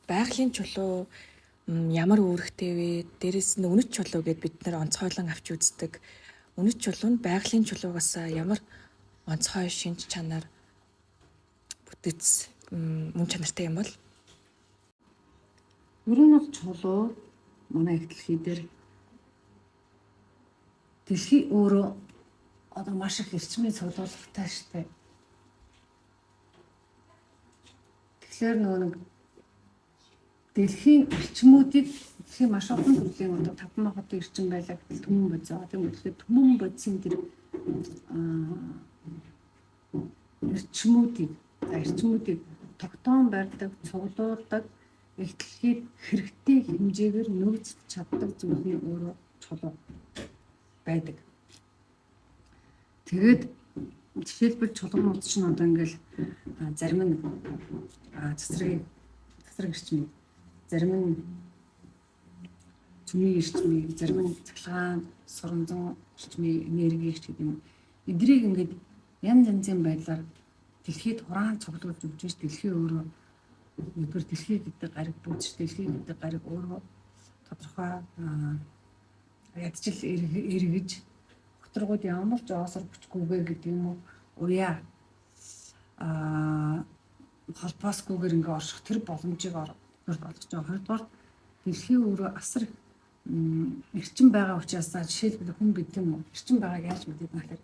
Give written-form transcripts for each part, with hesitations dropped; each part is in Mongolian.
Байгалийн чулуу ямар үүрэгтэй вэ? Дээрээс нь үнэт чулуу гэд бид нар онцгойлон авч үздэг. Үнэт чулуу нь байгалийн чулуугаас ямар онцгой шинж чанар, бүтэц, мөн чанартай юм бол? Ер нь бол чулуу манай их дэлхий дээр дэлхий өөрөө одоо маш их эрчмийн цуглуулгатай штэ. Тэгэхээр нөгөө нэг дэлхийн эрчмүүдийг дэлхийн маш олон төрлийн одоо 5 хотын эрчим байлаа гэтэл түмэн бодис байгаа. Тийм үү? Түмэн бодисын тэр эрчмүүдийг за эрчмүүдийг тогтоон барьдаг, цуглуулдаг, их дэлхийд хэрэгтэй хэмжээгээр нөөцлөж чаддаг зүйл нь өөрөө чулуу байдаг. Тэгээд жишээлбэл чулуунууд чинь одоо ингээл зарим нь цэцрэг эрчмийг, зарим нь цөмийн эрчмийг, зарим нь цахилгаан, суранзан эрчмийг, энерги эрч гэдэг юм. Эдрийг ингээд янз янзын байдлаар дэлхийд хураан цуглуулж өгч ш дэлхий өөрөө нэгдүгээр дэлхий гэдэг гариг бүжж, дэлхий гэдэг гариг өөрөө тодорхой ядчил эргэж хөтргүүд ямар ч оосор хүчгүйгээ гэдэг юм уу уяа холбоосгүйгээр ингээ орших тэр боломжийг олгож байгаа. Хоёрдугаар дэлхий өөрөө асар их эрчим байгаа учраас жишээлбэл хүн бид юм уу эрчим байгааг яаж мэддэг вэ гэхээр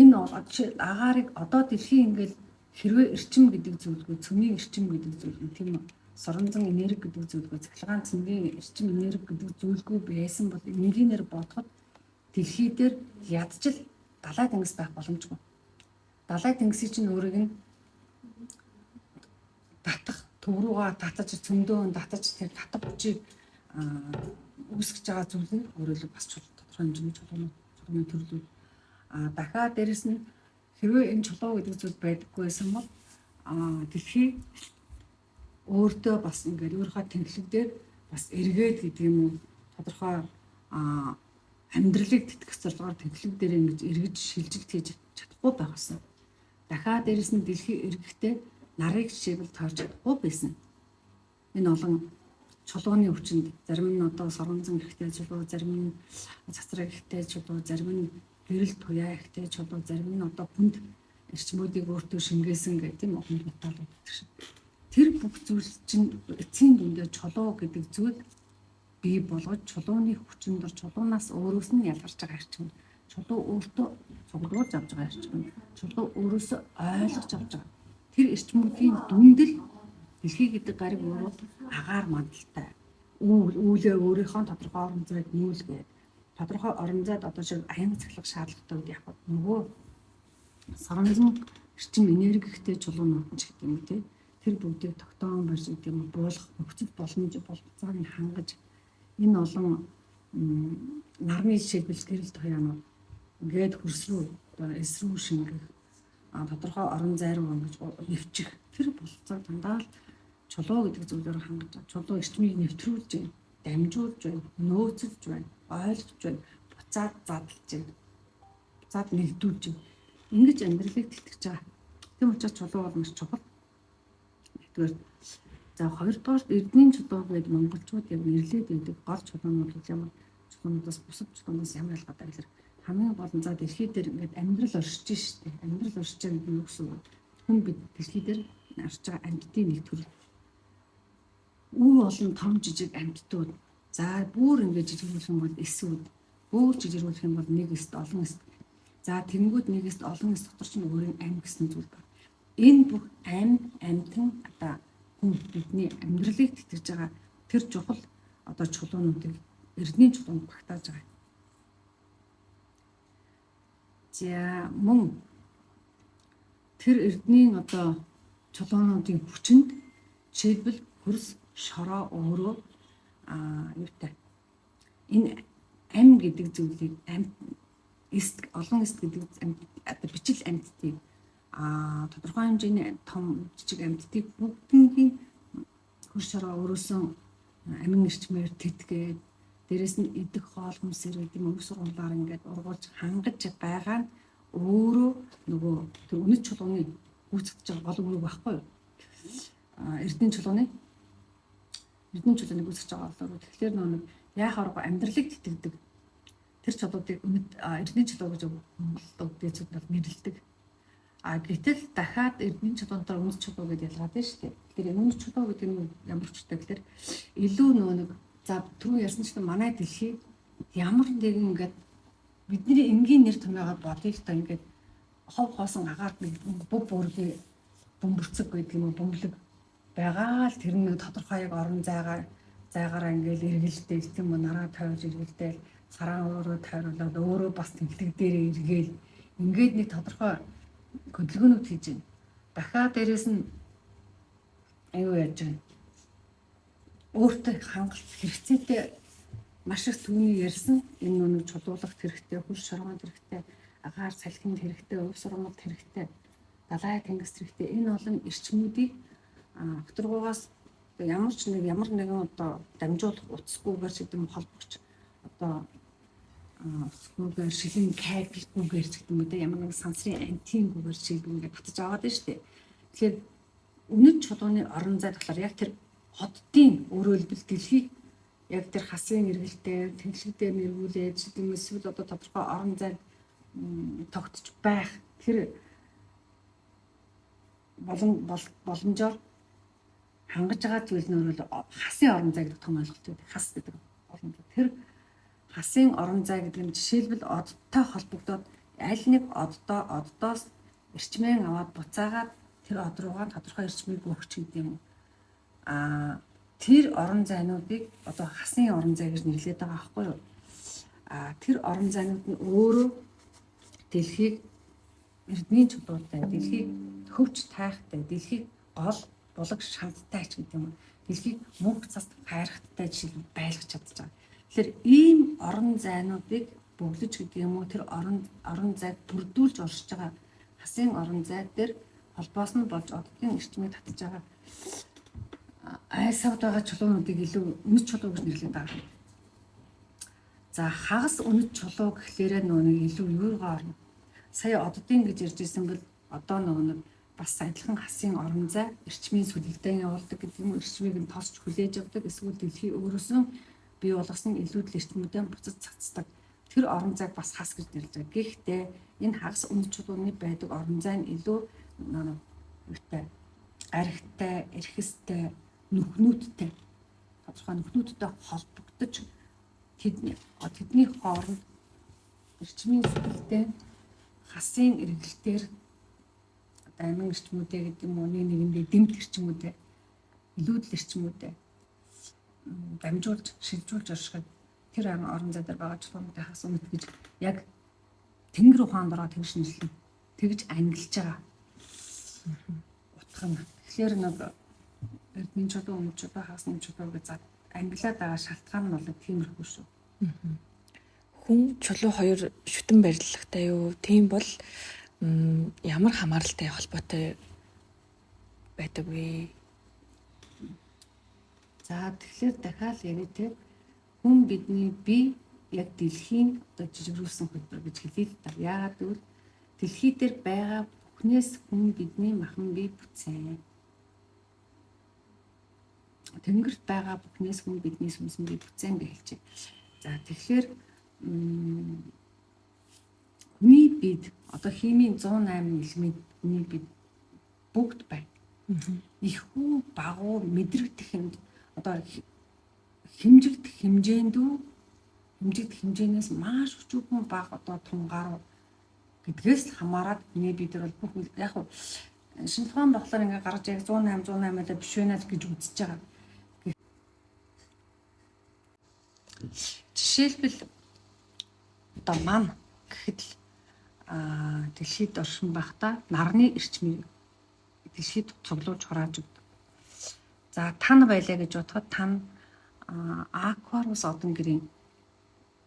энэ жишээ агаарыг одоо дэлхий ингээл хэрвээ эрчим гэдэг зүйлгүй, цөмийн эрчим гэдэг зүйлгүй, тийм үү, соронзон энерги гэдэг зүйлгүй, цахилгаан цэнгийн эрчим энерги гэдэг зүйлгүй байсан бол энгийнээр бодоход дэлхий дээр ядчил далай тэнгис байх боломжгүй. Далай тэнгисийг чинь өөрийг нь татах, төв рүүгээ татаж, цөмдөө татаж тэр татах хүчийг үүсгэж байгаа зүйл нь өөрөөр хэлбэл бас тодорхой хэмжээний чулуунууд, чулууны төрлүүд. Дахиад дээрэс нь хэрвээ энэ чулуу гэдэг зүйл байдаггүй байсан бол дэлхий өөртөө бас ингээд өөрийнхөө тэнхлэг дээр бас эргээд гэдэг юм уу тодорхой амьдралыг тэтгэх зорилгоор тэнхлэг дээр ингэж эргэж шилжилт хийж чадахгүй байх байсан. Дахиад дээрэс нь дэлхий эргэхдээ нарыг жишээлбэл тойрч чадахгүй байсан. Энэ олон чулууны өвчнөд зарим нь одоо соронзон ихтэй чулуу, зарим нь цацраг ихтэй чулуу, зарим нь гэрэл туяа ихтэй чулуу, зарим нь одоо хүнд эрчмүүдийг өөртөө шингээсэн гэх тийм хүнд металлууд гэдэг шиг. Тэр бүх зүйл чинь эцсийн дүндээ чулуу гэдэг зүйл бий болгож чулууны хүчин дор чулуунаас өөрөөс нь ялгарч байгаа эрчим. Чулуу өөртөө цуглуулж авч байгаа эрчим. Чулуу өөрөөсөө ойлгож авч байгаа. Тэр эрчмүүдийн дүндэл дэлхий гэдэг гариг өөрөө агаар мандалтай. Үүлээ өөрийнхөө тодорхой орон зайд нүүлгээд тодорхой орон зайд одоо шиг аян цахилах шаардлагатай үед яг нөгөө соронзон эрчим энергитэй чулуунууд ч гэдэг юм тий. Тэр бүгдийг тогтоон барьж гэдэг юм буулгах нөхцөл боломж болцоог нь хангаж энэ олон нарны жишээлбэл гэрэл туяанууд ингээд хөрс рүү одоо эс рүү шингэх тодорхой орон зай руу ингэж нэвчих тэр болцоог дандаа л чулуу гэдэг зүйлээр хангаж байгаа. Чулуу эрчмийг нэвтрүүлж байна, дамжуулж байна, нөөцлөж байна, ойлгож байна, буцаад задлж байна, буцаад нэгдүүлж байна. Ингэж амьдралыг тэтгэж байгаа. Тийм учраас чулуу бол маш чухал. Нэгдүгээр. За хоёрдугаар эрдний чулуу гэдэг монголчууд яг нэрлээд байдаг гол чулуунууд бол ямар чулуунуудаас бусад чулуунаас ямар ялгаатай гэхээр хамгийн гол нь за дэлхий дээр ингээд амьдрал оршиж штэ. Амьдрал оршиж байгаа гэдэг нь юу гэсэн үг вэ? Хүн бид дэлхий дээр оршиж байгаа амьтдын нэг төрөл. Үе олон том жижиг амьтдууд. За бүр ингээд жижигрүүлэх юм бол эсүүд. Бүр жижигрүүлэх юм бол нэг эст олон эст. За тэнгүүд нэг эст олон эст дотор чинь өөрийн ам гэсэн зүйл байна. Энэ бүх ам, амьтан одоо хүн бидний амьдралыг тэтгэж байгаа тэр чухал одоо чулуунуудыг эрдний чулуунд багтааж байгаа. За мөн тэр эрдний одоо чулуунуудын хүчинд жишээлбэл хөрс шороо өөрөө юутай энэ ам гэдэг зүйлийг ам эст олон эст гэдэг одоо бичил амьтдыг тодорхой хэмжээний том жижиг амьтдыг бүгднгийн хөрс шороо өөрөөсөө амин эрчмээр тэтгээд дээрэс нь идэх хоол хүнсээр гэдэг юм өвс ургуулаар ингээд ургуулж хангаж байгаа нь өөрөө нөгөө тэр үнэт чулууны гүйцэтгэж байгаа гол үүрэг байхгүй юу? Эрдний чулууны Эрдэнэ чулууныг үүсгэж байгаа болоор тэгэхээр нэг яах аргагүй амьдралыг тэтгэдэг. Тэр чулуудыг үнэт эрдэнэ чулуу гэж Монгол дээдсүүд бол нэрлэдэг. А гэтэл дахиад эрдэнэ чулуун дотор үнэт чулуу гэдээ ялгаад байна шүү дээ. Тэгэхээр үнэт чулуу гэдэг нь ямар ч үгтэй гэхээр илүү нөө нэг за түрүү ярьсан чинь манай дэлхий ямар нэгэн ингээд бидний энгийн нэр томьёогоор бодъё л та ингээд хов хоосон агаар нэг бүв бүргийн бөмбөрцөг гэдэг юм уу бөмбөлөг байгаа л тэр нэг тодорхой яг орон зайгаараа ингээл эргэлдээл тийм үү нараа тойрж эргэлдээл саран өөрөө тойруулаад өөрөө бас тэнхлэг дээрээ эргээл ингээд нэг тодорхой хөдөлгөөнүүд хийж байна. Дахиад дээрэс нь аюу яаж байна. Өөртөө хангалт хэрэгцээтэй маш их түүний ярьсан энэ нүг чулуулах хэрэгтэй, хөл шоргоонд хэрэгтэй, агаар салхинд хэрэгтэй, ув сургамд хэрэгтэй, далай тэнгис хэрэгтэй. Энэ олон эрчмүүдийг окторгоогоос ямар ч нэг ямар нэгэн одоо дамжуулах утасгүйгээр ч гэдэг юм холбогч одоо утасгүйгээр шилэн кабелгүйгээр ч гэдэг юм уу ямар нэгэн сансрын антингүйгээр чиглэл ингээд татаж аваад байна шүү дээ. Тэгэхээр үнэт чулууны орон зайд болохоор яг тэр оддын өөрөөлбөл дэлхийг яг тэр хасын эргэлтээр тэнхлэг дээр нэргүүлээд гэдэг юм эсвэл одоо тодорхой орон зайд тогтож байх тэр боломжоор хангаж байгаа зүйл нь өөрөөр хасын орон зай гэдэг том ойлголт байдаг. Хас гэдэг орон зай. Тэр хасын орон зай гэдэг нь жишээлбэл одтой холбогдоод аль нэг оддоо оддоос эрчмэн аваад буцаагаад тэр од руугаа тодорхой эрчмийг өгч гэдэг юм. Аа тэр орон зайнуудыг одоо хасын орон зай гэж нэрлэдэг байгаа байхгүй юу? Аа тэр орон зайнууд нь өөрөө дэлхийг эрдний чулуутай, дэлхийг хөвч тайхтай, дэлхийг гол булаг шамдтай ч гэдэг юм. Дэлхийг мөнх цаст хайрхттай жишээлбэл байлгах чадж байгаа. Тэгэхээр ийм орон зайнуудыг бөглөж гэдэг юм уу тэр орон зайг бүрдүүлж оршиж байгаа хасын орон зай дээр холбоос нь болж оддын эрчмийг татж байгаа айсавд байгаа чулуунуудыг илүү үнэт чулуу гэж нэрлэдэг байгаа. За хагас үнэт чулуу гэхлээрээ нөгөө нэг илүү юугаа орно. Сая оддын гэж ярьж ирсэн бол одоо нөгөө нэг бас адилхан хасын орон зай эрчмийн сүлэгдэн явуулдаг гэдэг юм уу эрчмийг нь тосч хүлээж авдаг эсвэл дэлхий өөрөөсөө бий болгосон илүүдэл эрчмүүдээ буцаж цацдаг. Тэр орон зайг бас хас гэж нэрлэж байгаа. Гэхдээ энэ хагас үнэт чулууны байдаг орон зай нь илүү юутай архитай, эрхэстэй, нүхнүүдтэй тодорхой нүхнүүдтэй холбогдож тэдний хооронд эрчмийн сүлэгдэн хасын эргэлтээр амин эрчмүүдээ гэдэг юм уу нэг нэгэндээ дэмт эрчмүүдээ илүүдэл эрчмүүдээ дамжуулж шилжүүлж оршиход тэр орон зай дээр байгаа чулуунуудын хас үнэт гэж яг тэнгэр ухаанд ороо тэгж нэрлэн тэгж ангилж байгаа утга нь. Тэгэхээр нэг эрдмийн чулуу, өмнөд чулуу, хагас өмнөд чулуу гэж ангилаад байгаа шалтгаан нь бол тиймэрхүү шүү. Хүн чулуу хоёр шүтэн барилгатай юу? Тийм бол ямар хамааралтай холбоотой байдаг вэ? За тэгэхээр дахиад яриа те хүн бидний бие яг дэлхийн одоо жижигрүүлсэн хөтөлбөр гэж хэлье л да. Яагаад гэвэл дэлхий дээр байгаа бүхнээс хүн бидний махан бие бүтсэн. Тэнгэрт байгаа бүхнээс хүн бидний сүнсэн бие бүтсэн гэж хэлж байна. За тэгэхээр хүний бид одоо химийн 108 элементний бид бүгд байна. Их үү баг уу мэдрэгдэх юм одоо хэмжигдэх хэмжээнд үү хэмжигдэх хэмжээнээс маш өчүүхэн бага одоо тунгаар гэдгээс л хамаарат хүний бид нар бол бүх яг шинжилгээ ухаан болохоор ингээ гарч яг 108 108 л биш байна л гэж үзэж байгаа. Жишээлбэл одоо ман гэхэд л дэлхийд оршин байхдаа нарны эрчмийг дэлхийд цуглуулж хурааж өгдөг. За тан байлаа гэж бодоход тан акварус одон гэрийн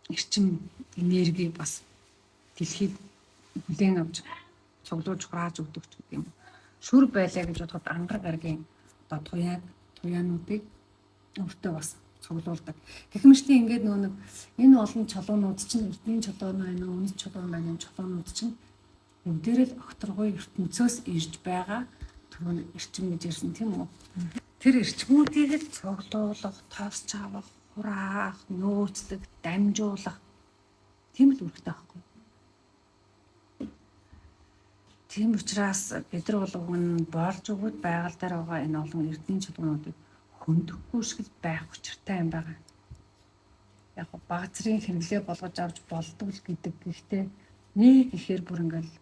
эрчим энерги бас дэлхийд хүлээн авч цуглуулж хурааж өгдөг ч гэдэг юм. Шүр байлаа гэж бодоход ангар гаргийн одоо туяануудыг өөртөө бас цуглуулдаг. Гэх мэтийн ингээд нөгөө нэг энэ олон чулуунууд чинь эрдний чулуун байна уу, үнэт чулуун байна уу, чулуунууд чинь бүгдээрээ л огторгой ертөнцөөс ирж байгаа түрүүн эрчим гэж ярьсан тийм үү? Тэр эрчмүүдийг л цуглуулах, тосч авах, хураах, нөөцлөх, дамжуулах тийм л үүрэгтэй байхгүй. Тийм учраас бид нар бол уг нь болж өгөөд байгаль дээр байгаа энэ олон эрдний чулуунуудыг хөндөхгүй шиг байх учиртай юм байна. Яг баг зэргийн хэрэглээ болгож авч болдог л гэдэг. Гэхдээ нэг ихээр бүр ингээл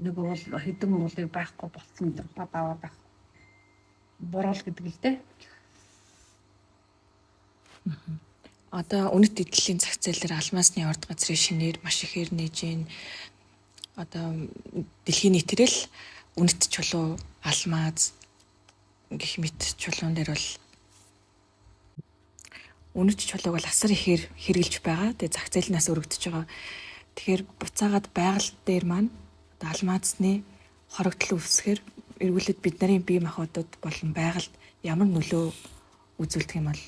нэг уул хэдэн уулыг байхгүй болцсон гэдэг даваад байх буруул гэдэг л дээ. Одоо үнэт эдлийн зах зээлээр алмазны орд газрын шинээр маш ихээр нээж гин. Одоо дэлхийн нийтээр л үнэт чулуу, алмаз гэх мэт чулуун дээр бол үнэт чулууг бол асар ихээр хэрэгжилж байгаа. Тэгээ зах зээлнээс өргөдөж байгаа. Тэгэхээр буцаагаад байгаль дээр маань одоо алмазны хорогдол үүсгэхээр эргүүлээд бид нарын бие махбодод болон байгальд ямар нөлөө үзүүлдэг юм бол?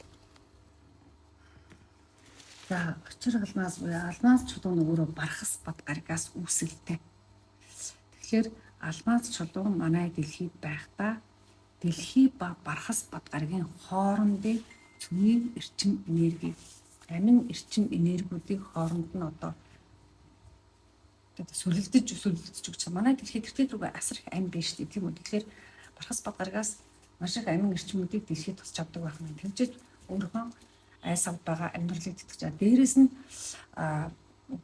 За, учир алмаз буюу алмаз чулуу нь өөрөө бархас бад гаригаас үүсэлтэй. Тэгэхээр алмаз чулуу манай дэлхийд байхдаа дэлхий ба бархас бад гаригийн хоорондын цөмийн эрчим энерги, амин эрчим энергиудыг хооронд нь одоо сөлөлдөж өгч манай дэлхийд тэр рүүгээ асар их ам биш үү, тийм үү. Тэгэхээр бархас бад гаригаас маш их амин эрчмүүдийг дэлхийд тусч авдаг байх нь. Тэгжээж өөрийнхөө айс авд байгаа амьдралыг тэтгэж байгаа. Дээрээс нь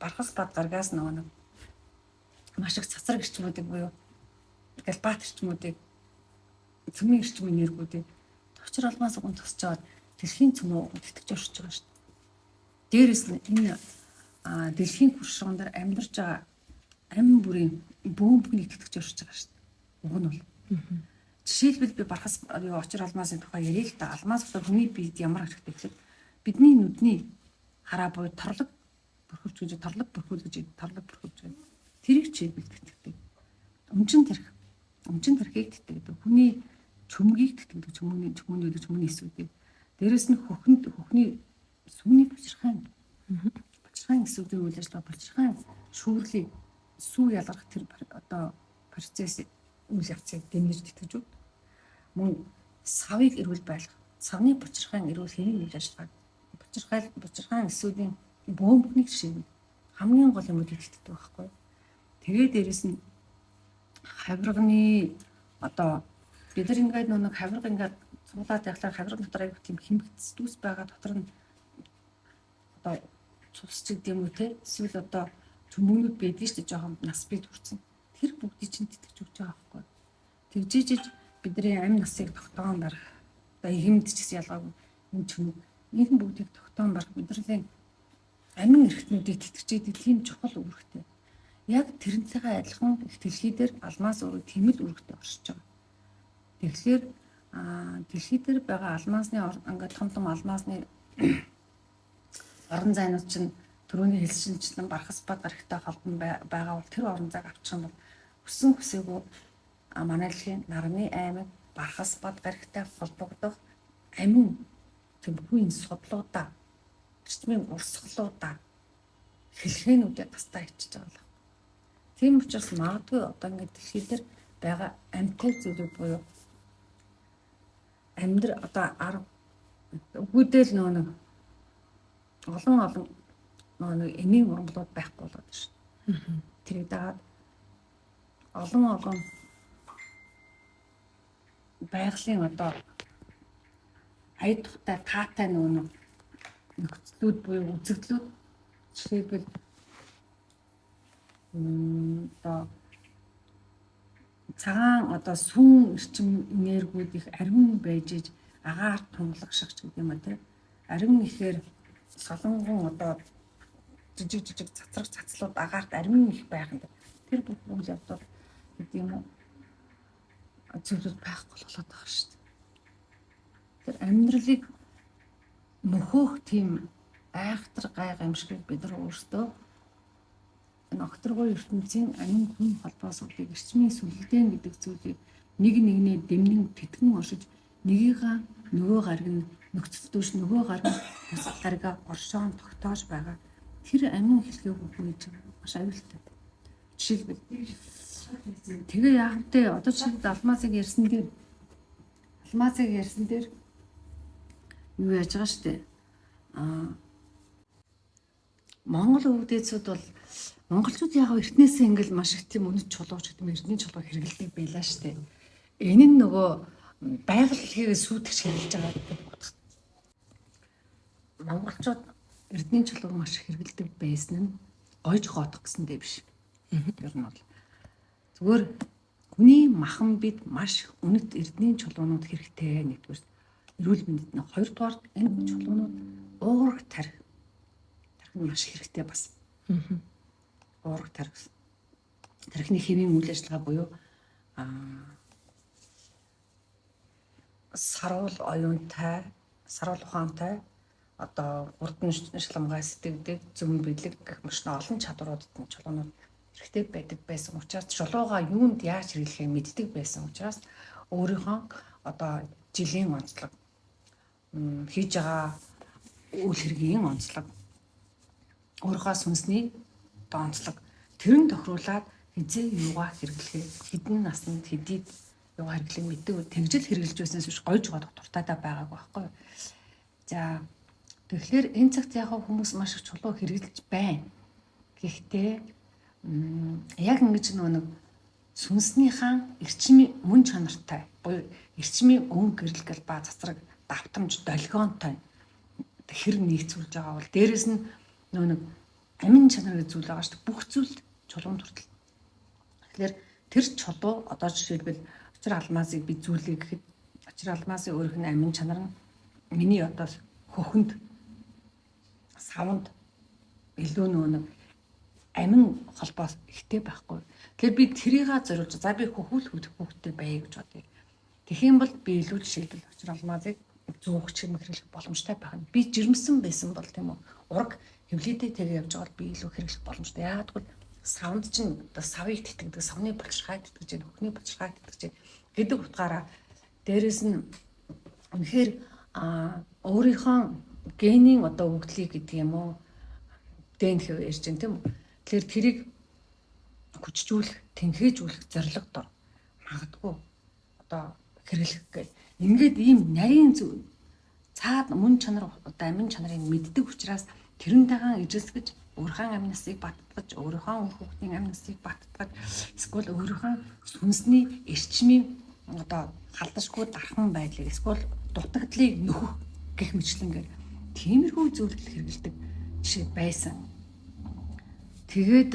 бархас бад гаригаас нөгөө нэг маш их цацраг эрчмүүдийг буюу галбат эрчмүүдийг, цөмийн эрчим энергиудыг товчор алмаас уган тусч аваад дэлхийн цөмөө тэтгэж оршиж байгаа шүү дээ. Дээрээс нь энэ дэлхийн хөршгон дээр амьдарч байгаа амин бүрийн бөөмбөгийг тэтгэж оршиж байгаа шүү дээ. Уг нь бол. Жишээлбэл би бархас юу очир алмаасын тухай яриа л да. Алмаз болохоор хүний биед ямар хэрэгтэй гэхээр бидний нүдний хараа буюу торлог бүрхөвч гэж, торлог бүрхүүл гэж, торлог бүрхөвч гэж. Тэрийг жишээлбэл тэтгэдэг. Өмчин тэрх. Өмчин тэрхийг тэтгэдэг. Хүний чөмгийг тэтгэдэг. Чөмөний чөмөний чөмөний эсүүдийг. Дээрээс нь хөхөнд хөхний сүмний буширхайн. Буширхайн эсүүдийн үйл ажиллагаа, буширхайн шүүрлийг сүү ялгарх тэр одоо процесс үйл явцыг дэмжиж тэтгэж өгдөг. Мөн савыг эрүүл байлгах, савны бучирхайн эрүүл хэрийн үйл ажиллагааг, бучирхайн эсүүдийн бөөмбөгийг шийдэх хамгийн гол юмудыг тэтгэдэг байхгүй. Тэгээ дээрэс нь хавирганы одоо бид нар ингээд нэг хавирга ингээд цуглаад явахлаар хавирга дотор аяг тийм хэмхэгц дүүс байгаа, дотор нь одоо цус ч гэдэм үү те, эсвэл одоо чөмөөнүүд байдгийн шүү дээ, жоохон нас бий хүрсэн. Тэр бүгдийг чинь тэтгэж өгч байгаа байхгүй. Тэгжиж бидний амь насыг тогтоон барих, одоо ихэмд ч гэсэн ялгаагүй энэ чөмөг энэ бүгдийг тогтоон барих, бидний амин эрхтнүүдийг тэтгэж идэг тийм чухал үүрэгтэй. Яг тэрнтэйгээ адилхан их дэлхий дээр алмаз өөрөө тийм л үүрэгтэй оршиж байгаа. Тэгэхээр дэлхий дээр байгаа алмазны ингээд том том алмазны орон зайнууд чинь түрүүний хэлсэнчлэн бархас бад гарагтай холбон байгаа бол тэр орон зайг авчих юм бол хүссэн хүсээгүй манай дэлхийн нарны аймаг бархас бад гарагтай холбогдох амин тэмхүүн судлуудаа, эрчмийн урсгалуудаа, хэлхээнүүдэд тастаа ичиж байгаа л. Тийм учраас магадгүй одоо ингээд дэлхий дээр байгаа амьтай зүйлүүд буюу амьдр одоо арга үгүйдэл нөгөө нэг олон олон нөгөө нэг эмийн ургамлууд байхгүй болоод байна шүү. Тэрийг дагаад олон олон байгалийн одоо ая тухтай таатай нөгөө нэг нөхцлүүд буюу үзэгдлүүд, жишээлбэл одоо цагаан одоо сүүн эрчим энергиуд их ариун байж иж агаар тунгалаг шигч гэдэг юм а тий. Ариун ихээр солонгон одоо жижиг жижиг цацраг цацлууд агаарт ариун их байх юм. Тэр бүх үйл явдал гэдэг юм уу зүйлүүд байхгүй болоод байгаа шүү дээ. Тэр амьдралыг нөхөөх тийм айхтар гай гамшигыг бид нар өөрсдөө энэ огторгой ертөнцийн амин хүн холбоосуудыг эрчмийн сүлдэн гэдэг зүйлийг нэг нэгнээ дэмнэн тэтгэн оршиж нэгийгээ нөгөө гариг нь нөхцөлдөөш нөгөө гариг нь бусад гаригаа оршоон тогтоож байгаа тэр амин хэлхийг үгүй маш аюултай. Жишээлбэл тэгээ яах вэ? Одоо жишээлбэл алмазыг ярьсан дээр Алмазыг ярьсан дээр юу яаж байгаа штэ. Монгол өвгдээцүүд бол монголчууд яг эртнээсээ ингээл маш их тийм үнэт чулууч гэдэг юм, эрдний чулуу хэрэгэлдэг байлаа штэ. Энэ нь нөгөө байгаль дэлхийгээ сүйтгэж хэрэглэж байгаа гэдэг утга. Монголчууд эрдний чулууг маш их хэрэглэдэг байсан нь гойж гоодох гэсэн дээ биш. Ер нь бол зүгээр хүний махан бид маш үнэт эрдний чулуунууд хэрэгтэй нэгдүгээр. Эрүүл мэндэд нь, хоёрдугаар энэ чулуунууд уураг тарих нь маш хэрэгтэй бас. Уураг тарих. Тархины химийн үйл ажиллагаа буюу саруул оюунтай, саруул ухаантай, одоо гурдан шламгай сэтгэдэг, зөм бэлэг гэх мэт олон чадваруудад нь чулуунууд хэрэгтэй байдаг байсан учраас, чулуугаа юунд яаж хэрэглэхээ мэддэг байсан учраас өөрийнхөө одоо жилийн онцлог, хийж байгаа үйл хэргийн онцлог, өөрийнхөө сүнсний одоо онцлог тэрэн тохируулаад хэзээ юугаа хэрэглэхээ, хэдэн наснд хэдийд юугаа хэрэглэх мэддэг, тэгжил хэрэглэж байснаас биш гойж годох дуртайдаа байгаагүй байхгүй юу. За, тэгэхээр энэ цагт яг хүмүүс маш их чулуу хэрэглэж байна. Гэхдээ яг ингэж нөгөө нэг сүнснийхаа эрчмийн мөн чанартай буюу эрчмийн өнгө гэрэл ба цацраг давтамж долгионтой хэр нийцүүлж байгаа бол, дээрэс нь нөгөө нэг амин чанар гэж зүйл байгаа шүү дээ. Бүх зүйл чулуун хүртэл. Тэгэхээр тэр чулуу, одоо жишээлбэл учир алмазыг би зүйлээ гэхэд учир алмазын өөрийнх нь амин чанар нь миний одоо хөхөнд, савнд илүү нөгөө нэг амин холбоос ихтэй байхгүй. Тэгэхээр би тэрийг зориулж, за би хөхүүл хүүхдтэй байя гэж бодъё. Тэгэх юм бол би илүү жишээлбэл учир алмазыг зүүх ч юм хэрэглэх боломжтой байх нь. Би жирэмсэн байсан бол, тийм үү, ураг хөвлөдөө тэгээ явж байгаа бол би илүү хэрэглэх боломжтой. Яагаад гэвэл савнд чинь одоо савыг тэтгэдэг, савны булчирхайг тэтгэж байна, хөхний булчирхайг тэтгэж байна гэдэг утгаараа, дээрэс нь үнэхээр өөрийнхөө генийн одоо өгдлийг гэдэг юм уу, ДНХ ярьж байна, тийм үү. Тэгэхээр тэрийг хүчжүүлэх, тэнхээжүүлэх зорилго дор магадгүй одоо хэрэглэх гээд ингээд ийм нарийн зүг цаад мөн чанар, одоо амин чанарыг мэддэг учраас тэрнтэйгээ ижилсгэж өөрийнхөө амь насыг баттгаж, өөрийнхөө үр хүүхдийн амь насыг баттгаж, эсвэл өөрийнхөө сүнсний эрчмийн одоо халдашгүй дархан байдлыг эсвэл дутагдлыг нөхөх гэх мэтлэнгээр тиймэрхүү зүйлд хэрэгэлдэг жишээ байсан. Тэгээд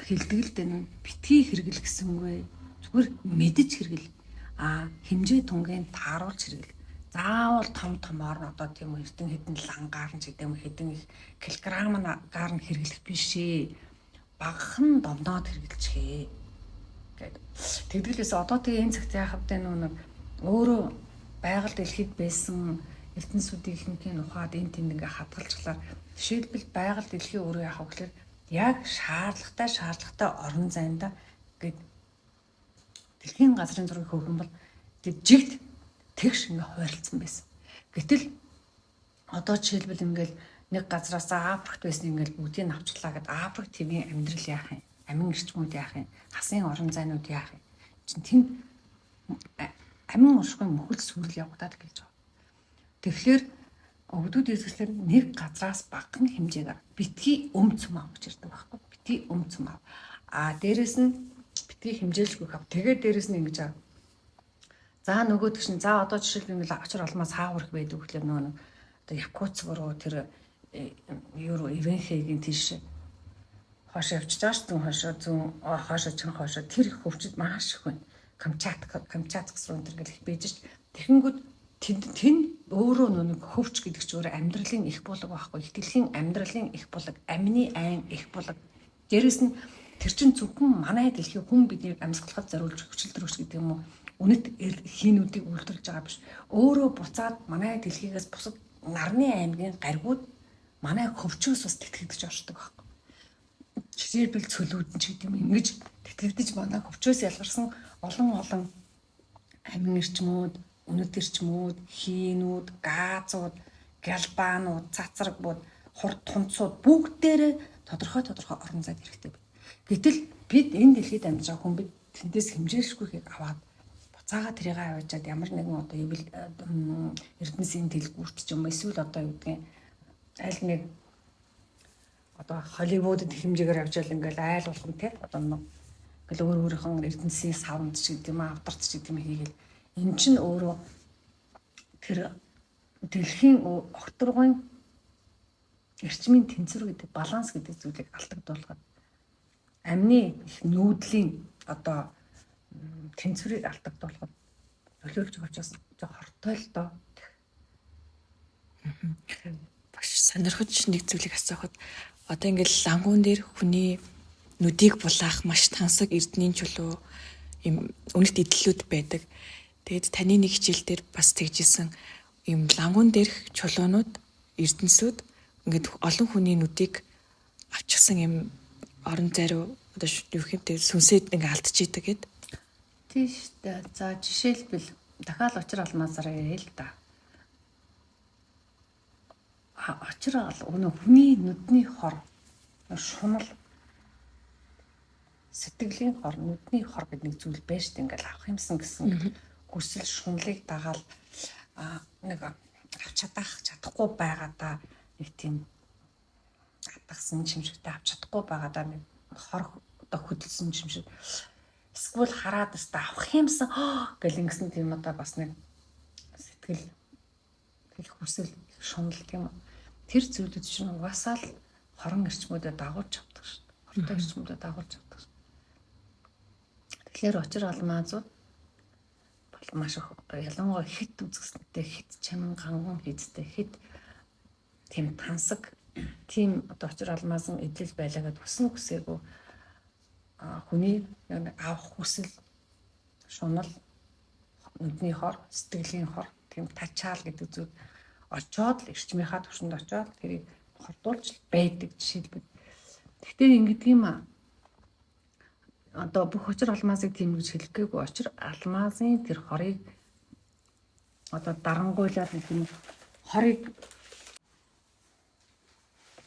хэлдэг л дээ, битгий хэрэгэл гэсэнгүй, зүгээр мэдэж хэрэгэл, хэмжээ тунгийн тааруулж хэрэгэл. Заавал том томоор нь одоо, тийм үү, эрдэн хэдэн лангаар нь ч гэдэг юм, хэдэн их килограммаар нь хэрэглэх биш ээ. Багахан домноод хэрэглэчихээ гэд. Тэгдгэлээс одоо тэгээ энэ цагт яах вэ, нэг өөрөө байгаль дэлхийд байсан эрдэнэсүүдийн ихэнхийг ухаад энэ тэнд ингээ хадгалжлаар, жишээлбэл байгаль дэлхий өөрөө яах вэ гэхээр яг шаардлагатай орон зайнда гэд дэлхийн газрын зургийг хөөх юм бол тэг жигт тэгш ингээ хуваарлцсан байсан. Гэтэл одоо жишээлбэл ингээл нэг газраас Африкт байсан ингээл бүгдийг авчлаа гэд Африк твийн амьдрал яах юм? Амин эрчмүүд яах юм? Хасын орон зайнууд яах юм? Чин тэнд амин уршигын мөхөл сүрэл явагдаад гэж байгаа. Тэгэхээр өвдүүд эзэслэр нэг газраас багахан хэмжээгээр битгий өмцөм ав гэж ярьдаг байхгүй. Битгий өмцөм ав. А дээрэс нь битгий хэмжээлгүй ав. Тэгээд дээрэс нь ингэж ав. За, нөгөөдөг чинь, за одоо жишээлбэл ингээл очир алмаас хаавар их байдаг гэхлээр нөгөө нэг одоо Якутск руу, тэр юу руу, Ивенхэгийн тийш хойш явчихж байгаа ш, зүүн хойшоо, зүүн хойшоо, чин хойшоо тэр их хөвчд маш их байна. Камчатк руу энэ гэл их байж ш. Тэгэхэнгүүд тэн өөрөө нэг хөвч гэдэг чинь өөрөө амьдралын их булаг байхгүй. Их дэлхийн амьдралын их булаг, амины айн их булаг. Дээрэс нь тэр чин зөвхөн манай дэлхийн хүн биднийг амьсгалахад зориулж хүчил төрөгч гэдэг юм уу, үнэт хийнүүдийг үйлдвэрлэж байгаа биш. Өөрөө буцаад манай дэлхийгээс бусад нарны аймгийн гаригууд манай хөвчөөс бас тэтгэгдэж оршдог байхгүй. Жишээлбэл цөлүүд нь ч гэдэг юм, ингэж тэтгэгдэж манай хөвчөөс ялгарсан олон олон амин эрчмүүд, үнэт эрчмүүд, хийнүүд, газууд, гялбаанууд, цацрагбууд, хурд тунцууд бүгдээрээ тодорхой тодорхой орон зайд хэрэгтэй байна. Гэтэл бид энэ дэлхийд амьдарч байгаа хүн бид тэндээс хэмжээлшгүйхийг аваад Буцаага тэрийг аваачаад ямар нэгэн одоо эвэл эрдэнэсийн дэлгүүрт ч юм эсвэл одоо юу гэдгийг аль нэг одоо Холливуудад хэмжээгээр авчаал ингээл айл болгон те одоо нэг ингээл өөр өөрийнхөө эрдэнэсийн савнд ч гэдэг юм авдарт ч гэдэг юм хийгээл эн чинь өөрөө тэр дэлхийн огторгойн эрчмийн тэнцвэр гэдэг баланс гэдэг зүйлийг алдагдуулахад амны их нүүдлийн одоо тэнцвэрийг алдагдуулахад нөлөөлж байгаа учраас жоо хортой л доо. Багш, сонирхож нэг зүйлийг асуухад одоо ингээл лангуун дээр хүний нүдийг булаах маш тансаг эрдэнийн чулуу юм үнэт эдлэлүүд байдаг. Тэгээд таны нэг хичээл дээр бас тэгжсэн юм, лангуун дээрх чулуунууд, эрдэнэсүүд ингээд олон хүний нүдийг авчихсан юм орон зайруу одоо юу хэмтэй сүнсээд ингээ алдчихийдэг гэд. Тийм шүү дээ. За, жишээлбэл дахиад учир алмаасаар яриа л да. Учир өнөө хүний нүдний хор, шунал, сэтгэлийн хор, нүдний хор гэдэг нэг зүйл байж шүү дээ. Ингээл авах юмсан гэсэн хүсэл шуналыг дагаал нэг авч чадах чадахгүй байгаадаа нэг тийм атгсан чимшигтэй, авч чадахгүй байгаадаа нэг хор одоо хөдөлсөн чимшиг. Эсвэл хараад өстө авах юмсан гэл ингэсэн тийм одоо бас нэг сэтгэл их хүсэл, их шунал тийм үү. Тэр зүйлүүд чинь угаасаа л хорон эрчмүүдэд дагуулж авдаг шүү дээ. Хортой эрчмүүдэд дагуулж авдаг шүү. Тэгэхээр учир алмаазууд бол маш их, ялангуяа хит үзэсгэлэнтэй, хит чамин ганган хийцтэй, хит тийм тансаг тийм одоо учир алмаазан эдлэл байлаа гэдээ хүснэ хүсээгүй хүний авах хүсэл, шунал, нүдний хор, сэтгэлийн хор, тийм тачаал гэдэг зүйл очоод л эрчмийнхаа түвшинд очоод тэрийг хордуулж байдаг жишээлбэл. Гэхдээ ингэдэг юм аа. Одоо бүх учир алмаасыг тийм гэж хэлэхгээгүй. Учир алмаасын тэр хорыг одоо дарангуйлаад нэг юм хорыг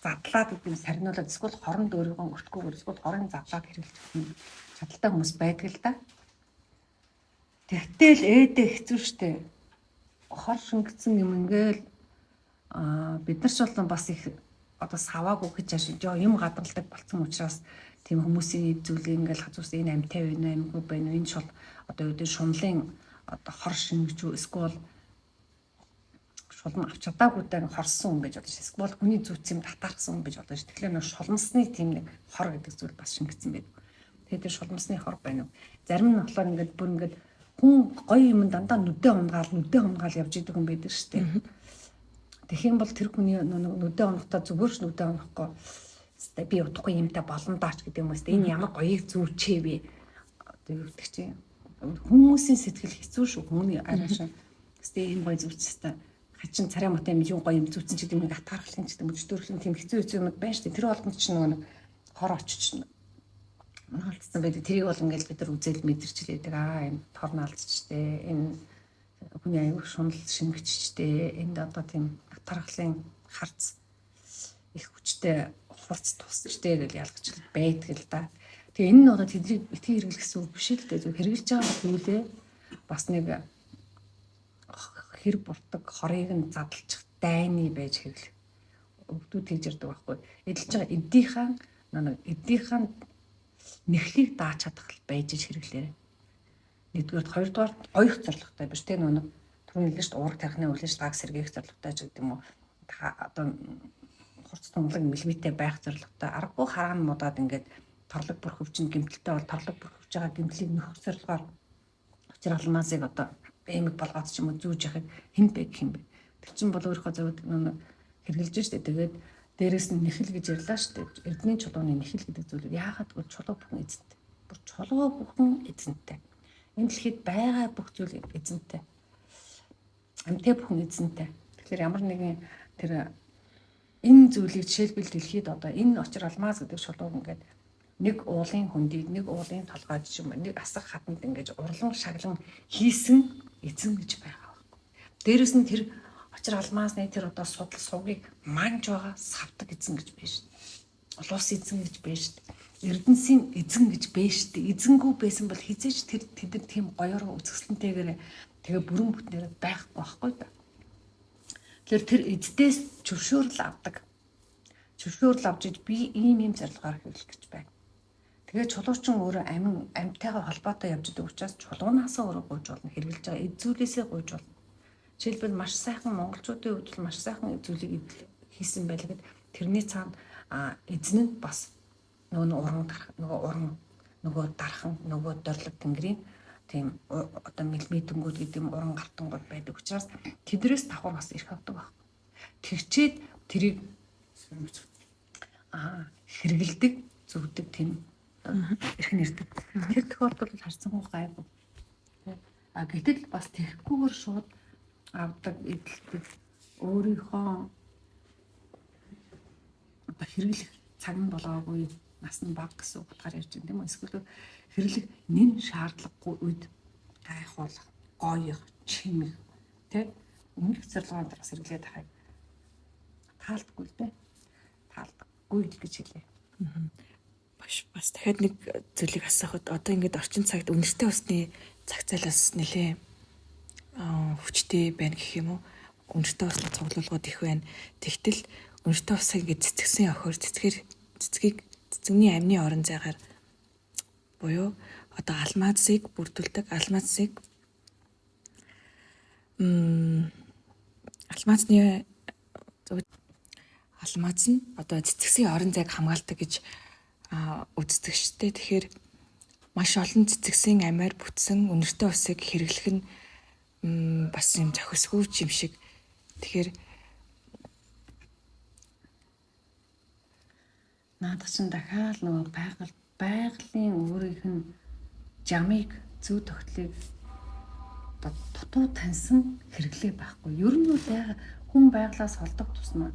задлаад гэдэг юм сарниулаад, эсвэл хоронд өөрийгөө өртөхгүйгээр, эсвэл хорын задлаад хэрэглэж чадaltaй хүмүүс байдаг л да. Тэгтэл ээдээ хэцүү шттэ. Хор шингэсэн юм ингээл бид нар ч болон бас их одоо саваагүй гэж ашиг жоо юм гадгалдаг болцсон учраас тийм хүмүүсийн зүйлийг ингээл хазуус энэ амьтай байна уу, амьгүй байна уу, энэ шул одоо юу гэдэг шунлын одоо хор шингэж үү, эсвэл шулам авч чадаагүйдээ хорсон хүн гэж бодож, эсвэл хүний зүтс юм татаарсан хүн гэж бодож. Тэгэхээр нэг шулмсны тийм нэг хор гэдэг зүйл бас шингэсэн байдаг. Тэгээд тэр шулмсны хор байна уу. Зарим нь болохоор ингээд бүр ингээд хүн гоё юм дандаа нүдэ унгаал нүдэ унгаал явж идэг хүн байдаг шүү дээ. Тэгэх юм бол тэр хүний нүдэ унахдаа зүгээр ч нүдэ унахгүй би удахгүй юмтай болно даач гэдэг юм уу. Энэ ямар гоёыг зүүчээвэ. Одоо юу гэдэг чинь хүмүүсийн сэтгэл хэцүү шүү. Хүмүүний арай шиг. Гэтэ энэ гоё зүүчтэй хачин царай муутай юм юу гоё юм зүүцэн ч гэдэг юм, атаархлын ч гэдэг юм, өчтөөрхлөн тийм хэцүү хэцүү юмуд байна шүү дээ. Тэр болгонд ч нөгөө нэг хор очиж наалдсан байдаг. Тэрийг бол ингээл бид нар үзэл мэдэрчлээдэг. Аа, энэ тор наалдчихтэй. Энэ хүний аюул шунал шингэчтэй. Энд одоо тийм атаархлын харц их хүчтэй хурц тусчтэй гэж ялгаж байдаг л да. Тэгээ энэ нь одоо тэднийг битгий хэрэглэх гэсэн үг биш л дээ. Зөв хэрэглэж байгаа зүйлээ бас нэг хэр буртаг хорыг нь задлчих дайны байж хэрэглэх. Өвдүүд тэгж ярьдаг байхгүй. Эдэлж байгаа эдийнхаа нэг эдийнхаа нэхлийг дааж чадах байж хэрэглээрэй. Нэгдүгээр, хоёрдугаар гоёх зорилготой биш те, нөгөө түрүүний хэлсэн шүү дээ, уураг тархины үлээж даг сэргээх зорилготой ч гэдэг юм уу. Одоо хурц тунгалаг мэлмитэй байх зорилготой, аргагүй хараан муудаад ингээд торлог бүрхөвчин гэмтэлтэй бол торлог бүрхөвж байгаа гэмтлийг нөхөх зорилгоор учир алмаасыг одоо эмэг болгоод ч юм уу зүүж яхад хэн бэ гэх юм бэ. Тэр чинь бол өөрийнхөө зөв нэг хэрэгжилж штэ. Тэгээд дээрэс нь нэхэл гэж ярьлаа штэ. Эрдэнийн чулууны нэхэл гэдэг зүйл яагаад гэвэл чулуу бүхэн эзэнтэй. Бүр чулуу бүхэн эзэнтэй. Энэ дэлхийд байгаа бүх зүйл эзэнтэй. Амьтай бүхэн эзэнтэй. Тэгэхээр ямар нэгэн тэр энэ зүйлийг жишээлбэл дэлхийд одоо энэ очир алмаз гэдэг чулууг ингээд нэг уулын хөндийг, нэг уулын толгойд ч юм уу, нэг асах хатанд ингэж урлан шаглан хийсэн эзэн гэж байгаа байхгүй. Дээрэс нь тэр очир алмаасны тэр одоо судал сувгийг манж байгаа савдаг эзэн гэж байна шүү. Улуус эзэн гэж байж штэ. Эрдэнсийн эзэн гэж байж штэ. Эзэнгүү байсан бол хизээч тэр тэд нар тийм гоёор үзэсгэлэнтэйгээр тэгээ бүрэн бүтнээр байхгүй байхгүй да. Тэгэхээр тэр эздээс зөвшөөрөл авдаг. Зөвшөөрөл авч иж би ийм ийм зорилгоор хэрэглэх гэж байна. Тэгээ чулуучин өөрөө амин амьтайгаа холбоотой явж идэг учраас чулуунаасаа өөрөө гуйж болно. Хэрэглэж байгаа эд зүйлээсээ гуйж болно. Жишээлбэл маш сайхан монголчуудын хувьд бол маш сайхан эд зүйлийг хийсэн байлаа гэд тэрний цаана эзэн нь бас нөгөө уран нөгөө уран нөгөө дархан нөгөө дорлог тэнгэрийн тийм одоо мэлмитэнгүүд гэдэг юм уран гартангууд байдаг учраас тэдрээс давхар бас эрх авдаг байхгүй. Тэгчээд тэрийг хэрэгэлдэг зүгдэг тийм эрх нэрдэг. Тэр тохиолдолд харьцангуй гайгүй. А гэтэл бас тэгэхгүйгээр шууд авдаг, эдэлдэг өөрийнхөө одоо хэрэглэх цаг нь болоогүй, нас нь бага гэсэн утгаар ярьж байна тийм үү? Эсвэл хэрэглэх нэн шаардлагагүй үед гайхуулах, гоёх, чимэх тий өмнөх зорилгоон дээр бас хэрэглээд байхыг таалдаггүй л дээ. Таалдаггүй л гэж хэлье. Багш, бас дахиад нэг зүйлийг асуухад одоо ингээд орчин цагт үнэртэй усны зах зээлээс нэлээ хүчтэй байна гэх юм уу? Үнэртэй усны цуглуулгууд их байна. Тэгтэл үнэртэй усыг ингээд цэцгсэн охир цэцгээр цэцгийг цэцэгний амны орон зайгаар буюу одоо алмазыг бүрдүүлдэг алмазыг алмазны алмаз нь одоо цэцгсийн орон зайг хамгаалдаг гэж үздэг штэ. Тэгэхээр маш олон цэцгсийн амиар бүтсэн үнэртэй усыг хэрэглэх нь бас юм зохисгүй юм шиг. Тэгэхээр наадах чинь дахиад нөгөө байгалийн өөрийнх нь жамыг зүү тогтлыг одоо дутуу таньсан хэрэглээ байхгүй. Ер нь бол хүн байглаас холдох тусмаа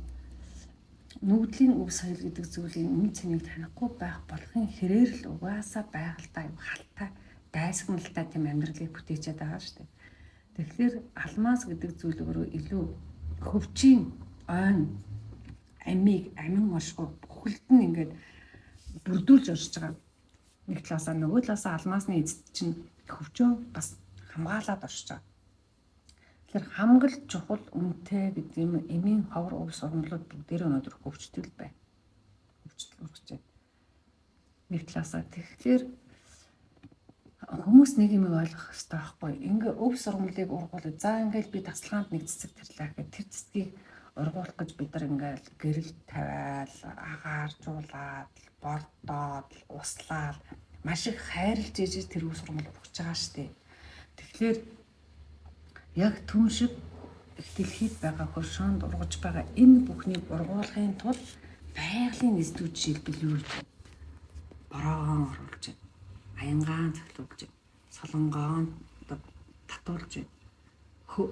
нүгдлийн өв соёл гэдэг зүйлийн үнэ цэнийг танихгүй байх болохын хэрээр л угаасаа байгальтай юм халтай дайсагналтай тийм амьдралыг бүтээчээд байгаа шүү дээ. Тэгэхээр алмаз гэдэг зүйл өөрөө илүү хөвчийн ойн амийг амин оршихуй бүхэлд нь ингээд бүрдүүлж оршиж байгаа. Нэг талаасаа нөгөө талаасаа алмазны эзэд чинь хөвчөө бас хамгаалаад оршиж байгаа. Тэгэхээр хамгал чухал үнэтэй гэдэг юм эмийн ховор уг сургамлууд бүгдээрээ өнөөдөр хөвчтөл байна. Хөвчтөл ургаж байна. Нэг талаасаа тэгэхээр хүмүүс нэг юм ойлгох хэрэгтэй байхгүй. Ингээ өв сургамлыг ургуул. За ингээл би тасалгаанд нэг цэцэг тэрлээ гэхэд тэр цэцгийг ургуулах гэж бид нар ингээл гэрэл тавиал, агааржуулаад, бордоод, услаад маш их хайрлж ээж тэр өв сургамл ургаж байгаа шүү дээ. Тэгэхээр яг түн шиг их дэлхийд байгаа хөршөөнд ургаж байгаа энэ бүхнийг ургуулахын тулд байгалийн эздүүд жишээлбэл юу гэж бороогоон оруулж байна. Аянгаан цахилуулж байна. Солонгоон одоо татуулж байна.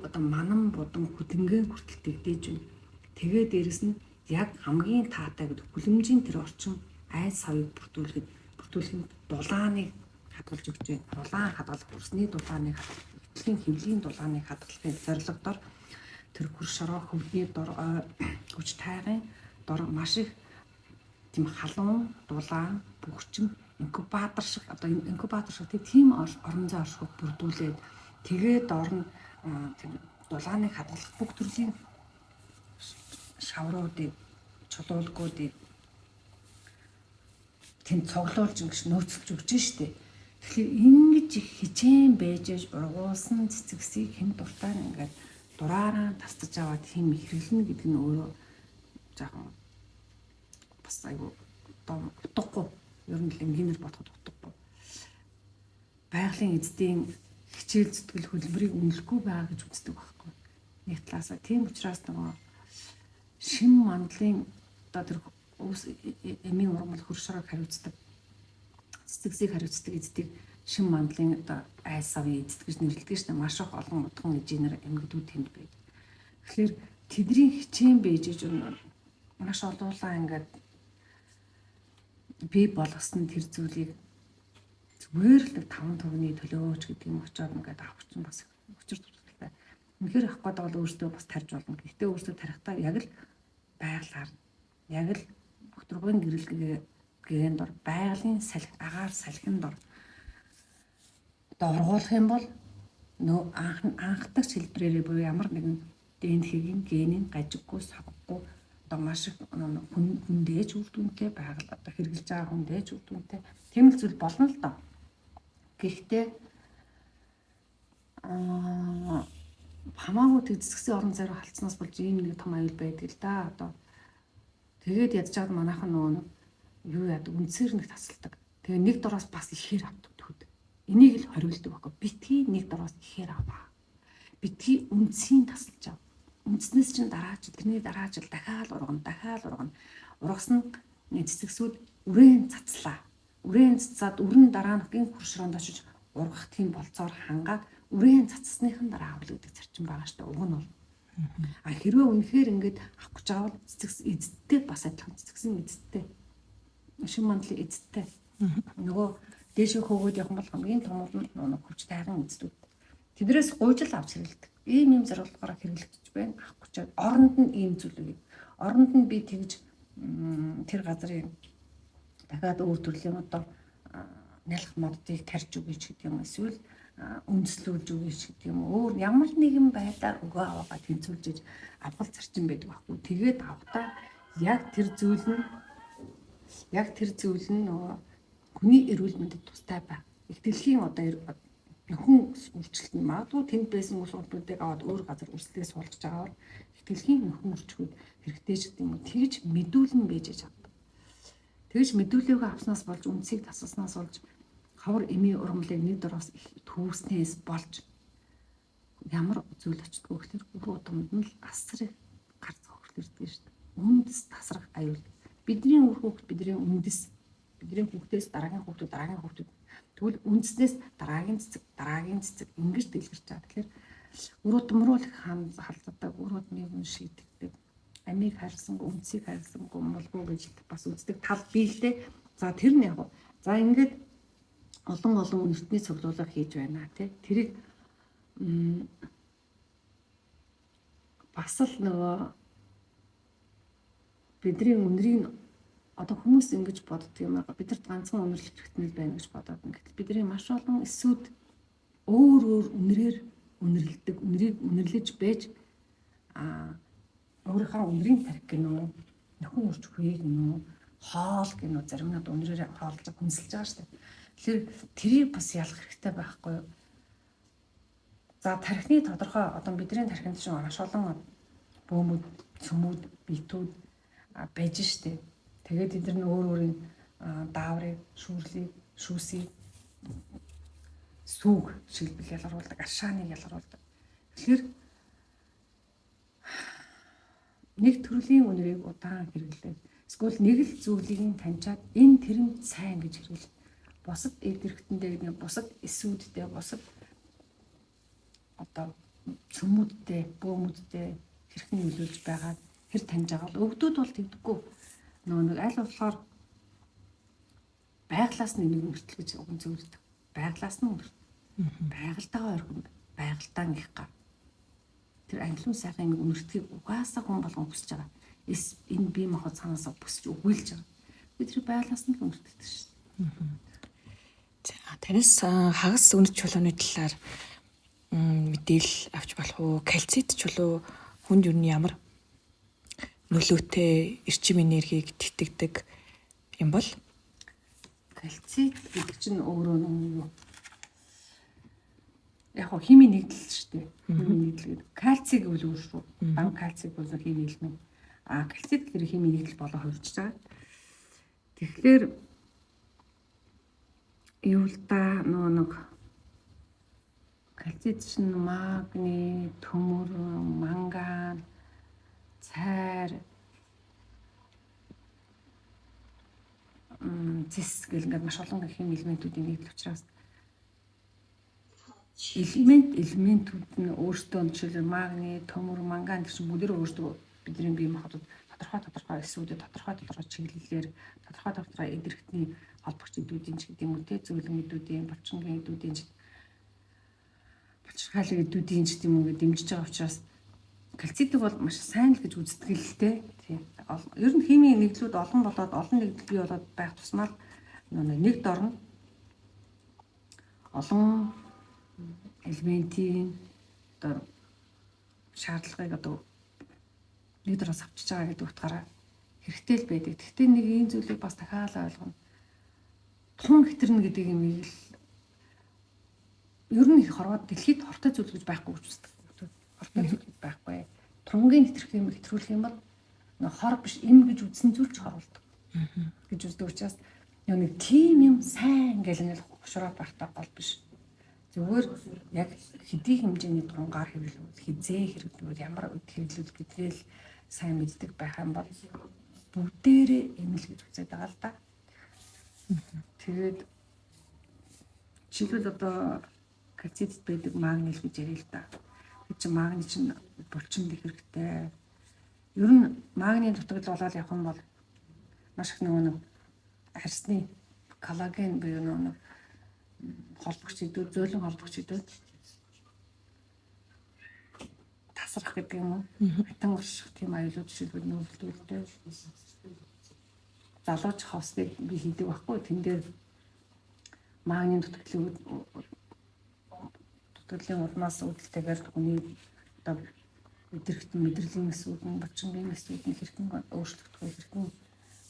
Одоо манан будан хөдөнгөө хүртэл дэгдээж байна. Тэгээ дээрэс нь яг хамгийн таатай гэдэг хүлэмжийн тэр орчин айд савыг бүрдүүлэхэд бүрдүүлэхэд дулааныг хадгалж өгч байна. Дулаан хадгалах, өрсний дулааныг хадгалах, хөтлийн хөвлийн дулааныг хадгалахын зорилгодоор тэр хөр шороо хөвдний дор хүч тайгын дор маш их тийм халуун дулаан бөхчин инкубатор шиг одоо инкубатор шиг тийм орон зай оршихуйг бүрдүүлээд тэгээ дор нь тэр дулааныг хадгалах бүх төрлийн шавруудыг чулуулгуудыг тэнд цуглуулж ингэж нөөцлөж өгч штэ. Тэгэхээр ингэж их хичээн байж ургуулсан цэцэгсийг хэн дуртай ингээд дураараа тасдаж аваад хэм хэрэглэнэ гэдэг нь өөрөө жоохон бас айгу одоо утгагүй. Ер нь л энгийнээр бодоход утгагүй. Байгалийн эздийн хичээл зүтгэл хөдөлмөрийг үнэлэхгүй байгаа гэж үздэг байхгүй. Нэг талаасаа тийм учраас нөгөө шим мандлын одоо тэр эмийн ургамал хөр шороог хариуцдаг цэцэгсийг хариуцдаг эздийг шим мандлын одоо айс савын эзэд гэж нэрлэдэг шнэ. Маш их олон утган эжийнэр эмгэгдүүд тэнд байдаг. Тэгэхээр тэдний хичээн байж иж маш олуулаа ингээд бий болгосон тэр зүйлийг зүгээр л 5 төгрөгийн төлөөч гэдэг юм очоод ингээд авах чинь бас учир дутагдaltaй. Үнэхээр авах гээд бол өөртөө бас тарьж болно. Гэхдээ өөртөө тарихдаа яг л байглаар яг л Огторгуйн гэрэл гэгээн дор, байгалийн салхи, агаар салхин дор одоо ургуулах юм бол нөө анхдагч хэлбэрээрээ буюу ямар нэгэн ДНХ-ийн генийн гажиггүй, соггүй одоо маш их хүндээж үр дүнтэй, байгаль одоо хэрэгжилж байгаа хүндээж үр дүнтэй тийм л зүйл болно л доо. Гэхдээ хамаагүй тэг зэсгсийн орон зайруу халдсанаас болж ийм нэг том аюул байдаг л да. Одоо тэгээд ядж чад манайхан нөгөө нэг юу яадаг, үндсээр нэг тасалдаг. Тэгээ нэг дороос бас ихээр авдаг төхөд. Энийг л хориглодог байхгүй. Битгий нэг дороос ихээр аваа. Битгий үндсийн тасалж ав. Үндснээс чинь дараа жил, тэрний дараа жил дахиад ургана, дахиад ургана. Ургасан цэцэгсүүд үрээн цацлаа. Үрээн цацаад өрн дараа нь гин хуршроонд очиж ургах тийм болцоор хангаад үрээн цацсныхан дараа авал гэдэг зарчим байгаа шүү дээ. Уг нь бол. А хэрвээ үнэхээр ингээд авах гэж байгаа бол цэцэгс эзэдтэй бас адилхан, цэцэгсэн эзэдтэй. Шин мандлын эзэдтэй. Нөгөө дээшээ хөөгөөд явах бол хамгийн томууд нь нөгөө хүч тайган эзэдүүд. Тэдрээс гуйжил авч хэрэглэдэг. Ийм ийм зорилгоор хэрэглэгдэж байна. Авах гэж оронд нь ийм зүйл үгүй. Оронд нь би тэгж тэр газрын дахиад өөр төрлийн одоо нялх модыг тарж өгье ч гэдэг юм, эсвэл үндэслүүлж өгье ч гэдэг юм. Өөр ямар нэгэн байдлаар өгөө аваагаа тэнцвүүлж авах зарчим байдаг байхгүй. Тэгээд авахтаа яг тэр зүйл нь нөгөө хүний эрүүл мэндэд тустай бай. Их дэлхийн одоо нөхөн үйлчлэлт нь магадгүй тэнд байсан үс уртуудыг аваад өөр газар өрсөлдөө суулгаж байгаагаар их дэлхийн нөхөн өрчгүүд хэрэгтэй ч гэдэг юм уу. Тэгж мэдүүлэн байж чаддаг. Тэгж мэдүүлээгөө авснаас болж, үндсийг тасалснаас болж, ховор эмийн ургамлыг нэг дороос их төвснээс болж ямар зүйл очдгоо гэхээр үр удамд нь л асар их гар цогцол ирдэг шүү дээ. Үндэс тасрах аюул. Бидний үр хүүхэд, бидний үндэс, бидний хүүхдээс дараагийн хүүхдүүд, дараагийн хүүхдүүд, тэгвэл үндснээс дараагийн цэцэг, дараагийн цэцэг ингэж дэлгэрч байгаа. Тэгэхээр үр удам руу их халддаг, үр удмыг нь шийдэгдэг. Амийг хайрсангүй, үндсийг хайрсангүй, мулгүй гэж бас үздэг тал бий л дээ. За тэр нь яг. За ингээд олон олон үнэртний цуглуулга хийж байна тий. Тэрийг бас л нөгөө бидний үнэрийг одоо хүмүүс ингэж боддог юм аа. Бид нарт ганцхан үнэрлэх хэрэгтэй байна гэж бодоод. Гэтэл бидний маш олон эсүүд өөр өөр үнэрээр үнэрлэдэг, үнэрийг үнэрлэж байж өөрийнхөө үнэрийн тарих гинөө, нөхөн үрч хүийг гинөө, хоол гинөө, зарим нь үнэрээр хоолж хүнсэлж байгаа шүү дээ. Тэгэхээр тэрийг бас ялах хэрэгтэй байхгүй юу? За тархины тодорхой одоо бидний тархинд чинь маш олон бөөмөд, цөмүүд, битүүд байж штэ. Тэгээд эдгээр нь өөр өөрийн дааврыг, шүүрлийг, шүүсийг, сүг шилбэл ялгаруулдаг, аршааныг ялгаруулдаг. Тэгэхээр нэг төрлийн үнэрийг удаан хэрэглээд эсвэл нэг л зүйлийг таньчаад энэ тэр нь сайн гэж хэрэглэх. Бусад эд эрхтэндээ гэдэг нь бусад эсүүдтэй, бусад одоо цөмүүдтэй, бөөмүүдтэй хэрхэн нөлөөлж байгааг хэр таньж байгаа бол өвгдүүд бол тэгдэггүй. Нөгөө нэг аль болохоор байглаас нь энийг өртөл гэж уган зөвлөдөг. Байглаас нь өрт. Байгальтайгаа орхин, байгальтаа их гар. Тэр англиун сайхан юм үнэртгийг угаасаа хүн болгон хүсэж байгаа. Эс энэ бие махбод цаанаасаа бүсч өгөөлж байгаа. Би тэр байглаас нь л үнэртдэг шүү дээ. За танаас хагас үнэт чулууны талаар мэдээлэл авч болох уу? Кальцит чулуу хүнд юу нь ямар нөлөөтэй, эрчим энергийг тэтгэдэг юм бол? Кальцит гэдэг чинь өөрөө нэг юу? Яг хоо химийн нэгдэл шүү дээ. Химийн нэгдэл гэдэг. Кальци гэвэл өөр шүү. Дан кальци бол химийн элемент. А кальцит гэхээр химийн нэгдэл болоо хувирч байгаа. Тэгэхээр юу л да нөгөө нэг кальцит чинь магни, төмөр, манган, цайр, цэс гэл ингээд маш олон химийн элементүүдийн нэгдэл учраас элементүүд нь өөрсдөө жишээлбэл магни, төмөр, манган гэх чинь бүгдээр өөрсдөө бидний бие махбодод тодорхой эсүүдэд тодорхой чиглэлээр тодорхой эд эрхтний холбогч эдүүдийн ч гэдэг юм уу те, зөвлөн эдүүдийн, булчингийн эдүүдийн ч, булчирхайлаг эдүүдийн ч гэдэг юм уу дэмжиж байгаа учраас Кальцитыг бол маш сайн л гэж үздэг л дээ. Тийм. Ер нь химийн нэгдлүүд олон болоод, олон нэгдэл бий болоод байх тусмаа нэг дор нь олон элементийн одоо шаардлагыг одоо нэг дороос авчиж байгаа гэдэг утгаараа хэрэгтэй л байдаг. Гэхдээ нэг ийм зүйлийг бас дахиад ойлгоно. Тун хэтэрнэ гэдэг юм л ер нь их хорвоод дэлхийд хортой зүйл гэж байхгүй гэж үздэг. Хортой зүйл гэж байхгүй. Тунгийн хэтрэх юм хэтрүүлэх юм бол хор биш, им гэж үзсэн зүйл ч хор болдог гэж үздэг учраас нэг тийм юм сайн ингээл ингээл хошроод байхтай гол биш. Зүгээр яг хэдий хэмжээний тунгаар хэрэглүүл, хизээ хэрэглүүл, ямар үед хэрэглүүл гэдгээл сайн мэддэг байх юм бол бүгдээрээ юм л гэж үзээд байгаа л да. Тэгээд жишээлбэл одоо кальцит байдаг магний л гэж яриа л да. Тэр чинь магний чинь булчинд их хэрэгтэй. Ер нь магний дутагдал болоод явах юм бол маш их нөгөө нэг арьсны коллаген буюу нөгөө нэг холбогч идүүд, зөөлөн холбогч идүүд тасрах гэдэг юм уу? Хатан урших тийм аюулууд жишээлбэл нөөцлөлтэй. Залууч ховсыг би хийдэг байхгүй. Тэн дээр магний дутагдлын улмаас үүдэлтэйгээр хүний одоо мэдрэгтэн мэдрэлийн эсүүд нь, булчингийн эсүүд нь хэрхэн өөрчлөгдөх вэ? Хэрхэн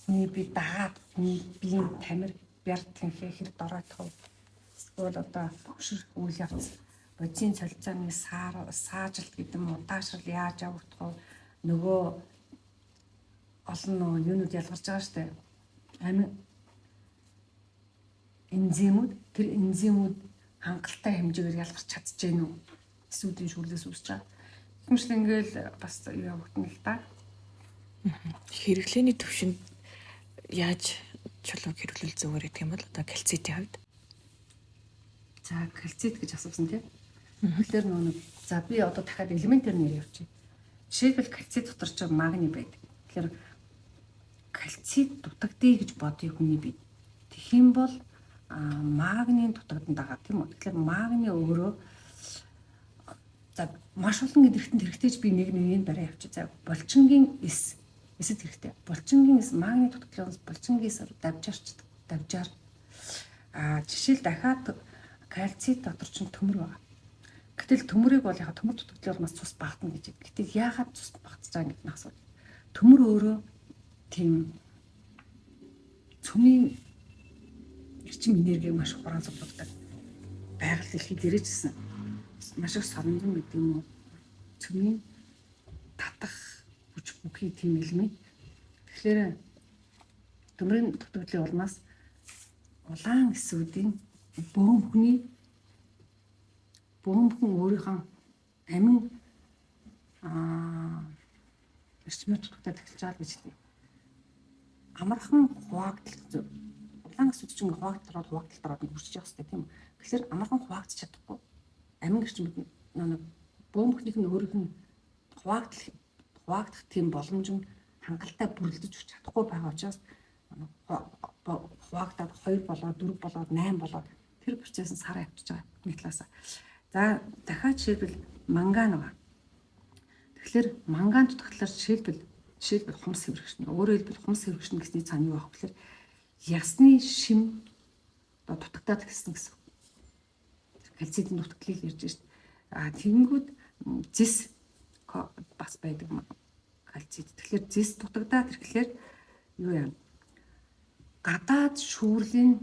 хүний бие дагаад хүний биеийн тамир, бяр тэнхээ хэр доройтох вэ? Эсвэл одоо хөшөр үйл явц, бодисын солилцооны саажилт гэдэг юм уу, удаашрал яаж явагдах вэ? Нөгөө олон нөгөө юунууд ялгарч байгаа штэ. Амин энзимүүд, тэр энзимүүд хангалттай хэмжээгээр ялгарч чадж гэнэ үү? Эсүүдийн шүрлээс үүсэж байгаа. Хэмжил ингээл бас явагдана л да. Хэрэглээний төвшөнд яаж чулууг хэрэглүүл зүгээр гэдэг юм бол одоо кальцитийн хувьд? За, кальцит гэж асуусан тийм. Тэгэхээр нөгөө нэг за би одоо дахиад элементээр нэр явчих. Жишээлбэл кальцит дотор ч магний байдаг. Тэгэхээр кальцит дутагдъя гэж бодъё хүний бие. Тэгэх юм бол магнийн дутагдан дагаа тийм үү? Тэгэхээр магний өөрөө за маш олон эдрэхтэнд хэрэгтэй ч би нэг нэгийг дараа явчих. За, булчингийн эс эсэд хэрэгтэй. Булчингийн эс магний дутагдлаас булчингийн эс давжаарчдаг. Давжаар. Жишээл дахиад кальцит дотор чинь төмөр байгаа. Гэтэл төмөрийг бол яг төмөр дутагдлын улмаас цус багтана гэж. Гэтэл яагаад цус багтаж байгаа гэдэг нь асуудал. Төмөр өөрөө тийм цөмийн эрчим энергийг маш хураан цуглуулдаг. Байгаль дэлхий дээрээ ч гэсэн маш их соронзон гэдэг юм уу? Цөмийн татах хүч бүхий тийм элемент. Тэгэхээр төмрийн дутагдлын улмаас улаан эсүүдийн бөөнхний бөөнхөн өөрийнхөө амин эрчмээр дутагдаад эхэлж байгаа гэж хэлье. Амархан хуваагдал, улаан эсүүд чинь хуваагдал ороод хуваагдал ороод үржиж явах хэрэгтэй тийм үү? Тэгэхээр амархан хуваагдчих чадахгүй. Амин эрчмүүд нэг бөөнхнийх нь өөрийнх нь хуваагдах тийм боломж нь хангалттай бүрлдэж өгч чадахгүй байгаа учраас хуваагдаад 2 болоод 4 болоод 8 болоод тэр процесс нь сараа явчихж байгаа нэг талаасаа. За, дахиад жишээлбэл манган байгаа. Тэгэхээр манган дутагдлаар жишээлбэл хумс хэврэгчнэ. Өөрөөр хэлбэл хумс хэврэгчнэ гэсний цаана юу авах вэ гэхээр ясны шим одоо дутагдаад гэсэн гэсэн. Кальцитийн дутагдлыг ярьж байна шүү дээ. Тэгэнгүүт зэс бас байдаг кальцит. Тэгэхээр зэс дутагдаад ирэхлээр юу юм? Гадаад шүүрлийн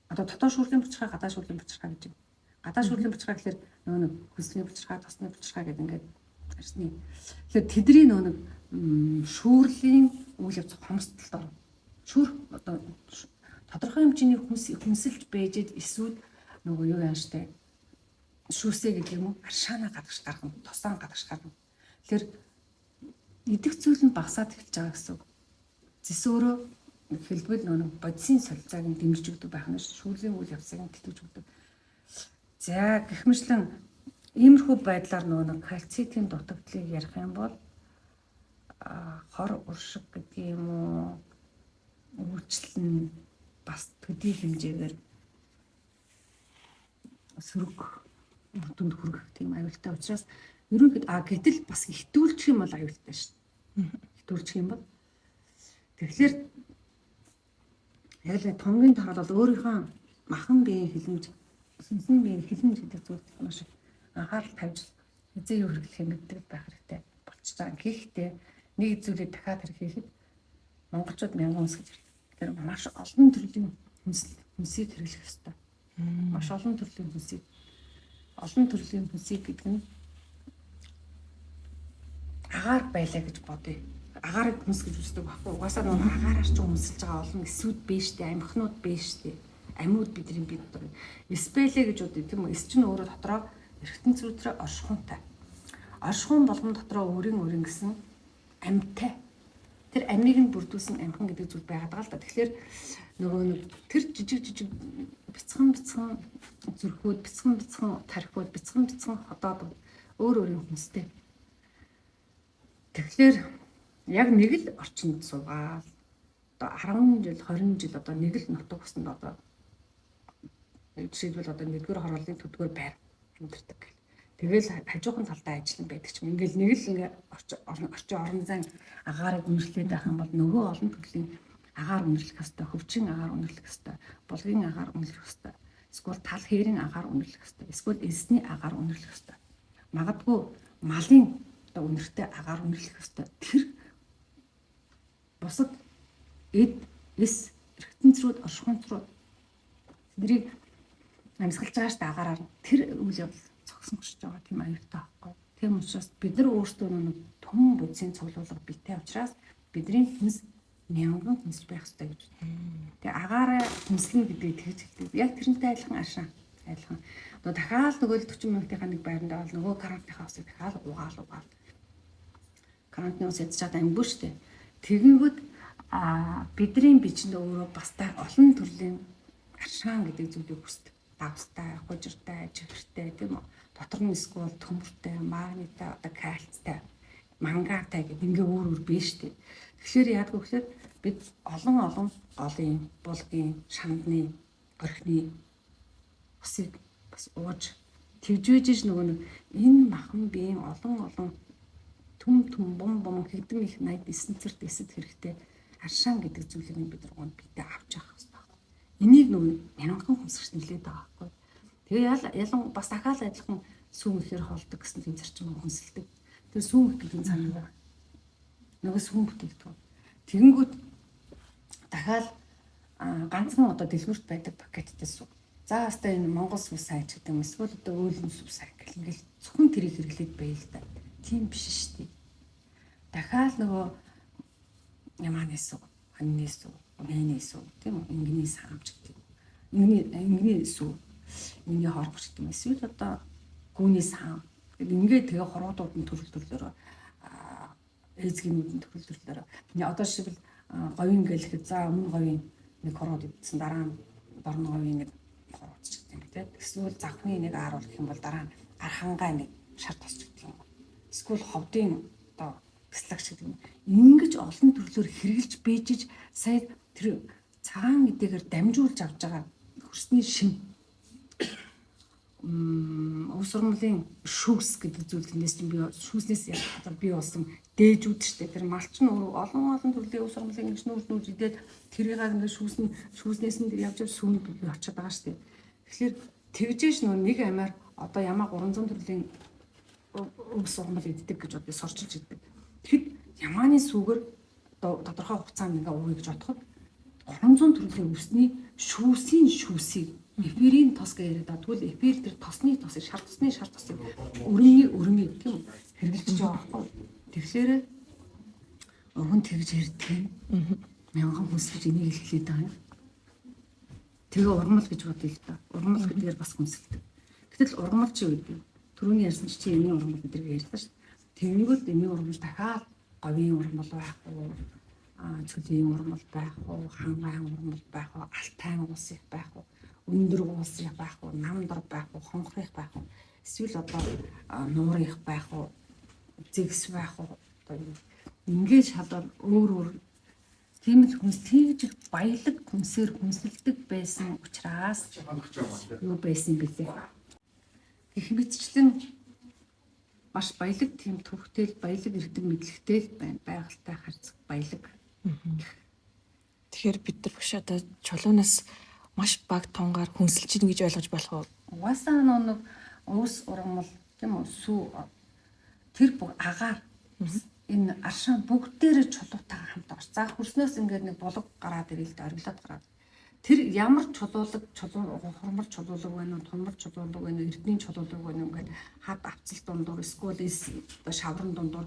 одоо дотоод шүүрлийн бучархаа, гадаад шүүрлийн бучархаа гэж юм. Гадаад шүүрлийн бучархаа гэхэлэр нөгөө нэг хөлсний бучархаа, тосны бучархаа гэдэг ингээд арсны. Тэгэхээр тэдний нөгөө нэг шүүрлийн үйл явц хомсдолд орно. Шүүр одоо тодорхой хэмжээний хүнс хүнсэлж бэжэд эсүүд нөгөө юу яан штэ шүүсээ гэдэг юм уу, аршаана гадагш гаргана, тосоон гадагш гаргана. Тэгэхээр идэх зүйл нь багасаад эхэлж байгаа гэсэн үг. Зэс өөрөө хэлбэл нөгөө бодисын солилцоог нь дэмжиж өгдөг байх нь шүүрлийн үйл явцыг нь тэтгэж өгдөг. За, гэх мэтлэн иймэрхүү байдлаар нөгөө нэг кальцитийн дутагдлыг ярих юм бол хор уршиг гэдэг юм уу, үйлчлэл нь бас төдий хэмжээгээр сөрөг үр дүнд хүрэх тийм аюултай учраас Ерөнхийд гэтэл бас хитүүлчих юм бол аюултай шүү дээ. Хитүүлчих юм бол тэгэхээр яг л томгийн тоолол өөрийнхөө махан биеийн хилэмж, сүнсэн биеийн хилэмж гэдэг зүйлд маш их анхаарал тавьж хэзээ юу хэрэглэх юм гэдэг байх хэрэгтэй болчихж байгаа. Гэхдээ нэг зүйлийг дахиад хийхэд монголчууд мянган хүнс гэж ярьдаг. Тэр маш олон төрлийн хүнсийг хэрэглэх ёстой. Маш олон төрлийн хүнсийг, олон төрлийн хүнсийг гэдэг нь агаар байлаа гэж бодъё. Агаарыг хүнс гэж үздэг байхгүй. Угаасаа нөгөө агаараар ч хүнсэлж байгаа олон эсүүд бэж штэ, амьхнууд бэж штэ. Амьуд бидний бид нар. Эс байлаа гэж бодъё, тийм үү? Эс чинь өөрөө дотроо эргэтэн зүутрээ оршихуунтай. Оршихуун болгон дотроо өөрийн өөрийн гэсэн амьтай. Тэр амийг нь бүрдүүлсэн амьхан гэдэг зүйл байгаад байгаа л да. Тэгэхээр нөгөө нэг тэр жижиг жижиг бяцхан бяцхан зүрхүүд, бяцхан бяцхан тархиуд, бяцхан бяцхан ходоодууд өөр өөрийн хүнстэй. Тэгэхээр яг нэг л орчинд суугаал одоо 10 жил, 20 жил одоо нэг л нутаг усанд одоо жишээлбэл одоо нэгдүгээр хорооллын төдгөр байр амьдардаг гэл. Тэгэл хажуухан талдаа ажиллан байдаг ч юм. Ингээл нэг л ингээ орчин орон зайн агаарыг үнэрлээд байх юм бол нөгөө олон төрлийн агаар үнэрлэх хэвээр, хөвчин агаар үнэрлэх хэвээр, булгийн агаар үнэрлэх хэвээр, эсвэл тал хээрийн агаар үнэрлэх хэвээр, эсвэл элсний агаар үнэрлэх хэвээр. Магадгүй малын одоо үнэртэй агаар үнэрлэх хэвээр. Тэр бусад эд, эс, эргэтэнцрүүд, оршихуйцрууд тэднийг амьсгалж байгаа шүү дээ агаараар. Тэр үйл явдал зогсон гэрч байгаа тийм аюултай байхгүй. Тийм учраас бид нар өөрсдөө нэг түн бодисын цуглуулга битэй учраас бидний хүнс мянган хүнсэж байх ёстой гэж. Тэгээ агаараа хүнслэн гэдгийг тэгж хэлдэг. Яг тэрнтэй адилхан аршаан. Адилхан. Одоо дахиад нөгөө 40 минутынхаа нэг байранд бол нөгөө карантинхаа усыг дахиад угаал. Карантины ус ядчаад амгүй шүү дээ. Тэгэнгүүт бидний бичинд өөрөө бас та олон төрлийн аршаан гэдэг зүйлийг хүсдэг. Давстай, хужиртай, чихэртэй тийм үү? Дотор нь эсвэл төмөртэй, магнитай, одоо кальцтай, мангаатай гэдэг ингээ өөр өөр биш үү? Тэгэхээр яадаг вэ гэхээр бид олон олон голын, булгийн, шамдны, орхины усыг бас ууж твжвэж нөгөө нэг энэ махан биеийн олон олон түм түм бум бум хэдэн их 89 цэрт эсэд хэрэгтэй аршаан гэдэг зүйлийг бид нар гонд биедээ авч явах хэрэгтэй. Энийг нөгөө мянган хүмсгч нэлээд байгаа байхгүй. Тэгээ ялан бас дахиад адилхан сүүм ихээр холдог гэсэн тийм зарчим хүнсэлдэг. Тэр сүүм их гэдэг нь цаана байгаа. Нөгөө сүүм бүтээгдэхүүн. Тэгэнгүүт дахиад ганцхан одоо дэлгүүрт байдаг пакеттэй сүү. За хаста энэ Монгол сүү сайн ч гэдэг юм эсвэл одоо өөлөн сүү сайн гэл ингээл зөвхөн тэрийг хэрэглээд байл та. Тийм биш шүү дээ. Дахиад нөгөө ямааны сүү, хоньны сүү, үнэний сүү тийм үү? Ингэний саамч гэдэг. Ингэний сүү, ингэний хоргоч гэдэг юм. Эсвэл одоо гүүний саам. Ингээд тэгээ хоруудууд нь төрөл төрлөөрөө эзгийнүүд нь төрөл төрлөөрөө. Одоо жишээлбэл говийн гэлэхэд за өмнө говийн нэг хорууд идсэн, дараа нь дорн говийн нэг хорууд ч гэдэг юм тийм. Эсвэл завхны нэг ааруул гэх юм бол дараа нь архангаа нэг шар тос ч гэдэг юм. Эсвэл ховдын одоо бяцлагч гэдэг юм. Ингэж олон төрлөөр хэрэгжилж бийжиж сая тэр цагаан эдгээр дамжуулж авч байгаа хөрсний шим уг сурмалын шүүс гэдэг зүйл тэндээс чинь би шүүснээс одоо би болсон дээжүүд штэ. Тэр малч нь олон олон төрлийн уг сурмалын ингэж нүүр нүүр идээд тэрийг ингээд шүүсэн шүүснээс нь явж явж сүүнд би очиод байгаа штэ. Тэгэхээр тэгжээш нөө нэг амиар одоо ямаа 300 төрлийн уг сурмал иддэг гэж одоо сурчилж иддэг. Тэгэхэд ямааны сүүгэр одоо тодорхой хугацаанд ингээ ууя гэж бодоход 300 төрлийн өвсний шүүсийн шүүсийг эфирийн тос гэж яриад байгаа. Тэгвэл эфир тэр тосны тосыг шар тосны шар тосыг өрөмний өрөмийг тийм хэрэгжилж байгаа байхгүй. Тэгэхээр өвгөн тэгж ярьдаг юм. Мянган хүнс гэж энийг хэлээд байгаа юм. Тэгээ ургамал гэж бодъё л да. Ургамал гэдгээр бас хүнсэлдэг. Гэтэл ургамал чи юу гэдэг вэ? Түрүүний ярьсан чи эмийн ургамал гэдгийг ярьлаа шүү дээ. Тэгэнгүүт эмийн ургамал дахиад говийн ургамал байх уу? Цөлийн ургамал байх уу? Хангайн ургамал байх уу? Алтайн ус их байх уу? Өндөр уус их байх уу? Намдар байх уу? Хонхор их байх уу? Эсвэл одоо нуур их байх уу? Зэгс байх уу? Одоо ингээд шалбар өөр өөр тийм л хүнс тэгж их баялаг хүнсээр хүнсэлдэг байсан учраас юу байсан бэлээ. Гэх мэтчлэн Маш баялаг тийм төвхтэй, баялаг эрдэм мэдлэгтэй л байна. Байгальтай харьцах баялаг. Тэгэхээр бид нар багш одоо чулуунаас маш бага тунгаар хүнсэлж ийн гэж ойлгож болох уу? Угаасаа нэг өвс ургамал тийм үү, сүү тэр бүх агаар энэ аршаан бүгдээрээ чулуутайгаа хамт орч. За хөрснөөс ингээд нэг булаг гараад ирэл дээ, ориглоод гараад. Тэр ямар чулуулаг, чулуу хурмал чулуулаг байна уу, тунмал чулуулаг байна уу, эрдний чулуулаг байна уу ингээд хад авцал дундуур эсвэл эс одоо шавран дундуур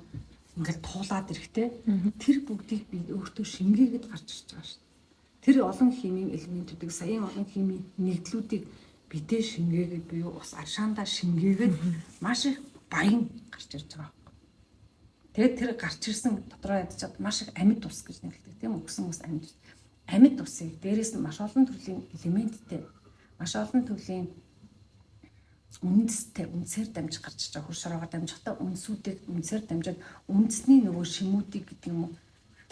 ингээд туулаад ирэхтэй. Тэр бүгдийг би өөртөө шингээгээд гарч ирж байгаа шүү дээ. Тэр олон химийн элементүүдийг, саяын олон химийн нэгдлүүдийг бидээ шингээгээд буюу ус аршаандаа шингээгээд маш их баян гарч ирж байгаа. Тэгээд тэр гарч ирсэн дотроо ядчаад маш их амьд ус гэж нэрлэдэг тийм үү? Өгсөн ус амьд. Амьд усыг дээрээс нь маш олон төрлийн элементтэй, маш олон төрлийн үндэстэй, үндсээр дамжих гарч ирж байгаа. Хөр шороогоор дамжихдаа үндсүүдийг үндсээр дамжаад үндэсний нөгөө шимүүдийг гэдэг юм уу,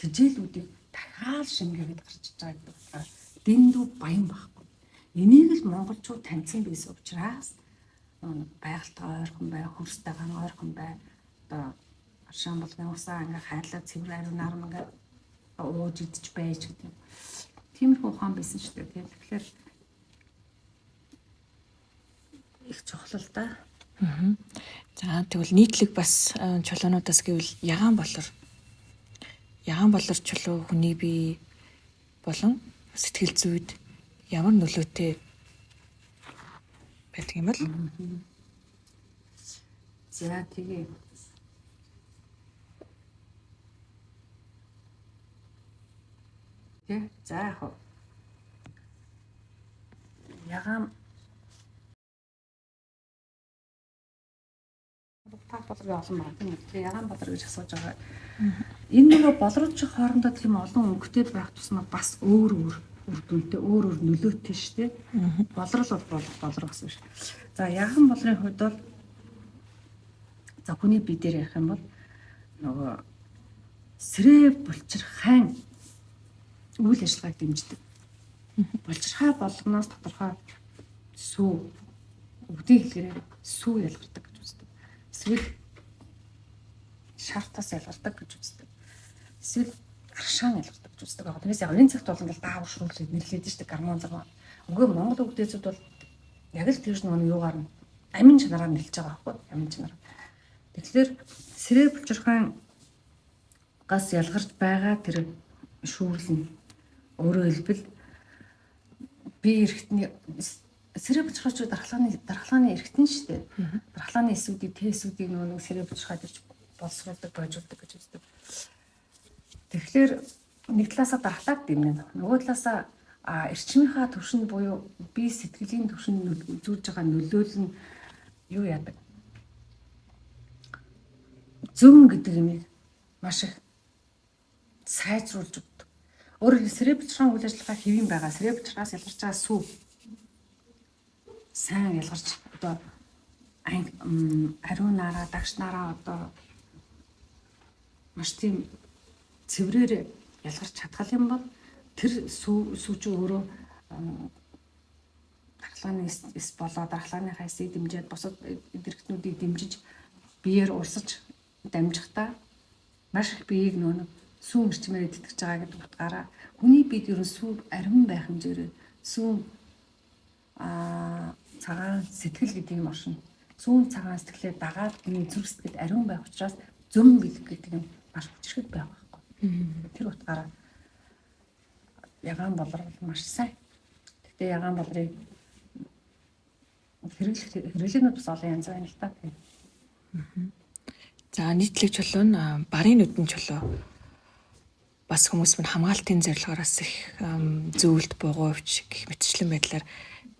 тэжээлүүдийг дахиад шингээгээд гарч ирж байгаа гэдэг утгаар дэндүү баян байхгүй. Энийг л монголчууд таньсан байсан учраас байгальтайгаа ойрхон бай, хөрстэйгээ ойрхон бай. Одоо аршаан болгон усаа ингээ хайрлаа цэвэр ариун наран ингээ ууж идэж байж гэдэг. Тиймэрхүү ухаан байсан шүү дээ. Тэгэхээр их чухал л да. За тэгвэл нийтлэг бас чулуунуудаас гэвэл ягаан болор. Ягаан болор чулуу хүний бие болон сэтгэл зүйд ямар нөлөөтэй байдаг юм бол? За тэгээ. Тэ? За яг хөө. Ягаан та болрын олон байна тийм үү? Тэгээ ягаан болор гэж асууж байгаа. Энэ нөгөө болрууд чи хоорондоо тийм олон өнгөтэй байх тусмаа бас өөр өөр үр дүнтэй, өөр өөр нөлөөтэй шүү дээ. Болрол бол болор гэсэн шүү. За ягаан болрын хувьд бол за хүний бие дээр ярих юм бол нөгөө сэрээ булчирхайн үйл ажиллагааг дэмждэг. Булчирхай болгоноос тодорхой сүү өвдийн хэлгээр сүү ялгардаг гэж үздэг. Эсвэл шартаас ялгардаг гэж үздэг. Эсвэл аршаан ялгардаг гэж үздэг. Тэрнээс яг энэ цагт бол ингээл даавар шүүрлээд нэрлээд шүү дээ гормон зэрэг. Үгүй Монгол өвдөөсүүд бол яг л тэр нөгөө юугаар нь амин чанараар нэлж байгаа байхгүй амин чанар. Тэгэхээр сэрээ булчирхайн гас ялгарч байгаа тэр шүүрэл нь өөрөөр хэлбэл бие эрхтний сэрээ булчирхай дархлааны эрхтэн шүү дээ. Дархлааны эсүүдийг, тэсүүдийг нөгөө нэг сэрээ булчирхай дэрч боловсруулдаг, бойжуулдаг гэж үздэг. Тэгэхээр нэг талаасаа дархлааг дэмнэ. Нөгөө талаасаа эрчмийнхаа түвшинд буюу бие сэтгэлийн түвшинд үзүүлж байгаа нөлөөлөл нь юу яадаг? Зөвөн гэдэг юмыг маш их сайжруулж өгдөг. Өөрөөр хэлбэл сэрээ булчирхайн үйл ажиллагаа хэвийн байгаа. Сэрээ булчирхаас ялгарч байгаа сүү сайн ялгарч одоо ариун нараа, дагш нараа одоо маш тийм цэврээр ялгарч чадхал юм бол тэр сүү чинь өөрөө дархлааны эс болоо дархлааныхаа эсийг дэмжиад бусад эрхтнүүдийг дэмжиж биеэр урсаж дамжихдаа маш их биеийг нөө сүүн эрчмээр тэтгэж байгаа гэдэг утгаараа хүний биед ерөн сүү ариун байх хэмжээгээр сүүн цагаан сэтгэл гэдэг юм оршино. Сүүн цагаан сэтгэлээ дагаад хүний зүрх сэтгэл ариун байх учраас зөм бэлэг гэдэг юм маш хүчрхэг байх байхгүй. Тэр утгаараа ягаан болор бол маш сайн. Гэхдээ ягаан болрыг хэрэглээнүүд бас олон янз байна л та. За нийтлэг чулуу нь барын нүдэн чулуу. Бас хүмүүс мань хамгаалтын зорилгоор бас их зөвлөлт бугуувч гэх мэтчлэн байдлаар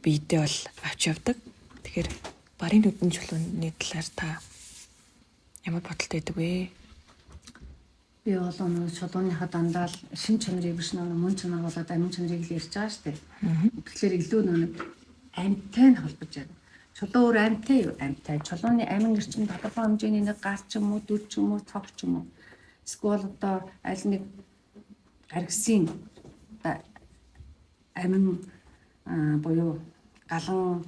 биедээ бол авч явдаг. Тэгэхээр барын нүдэн чулууны талаар та ямар бодолтой байдаг вэ? Би бол нөгөө чулууныхаа дандаа л шин чанарыг биш нөгөө мөн чанар болоод амин чанарыг л ярьж байгаа шүү дээ. Тэгэхээр илүү нөгөө амьтай нь холбож байна. Чулуу өөр амьтай юу? Амьтай. Чулууны амин эрчим тодорхой хэмжээний нэг гал ч юм уу, дүр ч юм уу, цог ч юм уу. Эсвэл одоо аль нэг гаргисын амин буюу галан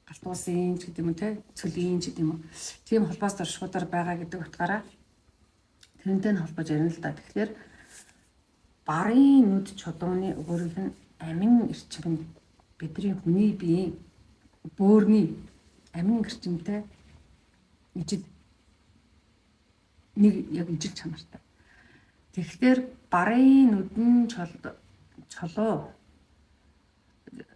Галтуусын ч гэдэг юм уу те, цөлийн ч гэдэг юм уу. Тийм холбоос оршихуйдаар байгаа гэдэг утгаараа тэрнтэй нь холбож ярина л да. Тэгэхээр барын нүд чулууны өөрөлд нь амин эрчим нь бидний хүний биеийн бөөрний амин эрчимтэй ижил нэг яг ижил чанартай. Тэгэхээр барын нүдэн чулуу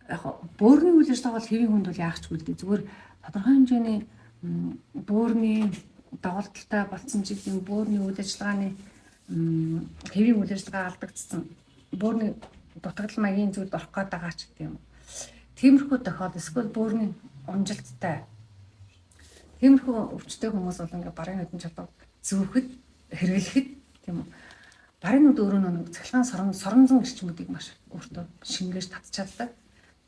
яг бөөрний үйл ажиллагаа бол хэвийн хүнд бол яах ч үгүй дээ. Зүгээр тодорхой хэмжээний бөөрний доголдолтой болсон чиг юм бөөрний үйл ажиллагааны хэвийн үйл ажиллагаа алдагдсан бөөрний дутагдал маягийн зүйлд орох гээд байгаа ч гэдэг юм. Тиймэрхүү тохиол эсвэл бөөрний унжилттай тиймэрхүү өвчтэй хүмүүс бол ингээ барын нүдэн чулуу зүүхэд хэрэглэхэд тийм үү. Барын нүд өөрөө нэг цахилгаан соронзон эрчмүүдийг маш өөртөө шингээж татчихаддаг.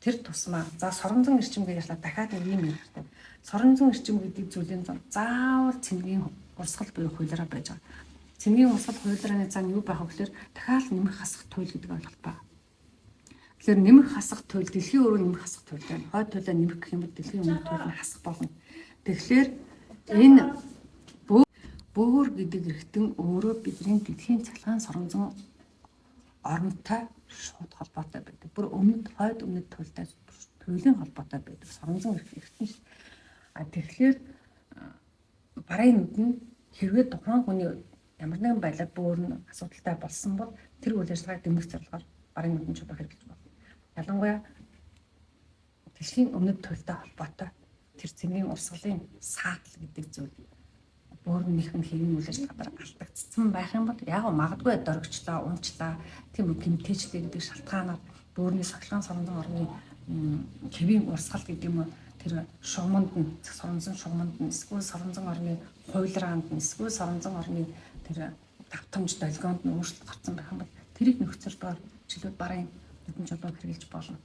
Тэр тусмаа за соронзон эрчим гэж ярьлаа дахиад нэг юм ярих хэрэгтэй. Соронзон эрчим гэдэг зүйлийн заавал цэнгийн урсгал буюу хуулиараа байж байгаа. Цэнгийн урсгал хуулиарааны цаана юу байх вэ гэхээр дахиад нэмэх хасах туйл гэдэг ойлголт байна. Тэгэхээр нэмэх хасах туйл дэлхийн өөрөө нэмэх хасах туйл байна. Хойд туйлаа нэмэх гэх юм бол дэлхийн өмнөд туйл нь хасах болно. Тэгэхээр энэ бөөр гэдэг эргэтэн өөрөө бидний дэлхийн цахилгаан соронзон оронтой шууд холбоотой байдаг. Бүр өмнөд хойд өмнөд туйлтай туйлын холбоотой байдаг. Соронзон эргэтэн шүү. А тэгэхээр барын нүд нь хэрвээ тухайн хүний ямар нэгэн байдлаар бөөр нь асуудалтай болсон бол тэр үйл ажиллагааг дэмжих зорилгоор барын нүдэн чулуу хэрэглэж болно. Ялангуяа дэлхийн өмнөд туйлтай холбоотой тэр цэнгийн урсгалын саатал гэдэг зүйл бөөрнийх нь хэвийн үйл ажиллагагаар алдагдсан байх юм бол яг магадгүй доргичлоо, унчлаа, тийм үү гэмтээчлээ гэдэг шалтгаанаар бөөрний сахилгаан соронзон орны хэвийн урсгал гэдэг юм уу тэр шугаманд нь соронзон шугаманд нь эсвэл соронзон орны хувилраанд нь эсвэл соронзон орны тэр давтамж долгионд нь өөрчлөлт гарсан байх юм бол тэрийг нөхцөлдөөр жишээлбэл барын нүдэн чулууг хэрэглэж болно.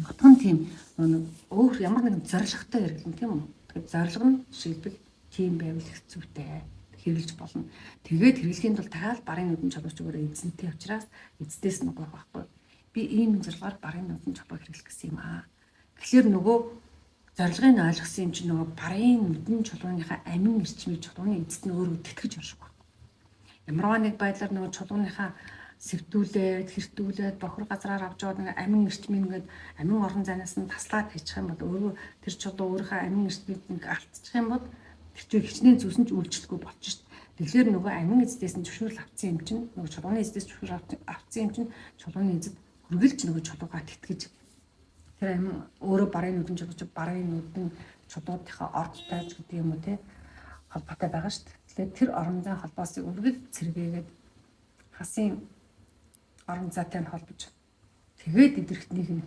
Отгон тийм нэг өөр ямар нэгэн зорилготой хэрэглэн тийм үү. Тэгэхээр зорилго нь жишээлбэл тийм байвал хэцүүтэй хэрэглэж болно. Тэгээд хэрэглэхийн тулд дахиад барын нүдэн чулууч өөрөө эзэнтэй учраас эздээс нь гуйх байхгүй. Би ийм зорилгоор барын нүдэн чулуу хэрэглэх гэсэн юм аа. Тэгэхээр нөгөө зорилгыг нь ойлгосон юм чинь нөгөө барын нүдэн чулууныхаа амин эрчмийг чулууны эзэд нь өөрөө тэтгэж орших байхгүй. Ямарваа нэг байдлаар нөгөө чулууныхаа сэвтүүлээд, хэртүүлээд, бохир газраар авч яваад нэг амин эрчмийг ингээд амин орон зайнаас нь таслаад хийчих юм бол өөрөө тэр чулуу өөрийнхөө амин эрчмийг нэг алдчих юм бол тэр чинь хичнээн зүйлс нь ч үйлчлэхгүй болчих шít. Тэгэхээр нөгөө амин эздээс нь зөвшөөрөл авсан юм чинь нөгөө чулууны эздээс зөвшөөрөл авсан юм чинь чулууны эзэд үргэлж нөгөө чулуугаа тэтгэж тэр амин өөрөө барын нүдэн чулууч барын нүдэн чулуудынхаа ордтой ч гэдэг юм уу те холбоотой байгаа шүү дээ. Тэгэхээр тэр орон зайн холбоосыг үргэлж цэргээгээд хасын орон зайтай нь холбож тэгээд эдрэхтнийг нь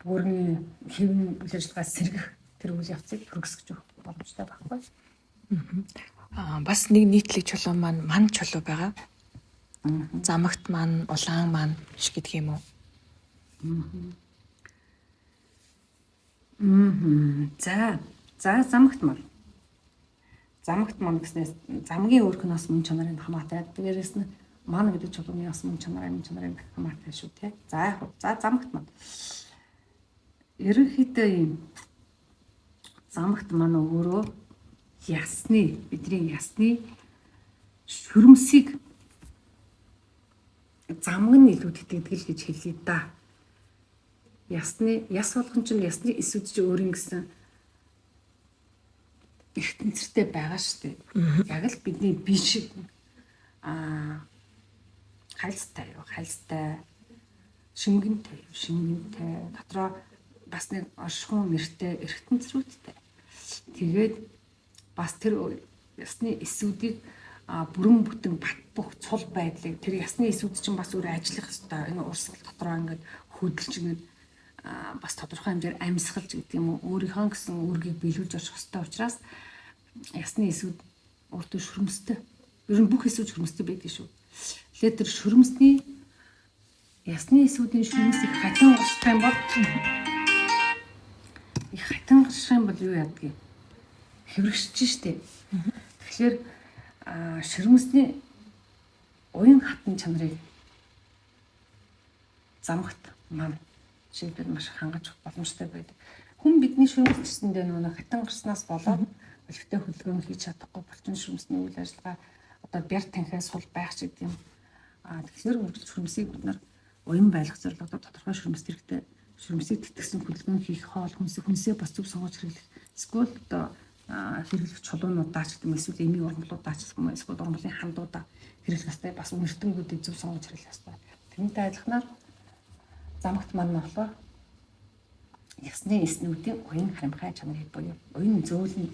бөөрийн хэвэн үйл ажиллагаа сэргэх тэр үйл явцыг төрөсгөж өгөх боломжтой байхгүй. Аа бас нэг нийтлэг чулуу маань ман чулуу байгаа. Замагт маань, улаан маань ш гэдэг юм уу? За. За замагт маань. Замагт маань гэснээс замгийн өөрх нь бас мөн чанарын хамаатай. Дээрээс нь ман гэдэг чулууны бас мөн чанар, амин чанарын хамаатай шүү те. За яг. За замагт маань. Ерөнхийдөө ийм замагт маань өөрөө ясны бидний ясны шүрмсийг замг нь илүү тэтгэдэг л гэж хэлье да. Ясны яс болгон чинь ясны эсүүд чи өөрийн гэсэн ертөнцтэй байгаа шүү дээ. Яг л бидний бие шиг хальстай юу, хальстай, шингэнтэй, шингэнтэй, дотроо бас нэг оршихуун нэртэй эргэтэнцрүүдтэй. Тэгээд бас тэр ясны эсүүдийг бүрэн бүтэн бат бөх цул байдлыг тэр ясны эсүүд чинь бас өөр ажиллах ёстой. Энэ урсгал дотроо ингээд хөдөлж ингээд бас тодорхой хэмжээр амьсгалж гэдэг юм уу өөрийнхөө гэсэн үүргийг биелүүлж орчих ёстой учраас ясны эсүүд өөртөө шүрмстэй. Ер нь бүх эсүүд шүрмстэй байдаг шүү. Тэгэхээр тэр шүрмсний ясны эсүүдийн шүрмс их хатан гарчих юм бол их хатан гарчих юм бол юу яадаг юм? Хэврэгшиж штэ. Тэгэхээр шүрмсний уян хатан чанарыг замгт ман жишээлбэл маш хангаж боломжтой байдаг. Хүн бидний шүрмэсчсэндээ нөгөө хатан гарснаас болоод өлегтэй хөдөлгөөн хийж чадахгүй булчин шүрмэсний үйл ажиллагаа одоо бяр танхиа сул байх ч гэдэг юм. Тэгэхээр үргэлж шүрмсийг бид нар уян байлгах зорилгоор тодорхой шүрмэс хэрэгтэй. Шүрмсийг тэтгэсэн хөдөлгөөн хийх хоол хүнсээ бас зөв сонгож хэрэглэх. Эсвэл одоо хэрэглэх чулуунуудаа ч гэдэг юм, эсвэл эмийн ургамлуудаа ч гэдэг юм, эсвэл ургамлын хандуудаа хэрэглэх ёстой. Бас үнэртэнгүүдийг зөв сонгож хэрэглэх ёстой. Тэрнтэй адилханаар замагт маань болохоор ясны эснүүдийн уян харимхай чанарыг буюу уян зөөлөн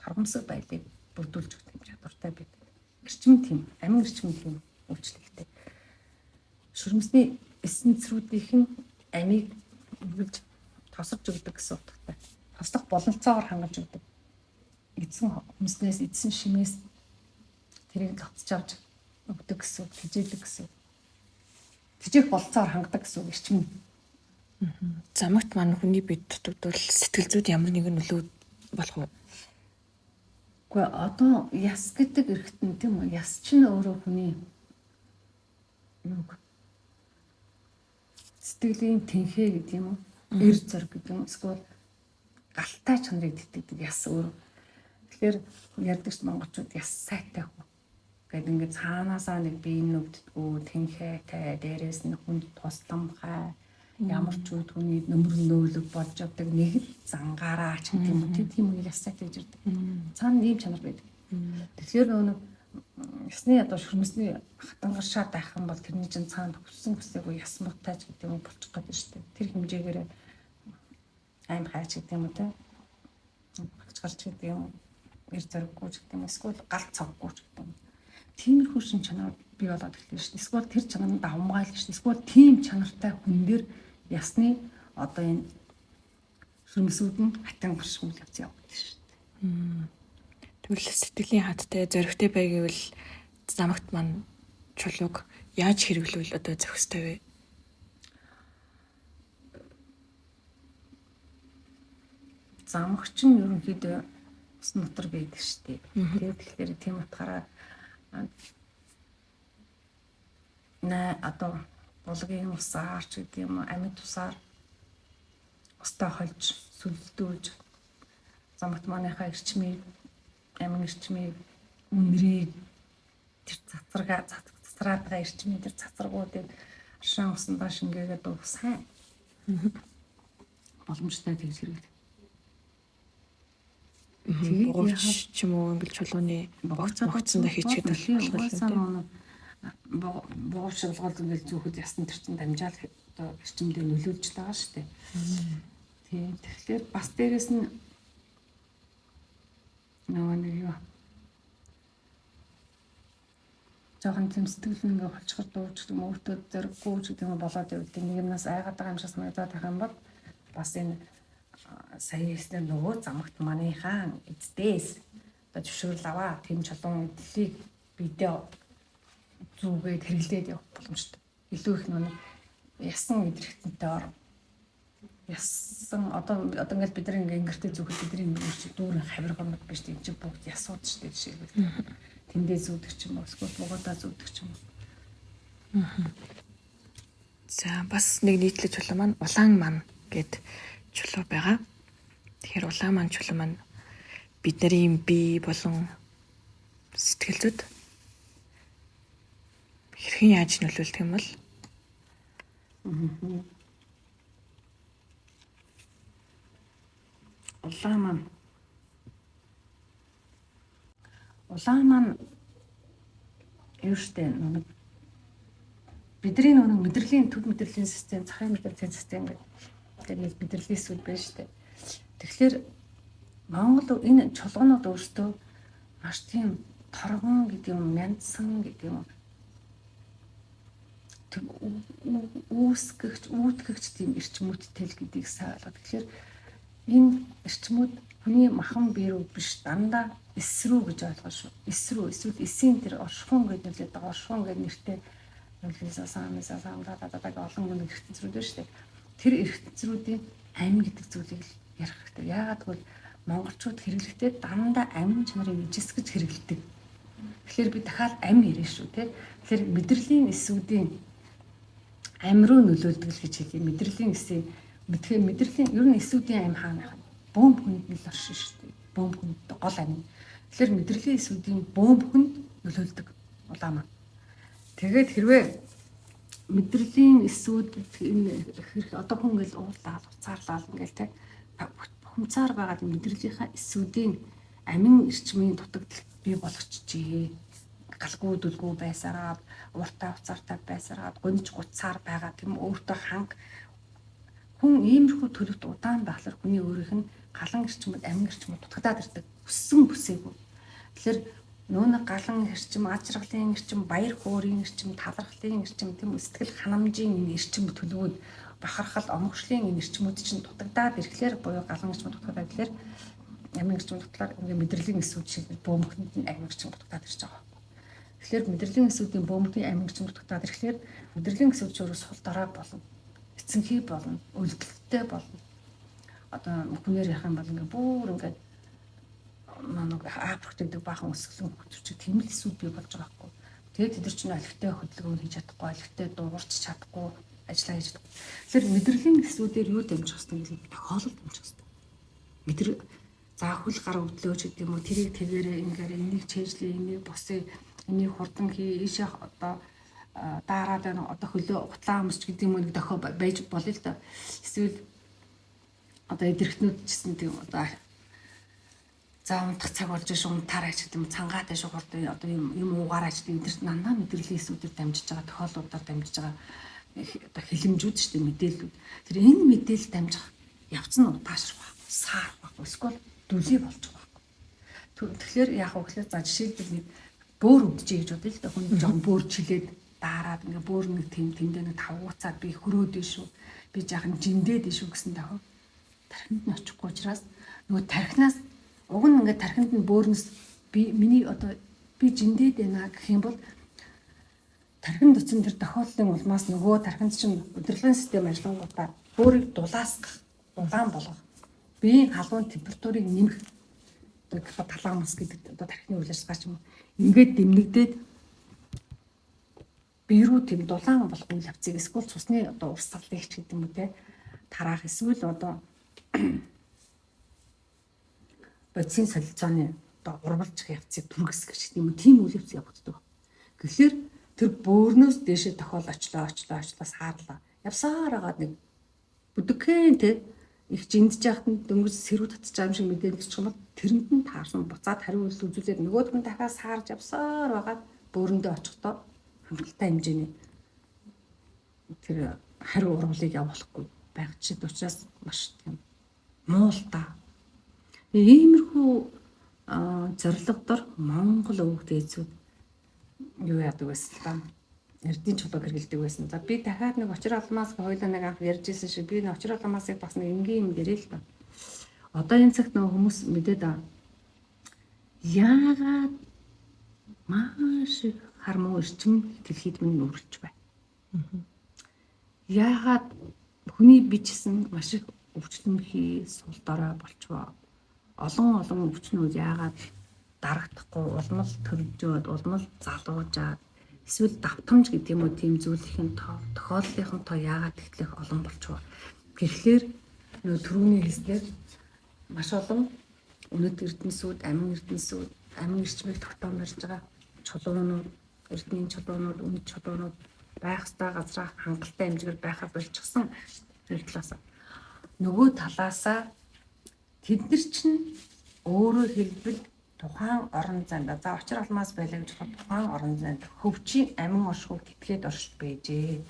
торгомсог байдлыг бүрдүүлж өгөх юм чадвартай байдаг. Эрчим тийм, амин эрчим тийм үйлчлэгтэй. Шүрмсний эсэнцрүүдийнх нь амийг үргэлж тосорж өгдөг гэсэн утгатай. Тослох бололцоогоор хангаж өгдөг. Эзэн хүмснээс, эзэн шимээс тэрийг цоцж авч өгдөг гэсэн үг, тэжээлэг гэсэн үг. Тэжээх бололцоогоор хангадаг гэсэн үг эрчим. Замагт маань хүний бие дутагдвал сэтгэл зүйд ямар нэгэн нөлөө болох уу? Гэхдээ одоо яс гэдэг эргэтэн тийм үү? Яс чинь өөрөө хүний юуг сэтгэлийн тэнхээ гэдэг юм уу? Эр зор гэдэг юм. Эсвэл галтай чанарыг тэтгэдэг яс өөрөө. Тэгэхээр ярьдаг ч монголчууд яс сайтай хүн гэд ингээд цаанаасаа нэг бие нүгддгүү, тэнхээтэй, дээрээс нь хүнд тусламхай, ямар ч үе түүний нөмөр нөөлөг болж явдаг нэг л зангаараа ч гэдэг юм уу, тийм үнийг яс сайтай гэж ярьдаг. Цаана ийм чанар байдаг. Тэгэхээр нөгөө ясны одоо шүрмэсний хатангаршаа байх юм бол тэрний чинь цаана хүссэн хүсээгүй яс муутай ч гэдэг юм болчих гээд байна шүү дээ. Тэр хэмжээгээр аим хайч гэдэг юм уу те. Багч гарч гэдэг юм, эр зориггүй ч гэдэг юм, эсвэл гал цоггүй ч гэдэг юм. Тиймэрхүү шин чанар бий болоод эхэлнэ шүү дээ. Эсвэл тэр чанар нь давмгайл шүү дээ. Эсвэл тийм чанартай хүн дээр ясны одоо энэ шүрмэсүүд нь хатан гарш үйл явц явагдана шүү дээ. Тэгвэл сэтгэлийн хаттай зоригтой бай гэвэл замагт маань чулууг яаж хэрэглүүл одоо зохистой вэ? Замагч нь ерөнхийдөө ус нутар байдаг шүү дээ. Тэгээд тэгэхээр тийм утгаараа одоо булгийн усаар ч гэдэг юм уу, амьд усаар устай хольж, сүлдүүлж замагт манайхаа эрчмийг, амин эрчмийг, үнрийг тэр цацрага цацраад байгаа эрчмийн тэр цацрагуудыг аршаан усандаа шингээгээд уух сайн боломжтой тэгж хэрэглэх. Бугуйч ч юм уу ингээл чулууны богцсондоо хийчихэд болох юм. Бугуйч шулгаал ингээл зүүхэд ясн тэр чин дамжаал одоо эрчимдээ нөлөөлж л байгаа шүү дээ. Тийм. Тэгэхээр бас дээрэс нь нөгөө нэг юу жоохон тийм сэтгэл ингээ холчхор дууч юм өөртөө зориггүй ч гэдэг юм болоод байвал нэг юмнаас айгаад байгаа юм шиг санагдаад байх юм бол бас энэ сая хэлснээр нөгөө замагт маныхаа эцдээс одоо зөвшөөрөл аваа тийм чулуун эдлийг бидээ зүгээд хэрэглээд явах боломжтой. Илүү их нөгөө ясан идэрэхтэнтэй ор. Ясан одоо ингээл бид нар ингээ ингэртэй зүхэд бидний ингэ чи дүүрэн хавир гомд биш тийм чи бүгд ясууд шүү дээ жишээлбэл. Тэндээ зүүдэг ч юм уу эсвэл бугуудаа зүүдэг ч юм уу. За бас нэг нийтлэг чулуу маань улаан ман гэд чулуу байгаа. Тэгэхээр улаан ман чулуу маань бидний бие болон сэтгэл зүйд хэрхэн яаж нөлөөлдөг юм бол? Улаан маань юу штэ нэг бидний нэг мэдрэлийн төв мэдрэлийн систем, захын мэдрэлийн систем гэдэг нэг мэдрэлийн зүйл байна штэ. Тэгэхээр Монгол энэ чулуунууд өөрсдөө маш тийм торгон гэдэг юм, мянцсан гэдэг юм үүсгэгч, үүтгэгч тийм эрчмүүттэй л гэдгийг сайн ойлгоод. Тэгэхээр энэ эрчмүүд хүний махан бие рүү биш дандаа эс рүү гэж ойлгоо шүү. Эс рүү эсвэл эсийн тэр оршихуун гэж нэрлэдэг байгаа. Оршихуун гэж нэртэй нүлээсээ саамсаа саамдаа дададаг олон нэг эртэнцрүүд байна шүү дээ. Тэр эртэнцрүүдийн амь гэдэг зүйлийг л ярих хэрэгтэй. Яагаад гэвэл монголчууд хэрэглэхдээ дандаа амин чанарыг ижисгэж хэрэглэдэг. Тэгэхээр би дахиад амь ярина шүү, тэ. Тэгэхээр мэдрэлийн эсүүдийн ам руу нөлөөлдөг л гэж хэлье. Мэдрэлийн эсийн Мэдхээ мэдрэлийн ер нь эсүүдийн ам хаана байх вэ? Бөөм хүнд нь л оршин шүү дээ. Бөөм хүнд гол амь. Тэгэхээр мэдрэлийн эсүүдийн бөөм хүнд нөлөөлдөг улаан маань. Тэгээд хэрвээ мэдрэлийн эсүүд энэ хэрэг одоо хүн ингээл уулаад уцаарлал ингээл те бухимцаар байгаа мэдрэлийнхаа эсүүдийн амин эрчмийн дутагдал бий болгочихжээ. Галгүй дүлгүү байсараад, ууртай уцаартай байсараад, гуниж гуцаар байгаа тийм өөртөө ханга хүн иймэрхүү төлөвт удаан байхлаар хүний өөрийнх нь галан эрчмүүд, амин эрчмүүд дутагдаад ирдэг. Хүссэн бүсээгүй. Тэгэхээр нүүн галан эрчим, аж аргалын эрчим, баяр хөөрийн эрчим, талархлын эрчим, тийм сэтгэл ханамжийн энэ эрчим төлөвүүд, бахархал, онгошлын энэ эрчмүүд чинь дутагдаад ирэхлээр буюу галан эрчим дутагдаад ирэхлээр амин эрчим дутглаар ингээ мэдрэлийн эсүүд шиг бөөмхөнд нь амин эрчим дутагдаад ирж байгаа. Тэгэхээр мэдрэлийн эсүүдийн бөөмхний амин эрчим дутагдаад ирэхлээр мэдрэлийн эсүүд ч өөрөө сул дорой болно. Эцэнхий болно, өлдөлттэй болно. Одоо хүнээр ярих юм бол ингээ бүр ингээ нэг Африкт гэдэг баахан өсгөлэн хөвчөг тийм л эсүүд бий болж байгаа байхгүй. Тэгээд тэд нар чинь олигтой хөдөлгөөн хийж чадахгүй, олигтой дуугарч чадахгүй, ажиллаа хийж чадахгүй. Тэгэхээр мэдрэлийн эсүүдээр юу дамжих хэвээр гэвэл тохиолдол дамжих хэвээр. Мэдэр за хөл гар өвдлөөч гэдэг юм уу, тэрийг тэгээрээ ингээрээ энийг чэйжлээ, энийг босъё, энийг хурдан хий, ийшээ одоо daarаад байна, одоо хөлөө утлаа өмсч гэдэг юм уу, нэг дохио байж болно л доо. Эсвэл одоо эдэрхтнүүд ч гэсэн тийм одоо за унтах цаг болж ш унтаарай ч гэдэг юм, цангаатай шүү хурдан одоо юм юм уугаарай ч гэдэг эдэрт нандаа мэдрэлийн эсүүдээр дамжиж байгаа тохиолдлуудаар дамжиж байгаа одоо хилэмжүүд шүү дээ, мэдээллүүд. Тэр энэ мэдээлэл дамжих явц нь удаашрах байхгүй, саарах байхгүй, эсвэл дүлий болж байгаа байхгүй. Тэгэхээр яах вэ гэхээр за жишээлбэл нэг бөөр өвдөжээ гэж бодъё л да, хүн жоохон бөөр чилээд daarаад ингээ бөөр нэг тэм тэндээ нэг тавгууцаад би хөрөөд шүү, би жаахан жиндээд шүү гэсэн дохио тархинд нь очихгүй учраас нөгөө тархинаас уг нь ингээ тархинд нь бөөрнөс би миний одоо би жиндээд байна гэх юм бол тархинд очсон тэр тохиолдлын улмаас нөгөө тархинд чинь удирдлагын систем ажиллангуудаа бөөрийг дулаасгах, дулаан болгох, биеийн халуун температурыг нэмэх одоо таламус гэдэг одоо тархины үйл ажиллагаа ч юм уу ингээд дэмнэгдээд бие рүү тийм дулаан болох үйл явцыг эсвэл цусны одоо урсгалыг ч гэдэг юм уу те тараах эсвэл одоо бодисын солилцооны одоо урвалжих явцыг түргэсгэх гэх юм уу тийм үйл явц явагддаг. Тэгэхээр тэр бөөрнөөс дээшээ тохиол очлоо очлоо очлоо саарлаа. Явсаар агаад нэг бүдгхэн те их жиндж яхад нь дөнгөж сэрүү татчих юм шиг мэдээлж юм бол тэрэнд нь таарсан буцаад хариу үйлдэл үзүүлээд нөгөөх нь дахиад саарж явсаар байгаад бөөрөндөө очихдоо хангалттай хэмжээний тэр хариу урвалыг явуулахгүй байх чид учраас маш тийм муу л та. Иймэрхүү зорилго дор Монгол өвөг дээдсүүд юу яадаг байсан л та. Эрдийн чулууг хэрэглэдэг байсан. За би дахиад нэг очир алмаас хоёлаа нэг анх ярьж ирсэн шиг би нэг очир алмаасыг бас нэг энгийн юм гэрээ л та. Одоо энэ цагт нөгөө хүмүүс мэдээд аа. Яагаад маш их хар муу эрчим дэлхийд минь үргэлж байна. Яагаад хүний бичсэн маш их өвчлөмхий сул дорой болчихвоо. Олон олон өвчнүүд яагаад дарагдахгүй улмал төржөөд улмал залуужаад эсвэл давтамж гэдэг юм уу тийм зүйлийн тоо тохиоллынхон тоо яагаад тэгтлэх олон болчихвоо. Тэгэхээр нөгөө түрүүний хэлснээр маш олон үнэт эрдэнэсүүд, амин эрдэнэсүүд, амин эрчмийг тогтоон барьж байгаа чулуунууд, эрдэнийн чулуунууд, үнэт чулуунууд байх ёстой газраа хангалттай хэмжээгээр байхаа болчихсон. Тэр талаас. Нөгөө талаасаа тэд нар чинь өөрөөр хэлбэл тухайн орон зайд за очир алмаас байлаа гэж бодоход тухайн орон зайд хөвчийн амин оршихуйг тэтгээд оршиж байжээ.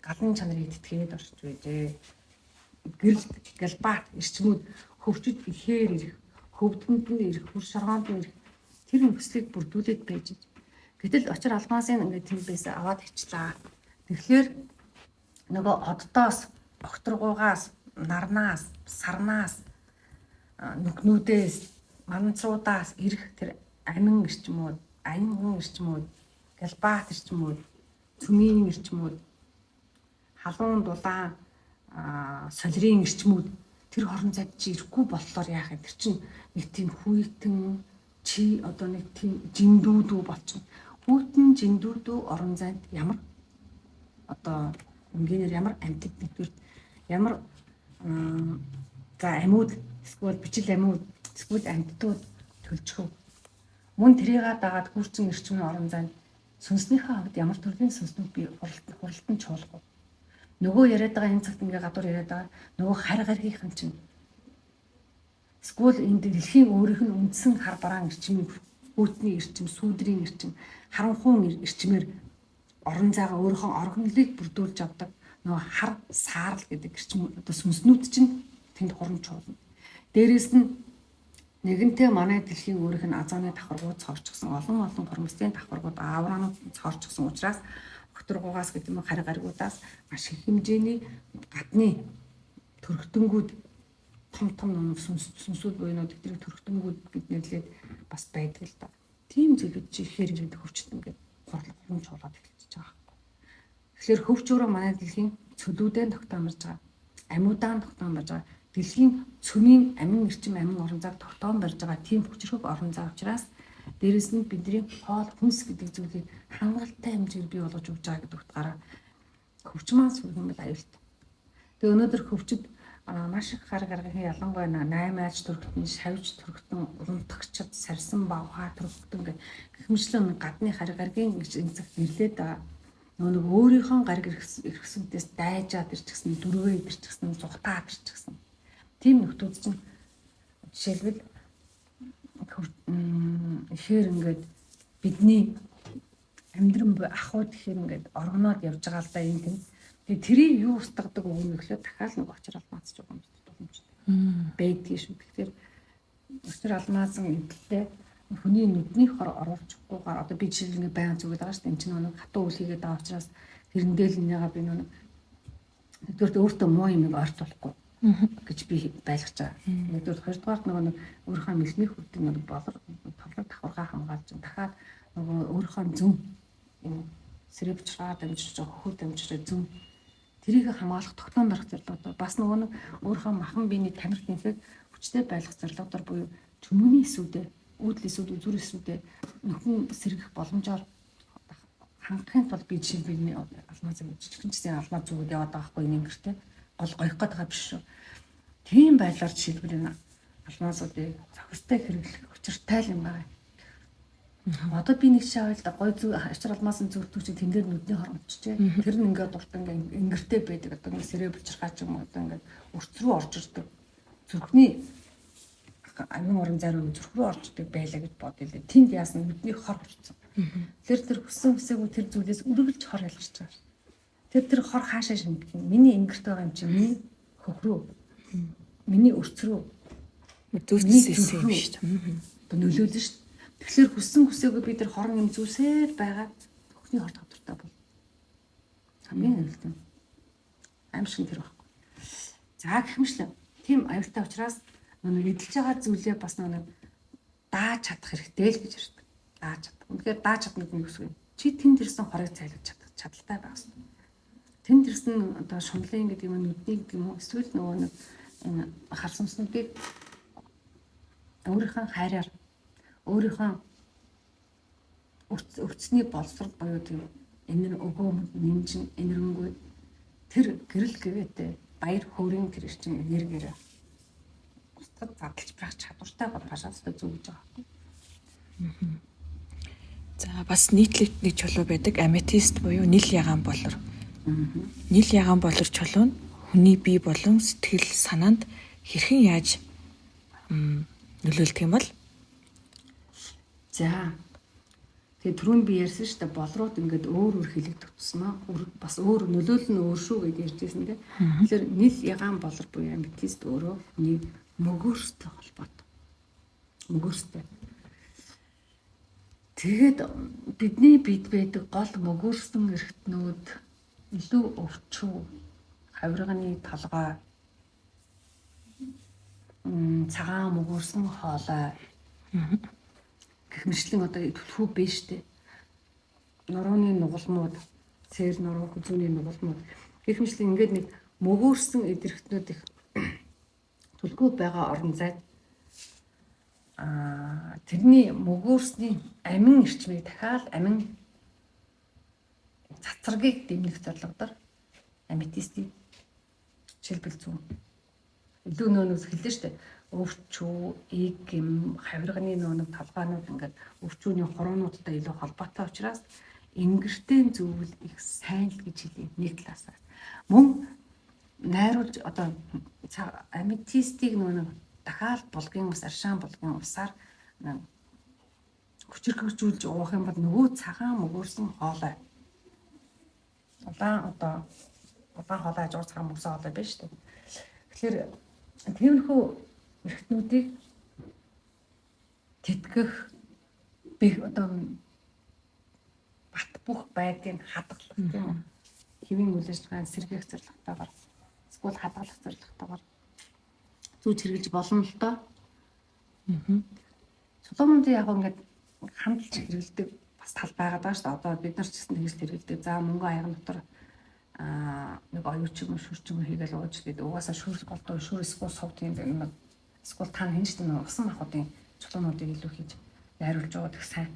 Галан чанарыг тэтгээд оршиж байжээ. Гэрэлт, галбаат эрчмүүд хөвчөд ихээр ирэх, хөвдөнд нь ирэх, хөр шоргоонд нь ирэх тэр нөхцөлийг бүрдүүлээд байж. Гэтэл очир алмаасын ингээд тэнд байсан аваад хичлаа. Тэгэхээр нөгөө оддоос, огторгуугаас, нарнаас, сарнаас, нүгнүүдээс, манцруудаас ирэх тэр амин эрчмүүд, аянган эрчмүүд, галбаат эрчмүүд, цөмийн эрчмүүд, халуун дулаан солирын эрчмүүд тэр хорон зайд чи ирэхгүй боллоор яах юм? Тэр чинь нэг тийм хүйтэн чи одоо нэг тийм жиндүүдүү болчихно. Хүйтэн жиндүүдүү орон зайд ямар одоо энгийнээр ямар амьтад нэгдүгээр Ямар за амьууд эсвэл бичил амьууд эсвэл амьтдууд төлжхөв. Мөн тэрийг дагаад гүрчин эрчмийн орон зайд сүнснийхээ хувьд ямар төрлийн сүнснүүд би хуралдан чуулах вэ? Нөгөө яриад байгаа энэ цагт ингээ гадуур яриад байгаа нөгөө хар гаргийнхан чинь эсвэл энэ дэлхийн өөрийнх нь үндсэн хар бараан эрчмийн хүүтний эрчим, сүүдрийн эрчим, харанхуун эрчмээр орон зайгаа өөрийнхөө оргонлыг бүрдүүлж авдаг нөгөө хар саарл гэдэг эрчим одоо сүнснүүд чинь тэнд хуран чуулна. Дээрээс нь нэгэнтээ манай дэлхийн өөрийнх нь азоны давхаргууд цоорчихсон, олон олон хормосын давхаргууд, авраанууд цоорчихсон учраас огторгуугаас гэдэг юм уу, хар гаргуудаас маш их хэмжээний гадны төрхтөнгүүд, том том сүнсүүд буюу тэдний төрхтөнгүүд гэд нэрлээд бас байдаг л да. Тийм зүйлүүд чи ихээр ирээд хөвчт ингээд хуран чуулаад эхэлчихэж байгаа байхгүй. Тэгэхээр хөвч өөрөө манай дэлхийн цөлүүдэн тогтооморж байгаа, амьудаа тогтооморж байгаа, дэлхийн цөмийн амин эрчим, амин орон зайг тогтоон барьж байгаа тийм хүчрхэг орон зай учраас дээрэс нь бидний хоол хүнс гэдэг зүйлийг хангалттай хэмжээгээр бий болгож өгч байгаа гэдэг утгаараа хөвч маань сүрх юм бол аюултай. Тэгээ өнөөдөр хөвчд маш их хар гаргахын ялангуяа 8 аж төрхтөн, шавж төрхтөн, унтагчд, сарсан бавхаа төрхтөн гэх хэмжлэн гадны хар гаргийн гэж энэ цагт нэрлээд байгаа. Нөгөө нэг өөрийнхөө гариг эргэсүүдээс дайжаад ирчихсэн, дөрвөө ирчихсэн, зугтаад ирчихсэн. Тийм нөхдүүд чинь жишээлбэл ихээр ингээд бидний амьдран ахуйд ихээр ингээд оргоноод явж байгаа л да энэ тийм. Тэгээ тэрийг юу устгадаг үг нь гэхлээр дахиад нэг очир алмаз ч байгаа юм боломжтой. Байдгийг шүү. Тэгэхээр очир алмазын эдлээ хүний нүдний хор оруулчихгүйгээр одоо би жишээл ингээд баян зүгээд байгаа шүү дээ. Энд чинь нэг хатуу үл хийгээд байгаа учраас тэрэн дээр л нэгаа би нэг нэгдүгээр өөртөө муу юмыг ойртуулахгүй гэж би байлгаж байгаа. Нэгдүгээр, хоёрдугаар нөгөө нэг өөрийнхөө мэлмийн хүрдийг нэг болор товлор давхаргаа хамгаалж дахиад нөгөө өөрийнхөө зүн энэ сэрэ бучраа дамжиж байгаа, хөхөр дамжиж байгаа зүн тэрийг хамгаалах тогтоон барих зорилгоор бас нөгөө нэг өөрийнхөө махан биений тамир тэнхэг хүчтэй байлгах зорилгоор буюу чөмөний эсүүдээ, үүдэл эсүүд, үзүр эсүүдээ нөхөн сэргэх боломжоор хангахын тулд би жишээлбэл алмаз жижигхэн ч гэсэн алмаз зүгээд яваад байгаа хгүй энэ гэртээ гол гоёх гээд байгаа биш шүү. Тийм байдлаар жишээлбэл энэ алмазуудыг зохистой хэрэглэх учиртай л юм байна. Одоо би нэг жишээ авъя л да. Гой зүг ачир алмаасын зүртүү чи тэн дээр нүдний хор унчжээ. Тэр нь ингээд дурт ингээд ингэртэй байдаг. Одоо ингээд сэрэ булчирхаа ч юм уу одоо ингээд өрц рүү орж ирдэг. Зүрхний амин орон зай руу зүрх рүү орж ирдэг байлаа гэж бодъё л. Тэнд яасан нүдний хор хүрсэн. Тэр тэр хүссэн хүсээгүй тэр зүйлээс үргэлж хор ялгарч байгаа. Тэр тэр хор хаашаа шингэх юм? Миний ингэрт байгаа юм чи миний хөх рүү. Миний өрц рүү. Зүрхнээс юм шүү дээ. Одоо нөлөөлнө шүү дээ. Тэгэхээр хүссэн хүсээгүй би тэр хорон юм зүсээр байгаа хөхний хор тавдуртай бол хамгийн аюултай. Аим шиг тэр байхгүй. За гэх мэтлээ. Тийм аюултай учраас нэг эдэлж байгаа зүйлээ бас нэг дааж чадах хэрэгтэй л гэж ярьдаг. Дааж чадах. Үнэхээр дааж чадна гэдэг нь юу гэсэн юм? Чи тэнд ирсэн хорыг цайлуулж чадах чадaltaй байх хэрэгтэй. Тэнд ирсэн одоо шунлын гэдэг юм уу, нүдний гэдэг юм уу, эсвэл нөгөө нэг энэ хар сүнснүүдийг өөрийнхөө хайраар өөрийнхөө өрцний боловсрол буюу тийм энэр өгөө нэмжин энэрэнгүй тэр гэрэл гэвээтэй баяр хөөрийн тэр эрчим энергиэр устгад задлж байх чадвартай бол пашаастай зүг гэж байгаа байхгүй. За бас нийтлэг нэг чулуу байдаг аметист буюу нил ягаан болор. Нил ягаан болор чулуу нь хүний бие болон сэтгэл санаанд хэрхэн яаж нөлөөлдөг юм бол? За. Тэгээ түрүүн би ярьсан шүү дээ. Болрууд ингээд өөр өөр хэлэгдэх тусмаа бас өөр нөлөөлөл нь өөр шүү гэдээ ярьжсэн дээ. Тэгэхээр нил ягаан болор буюу аметист өөрөө хүний мөгөөрстэй холбоотой. Мөгөөрстэй. Тэгээд бидний бид байдаг гол мөгөөрсөн эрхтнүүд илүү өвчүү, хавирганы толгой, цагаан мөгөөрсөн хоолой гэх мэтлэн одоо түлхүү биш штэ. Нурууны нугалмууд, цээр нуруу, хүзүүний нугалмууд гэх мэтлэн ингээд нэг мөгөөрсөн эдэрхтнүүд их түлхүү байгаа орон зайд тэрний мөгөөрсний амин эрчмийг дахиад амин цацрагийг дэмнэх зорилгоор аметистийг Жишээлбэл зүүн. Илүү нөө хэллээ шүү дээ. Өвчүү, эг юм, хавирганы нөө толгойнууд ингээд өвчүүний хуруунуудтай илүү холбоотой учраас ингэртэй зүүвэл их сайн л гэж хэлье нэг талаасаа. Мөн найруулж одоо аметистийг нөө дахиад булгийн ус, аршаан булгийн усаар хүчирхэгжүүлж уух юм бол нөгөө цагаан мөгөөрсөн хоолой. Улаан одоо улаан хоолой хажуугаар цагаан мөгөөрсөн хоолой байна шүү дээ. Тэгэхээр тиймэрхүү эрхтнүүдийг тэтгэх би одоо бат бөх байдлыг хадгалах тийм үү? Хэвийн үйл ажиллагаанд сэргээх зорилготойгоор эсвэл хадгалах зорилготойгоор зүүж хэрэглэж болно л доо. Чулуунуудын яг ингээд хандалж хэрэглэдэг бас тал байгаад байгаа шүү дээ. Одоо бид нар ч гэсэн тэгж хэрэглэдэг. За мөнгө аяга дотор нэг оюуч юм шүр ч юм хийгээл ууж гээд угаасаа шүр голдоо шүр эсвэл сов тийм нэг эсвэл та хин ч тийм усан махуудын чулуунуудыг илүү хийж найруулж байгаа их сайн.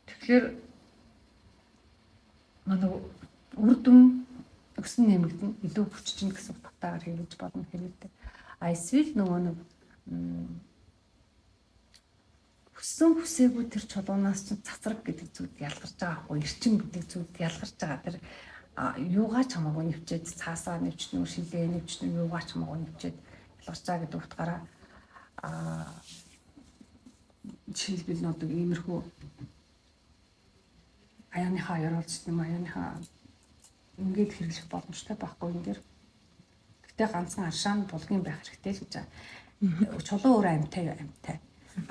Тэгэхээр манай үр дүн өсөн нэмэгдэн илүү хүчжин гэсэн утгатайгаар хэрэглэж болно хэрэгтэй. А эсвэл нөгөө нэг хүссэн хүсээгүй тэр чулуунаас чинь цацраг гэдэг зүйлд ялгарч байгаа хгүй, эрчим гэдэг зүйлд ялгарч байгаа. Тэр юугаа ч хамаагүй нэвчээд цаасаа нэвчнүү, шилээ нэвчнүү, юугаа ч хамаагүй нэвчээд ялгарч байгаа гэдэг утгаараа жишээлбэл нөдөг иймэрхүү аяаныхаа ёроолч юм аяаныхаа ингээд хэрэглэх боломжтой байхгүй энэ дэр. Гэтэ ганцхан аршаан булгийн байх хэрэгтэй л гэж байгаа. Чулуу өөр амьтай.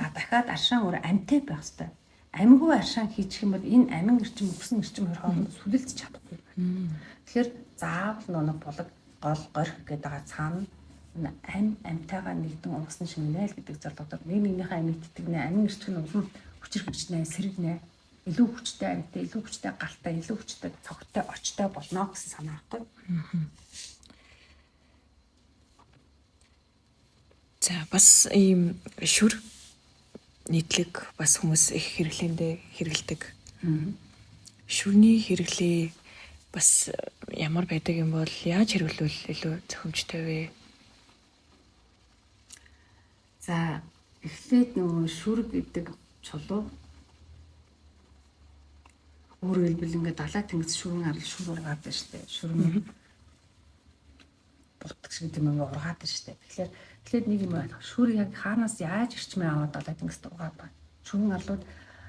А дахиад аршаан өөр амьтай байх хэрэгтэй. Амьгүй аршаан хийчих юм бол энэ амин эрчим өгсөн эрчим хоёр хооронд сүлэлдэж чадахгүй. Тэгэхээр заавал нэг булаг гол горих гэдэг байгаа цаана ам амьтайгаа нэгдэн угсан шингэнэ л гэдэг зорилгоор нэг нэгнийхээ амийг тэтгэнэ, амин эрчим нь улам хүчирхэгжнэ, сэргэнэ, илүү хүчтэй амьтай, илүү хүчтэй галтай, илүү хүчтэй цогтой, очтой болно гэсэн санаа байхгүй. За бас ийм шүр нийтлэг бас хүмүүс их хэрэглээндээ хэрэгэлдэг. Шүрний хэрэглээ бас ямар байдаг юм бол яаж хэрэглүүл илүү зохимжтой вэ? За эхлээд нөгөө шүр гэдэг чулуу өөрөөр хэлбэл ингээд далай тэнгис шүрэн арал шүр ургаад байна шүү дээ. Шүрэн бутг шиг тийм ингээд ургаад байна шүү дээ. Тэгэхээр эхлээд нэг юм байна. Шүр яг хаанаас яаж эрчмээ аваад далай тэнгист ургаад байна. Шүрэн арлууд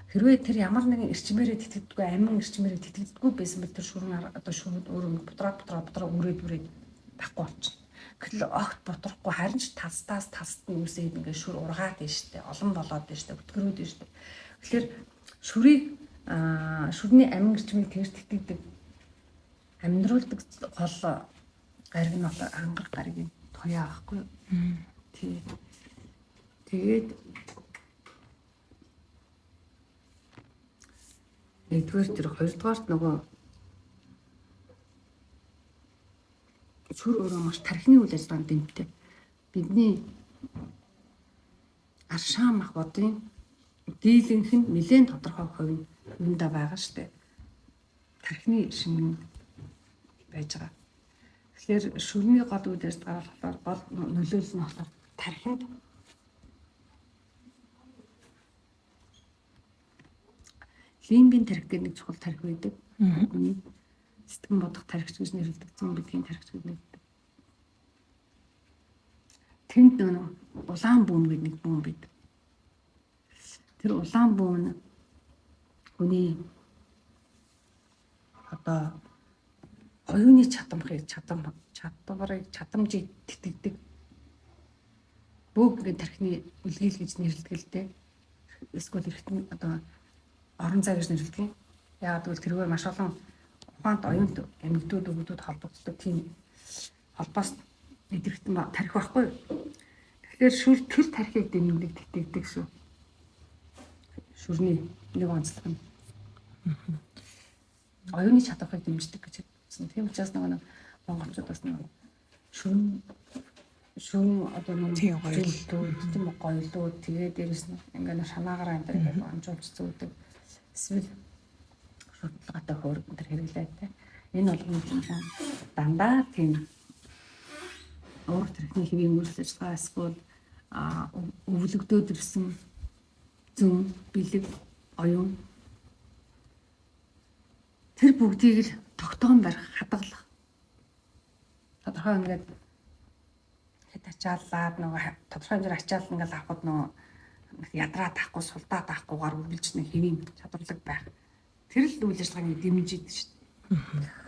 хэрвээ тэр ямар нэгэн эрчмээрээ тэтгэдэггүй, амин эрчмээрээ тэтгэдэггүй байсан бол тэр шүрэн одоо шүрүүд өөр бутраа үрээд байхгүй болчихно. Гэтэл огт бутрахгүй харин ч талстаас талст нь үсээд ингээд шүр ургаад байна шүү дээ. Олон болоод байна шүү дээ. Өтгөрөөд байна шүү дээ. Тэгэхээр шүрийг шүрний амин эрчмийг тэгж тэтгэдэг амьдруулдаг гол гариг нь болохоор ангараг гаригийн туяа байхгүй юу? Тий. Тэгээд нэгдүгээр тэр хоёрдугаарт нөгөө шүр өөрөө маш тархины үйл ажиллагаанд дэмтэй. Бидний аршаан мах бодын дийлэнх нь нэлээд тодорхой хувь нь юунда байгаа штэ. Тархины шингэн байж байгаа. Тэгэхээр шүрний гол үйл ажиллагаа болохоор гол нөлөөлөл нь болохоор тархинд лимбийн тархи гэдэг нэг чухал тархи байдаг. Сэтгэн бодох тархич гэж нэрлэдэг, зүүн бидгийн тархич гэж нэрлэдэг. Тэнд нөгөө улаан бүүм гэдэг нэг бүүм байдаг. Тэр улаан бүүм нь хүний одоо оюуны чадамхыг чадварыг чадамжийг тэтгэдэг бөөг гэдэг тархины үлгийл гэж нэрлэдэг л дээ. Эсвэл эргэтэн одоо орон зай гэж нэрлэдэг. Яагаад гэвэл тэргээр маш олон ухаант оюунт эмэгдүүд өвгдүүд холбогддог тийм холбоос эдгэртэн тархи байхгүй юу? Тэгэхээр шүр тэр тархийг дэмждэг тэтгэдэг шүү. Шүрний нэг онцлог нь оюуны чадварыг дэмждэг гэж хэлсэн. Тийм учраас нэг монголчууд бас нэг шүрэн одоо нэг зүйлүүд тийм гоёлууд тэгээ дээрэс нь ингээ шанаагаараа энэ ингээд амжуулж зүүдэг. Эсвэл шуудлагатай хөөрг энэ төр хэрэглээд те. Энэ болгоно дандаа тийм Уурах тархины хэвийн үйл ажиллагаа эсвэл өвлөгдөөд ирсэн зүүн, бэлэг, оюун тэр бүгдийг л тогтоон барих, хадгалах. Тодорхой ингээд хэд ачааллаад нөгөө тодорхой хэмжээгээр ачаал ингээл авахд нөгөө ядраа таахгүй, сулдаа таахгүйгээр үргэлж нэг хэвийн чадварлаг байх. Тэр л үйл ажиллагааг дэмжиж шүү дээ.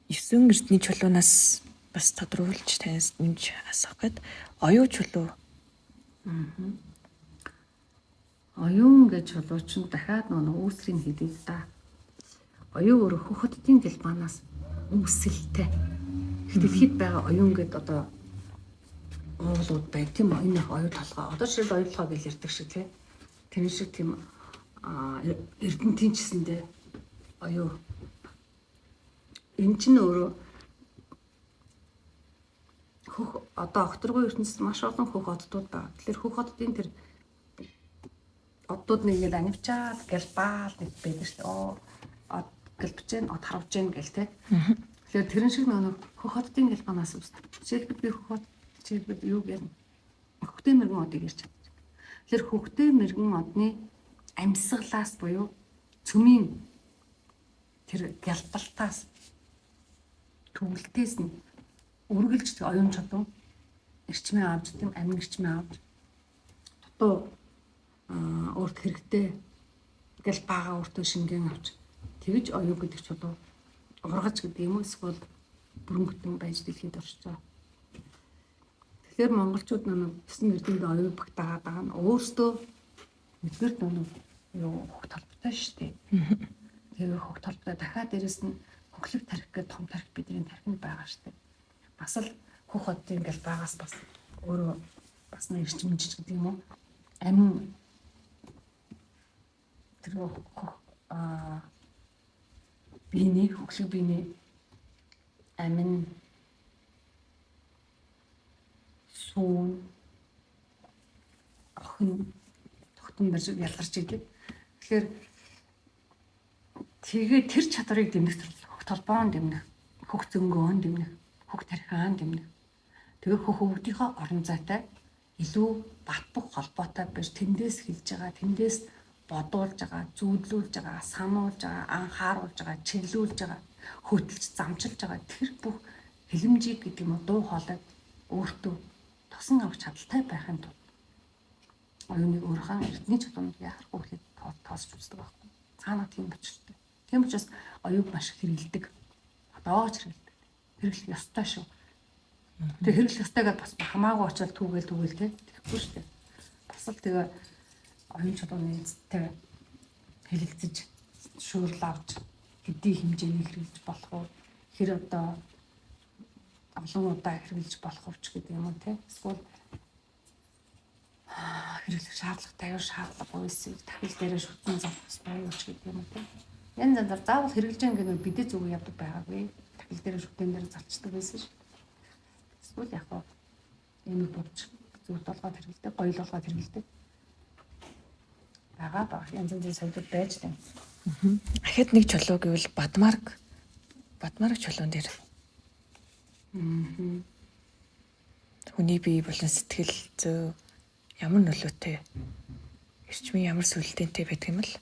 9 эрдний чулуунаас бас тодруулж танаас нэмж асуух гээд оюу чулуу. Оюун гэж чулуу чинь дахиад нөгөө үүсрийг хийдэг л да. Оюун өөрөө хөх хотын гэлбанаас үүсэлтэй. Их дэлхийд байгаа оюун гэд одоо уулууд байг тийм үү? Энэ их оюу толгой. Одоо жишээл оюу толгой гэж ярьдаг шиг тий. Тэр шиг тийм эрдэнтийн ч гэсэндээ оюу. Энэ чинь өөрөө хөх одоо огторгой ертөнцид маш олон хөх оддууд байгаа. Тэгэхээр хөх оддын тэр оддууд нэг ингээл анивчаал гэлбаал нэг байдаг шүү дээ. Оо од гэлбэж гэн од харавж гэн гэл те. Тэгэхээр тэрэн шиг нөгөө хөх оддын гэлбанаас үүсдэг. Жишээлбэл би хөх од жишээлбэл юу гэх хөхтэй мэрэгэн одыг ярьж чадчих. Тэгэхээр хөхтэй мэрэгэн одны амьсгалаас буюу цөмийн тэр гялбалтаас төвлөлтөөс нь үргэлж оюун чулуу эрчмээ авч тийм амин эрчмээ авч дутуу өөрт хэрэгтэй гэл бага өөртөө шингэн авч тэгж оюу гэдэг чулуу ургаж гэдэг юм уу эсвэл бүрэн бүтэн байж дэлхийд орж байгаа. Тэгэхээр монголчууд нэг 9 эрдэмтд оюу багтаагаад байгаа нь өөрсдөө нэгдүгээр нэг юу хөх толботой шүү дээ. Тэгээ хөх толботой дахиад дээрэс нь хөхлөг тарих гэдэг том тарих бидний тархинд байгаа шүү дээ. Бас л хөх одын ингээл багаас бас өөрөө бас нэг эрчимжиж гэдэг юм уу амин тэр хөх биений хөхлөг биений амин сүүн охин тогтон барьж ялгарч идэг. Тэгэхээр тэгээ тэр чадварыг дэмнэх хөх толбоон дэмнэх, хөх зөнгөөн дэмнэх, хөх тархиан дэмнэх. Тэгээ хөх өвгдийнхөө орон зайтай илүү бат бөх холбоотой байж тэндээс хэлж байгаа, тэндээс бодуулж байгаа, зүүдлүүлж байгаа, сануулж байгаа, анхааруулж байгаа, чиглүүлж байгаа, хөтөлж замчилж байгаа тэр бүх хэлэмжийг гэдэг юм уу дуу хоолойг өөртөө тосон авах чадaltaй байхын тулд оюуныг өөрийнхөө эрдний чулуунд яарахгүй гэхэд тоосч үздэг байхгүй. Цаана тийм бичлэлтэй. Тийм учраас оюуг маш их хэрэгэлдэг. Одоо ч хэрэгэлдэг. Хэрэглэх ёстой шүү. Тэгээ хэрэглэх ёстой гэдээ бас хамаагүй очиад түүгээл түүгээл те тэгэхгүй шүү дээ. Бас л тэгээ оюун чулууны эзэнтэй хэлэлцэж шуурл авч хэдий хэмжээний хэрэглэж болох уу? Хэр одоо олон удаа хэрэглэж болох уу ч гэдэг юм уу те. Эсвэл хэрэглэх шаардлагатай юу шаардлагагүй эсвэл дахил дээрээ шүтэн зовсон юу ч гэдэг юм уу те. Янз янзаар заавал хэрэглэж байгаа гэдэг нь бидээ зүг явдаг байгаагүй. Дахил дээрээ шүтэн дээр залчдаг байсан ш. Эсвэл яг хоо эмэг бовч зүг толгойд хэрэглэдэг, гоёл болгоод хэрэглэдэг. Байгаа ба янз янзын соёлууд байж байна. Ахид нэг чулуу гэвэл Бадмарг чулуун дээр. Хүний бие болон сэтгэл зүй ямар нөлөөтэй, эрчмийн ямар сүлдэнтэй байдаг юм л?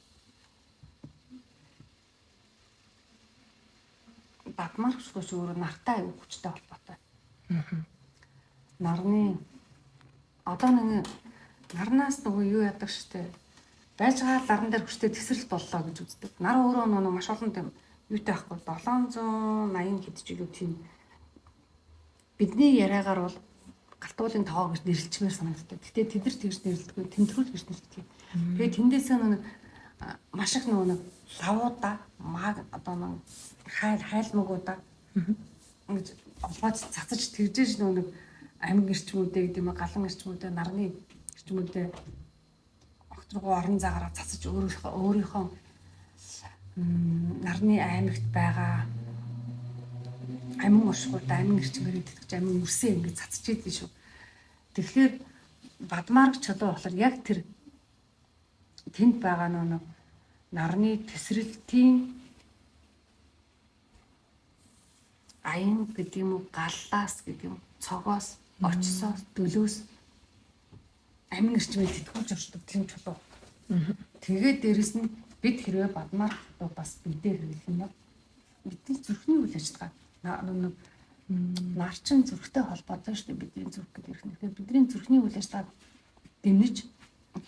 Бадмарг чулуу өөрөө нартай аюу хүчтэй холбоотой. Нарны одоо нэг нарнаас нөгөө юу яадаг штэ. Байж байгаа ларан дээр хүчтэй тесрэлт боллоо гэж үздэг. Нар өөрөө нөгөө маш олон тийм юутай байхгүй 780 хэд ч илүү тийм бидний яриагаар бол галтуулын тоо гэж нэрлэлчмээр санагддаг. Гэтэ тэд нар тэгж нэрлэдэггүй, тэмдрүүл гэж нэрлэдэг. Тэгээ тэндээсээ нэг маш их нөгөө нэг лавуудаа маг одоо нэг хайлмагуудаа ингэж олгойц цацаж тэгжээж нөгөө нэг амин эрчмүүдээ гэдэг юм уу галан эрчмүүдээ нарны эрчмүүдээ огторгоо орон заагаараа цацаж өөрийнхөө нарны аймагт байгаа амин уршгуудаа амин эрчмээр итгэж амин үрсээ ингэж цацж идэв шүү. Тэгэхээр Бадмарг чулуу болохоор яг тэр тэнд байгаа нэг нарны тэсрэлтийн аян гэдэг юм уу галлаас гэдэг юм Цогоос, очсоос, дөлөөс амин эрчмээ тэтгүүлж оршдог тийм чулуу. Тэгээд дээрэс нь бид хэрвээ бадмаар чулуу бас бидээ хэрэглэх юм бол бидний зүрхний үйл ажиллагаа нэг нарчин зүрхтэй холбоотой шүү дээ бидний зүрх гэдэг юм. Тэгэхээр бидний зүрхний үйл ажиллагааг дэмнэж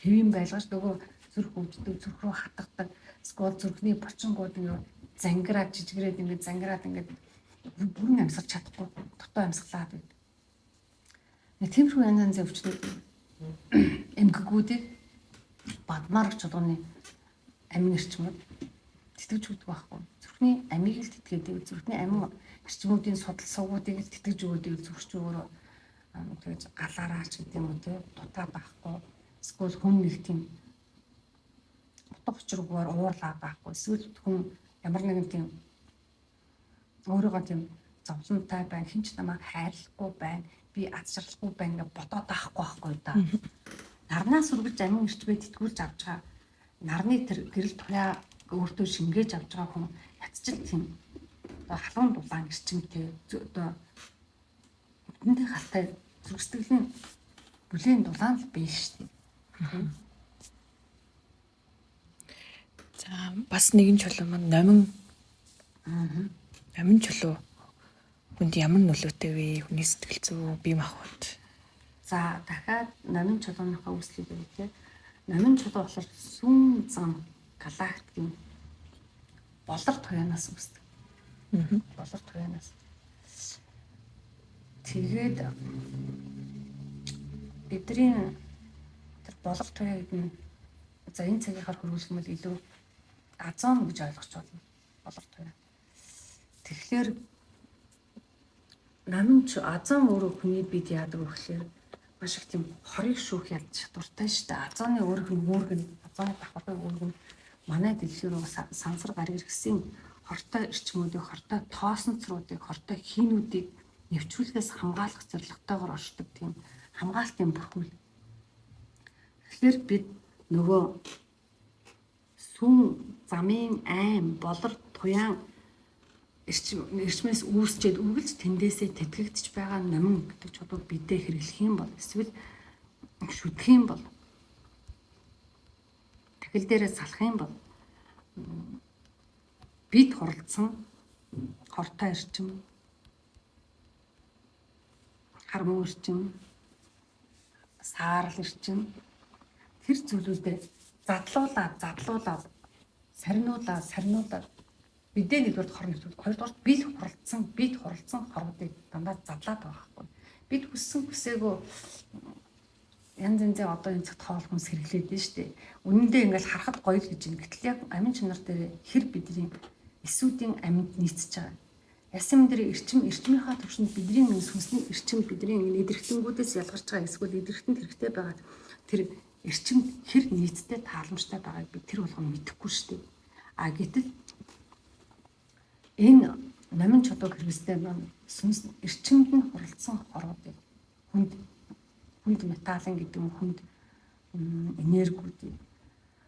хэвийн байлгаж нөгөө зүрх өвддөг, зүрх рүү хатгадаг, эсвэл зүрхний булчингууд ингээд зангираад жижигрээд ингээд зангираад ингээд бүрэн амьсгалж чадахгүй дутуу амьсгалаад байдаг. Нэг тиймэрхүү янз янзын өвчнүүд эмгэгүүдийг бадмаар чулууны амин эрчмүүд тэтгэж өгдөг байхгүй. Зүрхний амийг л тэтгээд, зүрхний амин эрчмүүдийн судал сувгуудыг л тэтгэж өгөөд зүрх чи өөрөө тэгэж галаараа ч гэдэг юм уу те дутаа байхгүй. Эсвэл хүн нэг тийм утга учиргүйгээр уурлаад байхгүй. Эсвэл хүн ямар нэгэн тийм өөрийгөө тийм зовлонтой байна, хэн ч намайг хайрлахгүй байна, би аз жаргалгүй байна гэж бодоод байхгүй байхгүй да. Нарнаас үргэлж амин эрчмээ тэтгүүлж авч байгаа. Нарны тэр гэрэл туяа өөртөө шингээж авч байгаа хүн ятчил тийм одоо халуун дулаан эрчимтэй одоо нүдэнтэй халтай зүрх сэтгэлийн бүлээн дулаан л биш шүү дээ. За бас нэгэн чулуу маань номин. Номин чулуу хүнд ямар нөлөөтэй вэ? Хүний сэтгэл зүй, бие махбод. За дахиад номин чулууныхаа үүслийг өгье. Номин чулуу болохоор сүүн зам галактикийн болор туяанаас үүсдэг. Болор туяанаас. Тэгээд бидний тэр болор туяа гэдэг нь за энэ цагийнхаар хөрвүүлэх юм бол илүү азон гэж ойлгож байна. Болор туяа. Тэгэхээр намын азон өөрөө хүний бид яадаг вэ гэхээр маш их тийм хорыг шүүх яд чадвартай шүү дээ. Азоны өөрөх нь үүрэг нь азоны давхаргын үүрэг нь манай дэлхий рүү сансар гариг иргэсэн хортой эрчмүүдийг, хортой тоосонцруудыг, хортой хийнүүдийг нэвтрүүлгээс хамгаалах зорилготойгоор оршдог тийм хамгаалтын бүрхүүл. Тэгэхээр бид нөгөө сүүн замын айм болор туяан эрчмээс үүсчээд үргэлж тэндээсээ тэтгэгдэж байгаа номин гэдэг чулууг бидээ хэрэглэх юм бол эсвэл шүдэх юм бол тахил дээрээ салах юм бол бид хуралдсан хортой эрчим, хар муу эрчим, саарал эрчим тэр зүйлүүдээ задлуулаад сарниулаад бидээ нэгдүгээр хор нэвтрүүлэг, хоёрдугаар бид хуралдсан хоруудыг дандаа задлаад байгаа байхгүй. Бид хүссэн хүсээгөө янз янзын одоо энэ цагт хоол хүнс хэрэглээд байна шүү дээ. Үнэн дээр ингээл харахад гоё л гэж юм. Гэтэл яг амин чанар дээр хэр бидний эсүүдийн амьд нийцэж байгаа. Ясын дээр эрчмийнхаа төвшөнд бидний сүнсний эрчим бидний эдрэхтэнгүүдээс ялгарч байгаа эсвэл эдрэхтэнд хэрэгтэй байгаа тэр эрчим хэр нийцтэй тааламжтай байгааг би тэр болгоно мэдэхгүй шүү дээ. А гэтэл энэ номин чулууг хэрэгсдээ маань сүнс эрчимд нь хуралдсан хоруудыг хүнд металлын гэдэг юм хүнд энергиудыг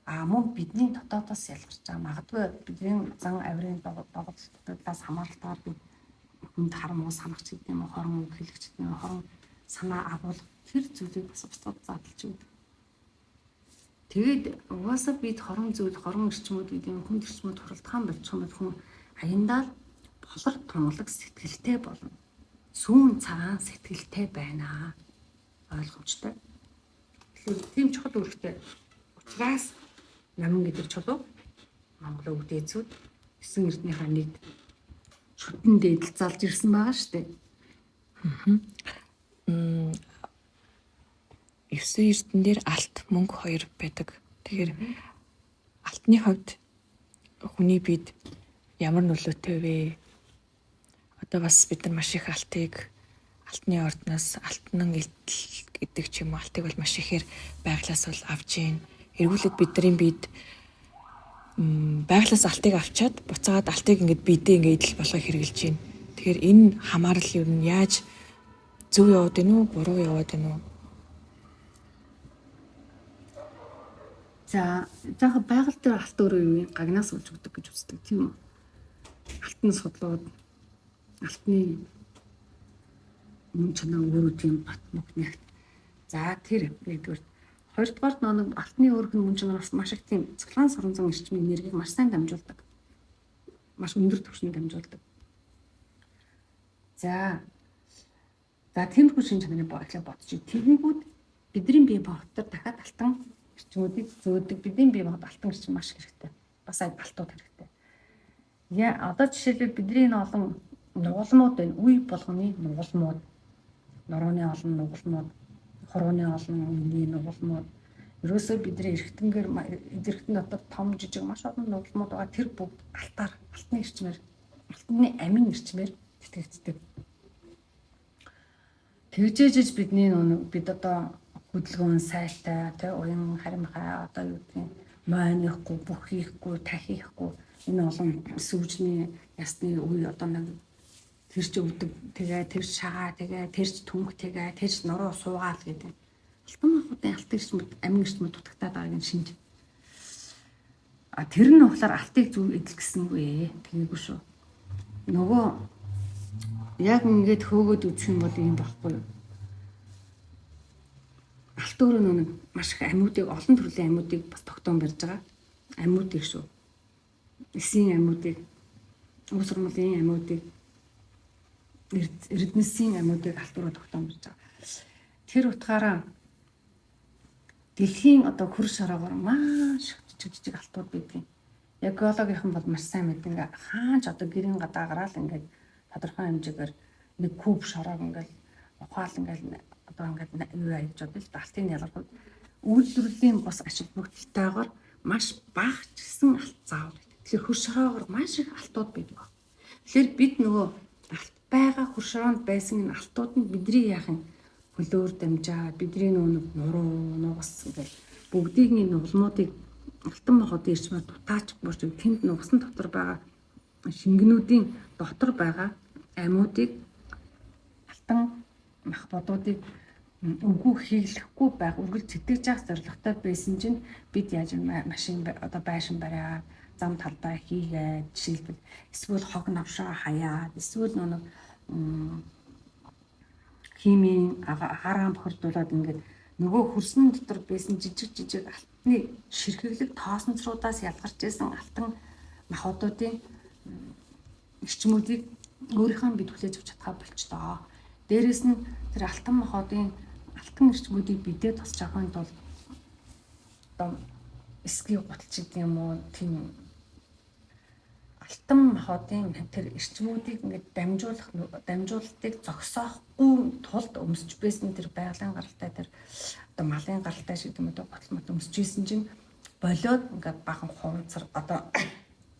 а мөн бидний дотоодоос ялгарч байгаа. Магадгүй бидний зан авирын догтлаас хамааралтайгаар бид хүнд хар муу санах ч гэдэг юм уу, хорон үг хэлэх ч гэдэг юм уу, хорон санаа агуулах тэр зүйлийг бас бусдад задлж өгдөг. Тэгээд угаасаа бид хорон зүйл, хорон эрчмүүд гэдэг юм хүнд эрчмүүд хуралдахаан болчих юм бол хүн аяндаа л болор тунгалаг сэтгэлтэй болно. Сүүн цагаан сэтгэлтэй байна. Ойлгомжтой. Тэгэхээр тийм чухал үүрэгтэй. Учираас намын гэдэг чулуу Монгол өвд эзүүд 9 эрднийхаа нэг шүтэн дээдл залж ирсэн байгаа шүү дээ. 9 эрдэн дээр алт мөнгө хоёр байдаг. Тэгэхээр алтны хувьд хүний бид ямар нөлөөтэй вэ? Одоо бас бид нар маш их алтыг алтны ордноос алтнан элдэл гэдэг ч юм уу алтыг бол маш ихээр байглаас бол авч ийн. Эргүүлээд бидний бид байглаас алтыг авчаад буцаагаад алтыг ингээд бидээ ингээд идэл болгоо хэрэглэж байна. Тэгэхээр энэ хамаарал юу нь яаж зөв яваад байна уу, буруу яваад байна уу? За, заах байгаль дээр алт өөрөө юу юм гагнаас болж өгдөг гэж үздэг тийм үү? Алтны судлууд, алтны Мөн чанар өөрөө тийм бат мөх нэгт. За тэр нэгдүгээр. Хоёрдугаар нэг алтны өөрх нь мөн чанар бас маш их тийм цэглэн соронзон эрчмийн энергийг маш сайн дамжуулдаг. Маш өндөр түвшинд дамжуулдаг. За. За тиймэрхүү шин чанарын бодлоо бодчих. Тэгэнгүүт бидний бие дотор дахиад алтан эрчмүүдийг зөөдөг. Бидний бие бод алтан эрчим маш хэрэгтэй. Бас алтууд хэрэгтэй. Яа одоо жишээлбэл бидний энэ олон нугалмууд байна. Үе болгоны нугалмууд, нурууны олон нугалмууд, хурууны олон үений нугалмууд. Ерөөсөө бидний эргэтэнгээр эргэтэн дотор том жижиг маш олон нугалмууд байгаа. Тэр бүгд алтаар, алтны эрчмээр, алтны амин эрчмээр тэтгэгддэг. Тэгжээж бидний нүг бид одоо хөдөлгөөн сайтай, тэ уян харимхай одоо юу гэдгийг мойнохгүй, бүх хийхгүй, тахихгүй энэ олон сүүжний ясны үе одоо нэг тэр ч өвдөг, тэгээ тэр шагаа, тэгээ тэр ч түнх, тэгээ тэр ч нуруу суугаал гэдэг. Алтан махбодын алтан эрчмүүд, амин эрчмүүд дутагтаад байгааг нь шинж. А тэр нь болохоор алтыг зүг эдэлгэсэнгүй, тэгээгүй шүү. Нөгөө яг ингээд хөөгөөд үзэх юм бол ийм байхгүй юу? Алт өөрөө нэг маш их амьуудыг, олон төрлийн амьуудыг бас тогтоон барьж байгаа. Амьуудыг шүү. Эсийн амьуудыг, уг сурмалын амьуудыг, эрдэнэсийн амьуудыг алт өөрөө тогтоон барьж байгаа. Тэр утгаараа дэлхийн одоо хөр шороогоор маш их жижиг жижиг алтууд байдгийн. Яг геологийнхан бол маш сайн мэдэн ингээ хаанч одоо гэрийн гадаа гараал ингээд тодорхой хэмжээгээр нэг куб шороог ингээл ухаал ингээл одоо ингээд юу аяж бодъё л алтын ялгархуй үйлдвэрлэлийн бус ашиг бүгдэлтэйгээр маш бага ч гэсэн алт заавал байдаг. Тэгэхээр хөр шороогоор маш их алтууд байдаг баг. Тэгэхээр бид нөгөө алт байгаа хөр шороонд байсан энэ алтууд нь бидний яах юм хөлөөр дамжаад бидний нөгөө нуруу нугас ингээл бүгдийг нь нугалмуудыг алтан мохот ирчмээр дутаач бурч тэнд нугасан дотор байгаа шингэнүүдийн дотор байгаа амьуудыг алтан мах бодуудыг үгүй хийлэхгүй байх үргэлж сэтгэж явах зорилготой байсан чинь бид яаж машин одоо байшин бариад зам талбай хийгээд жишээлбэл эсвэл хог навшаа хаяад эсвэл нэг химийн агаараа бохирдуулаад ингээд нөгөө хөрсөн дотор байсан жижиг жижиг алтны ширхэглэг тоосонцруудаас ялгарч исэн алтан махуудын эрчмүүдийг өөрийнхөө бид хүлээж авч чадхаа болчдоо. Дээрээс нь тэр алтан махуудын алтан эрчмүүдийг бидээ тусч авахын тулд одоо эсгийг гуталч гэдэг юм уу тийм алтан махуудын тэр эрчмүүдийг ингээд дамжуулах дамжуулалтыг зогсоохгүй тулд өмсөж байсан тэр байгалийн гаралтай тэр одоо малын гаралтай шиг юм уу гутал мот өмсөж исэн чинь болиод ингээд бахан хувцар одоо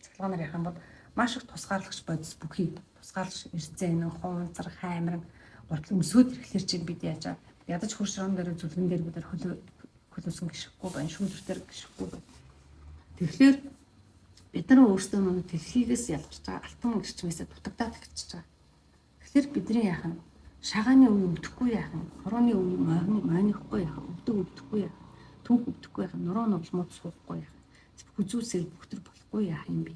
цахилгаанаар ярих юм бол маш их тусгаарлагч бодис бүхий тусгаарлагч эрцэн хувцар хаймран гутал өмсөөд ирэхлээр чинь бид яаж ядаж хөрш рон дээр зүлгэн дээр бид хөлөөсөн гიშгэхгүй байна, шүүлтэр дээр гიშгэхгүй байна. Тэгэхээр бид нар өөрсдөө мөн дэлхийгээс ялгарч байгаа алтан эрчмээсээ дутагдаад эхэлчихэж байгаа. Тэгэхээр бидний яах нь шагааны үе өвдөхгүй яах нь, хорооны үе мойнохгүй яах нь, өвдөг өвдөхгүй яах нь, түнх өвдөхгүй яах нь, нуруу нугалмууд суухгүй яах нь, хүзүүсээр бүхтэр болохгүй яах юм бэ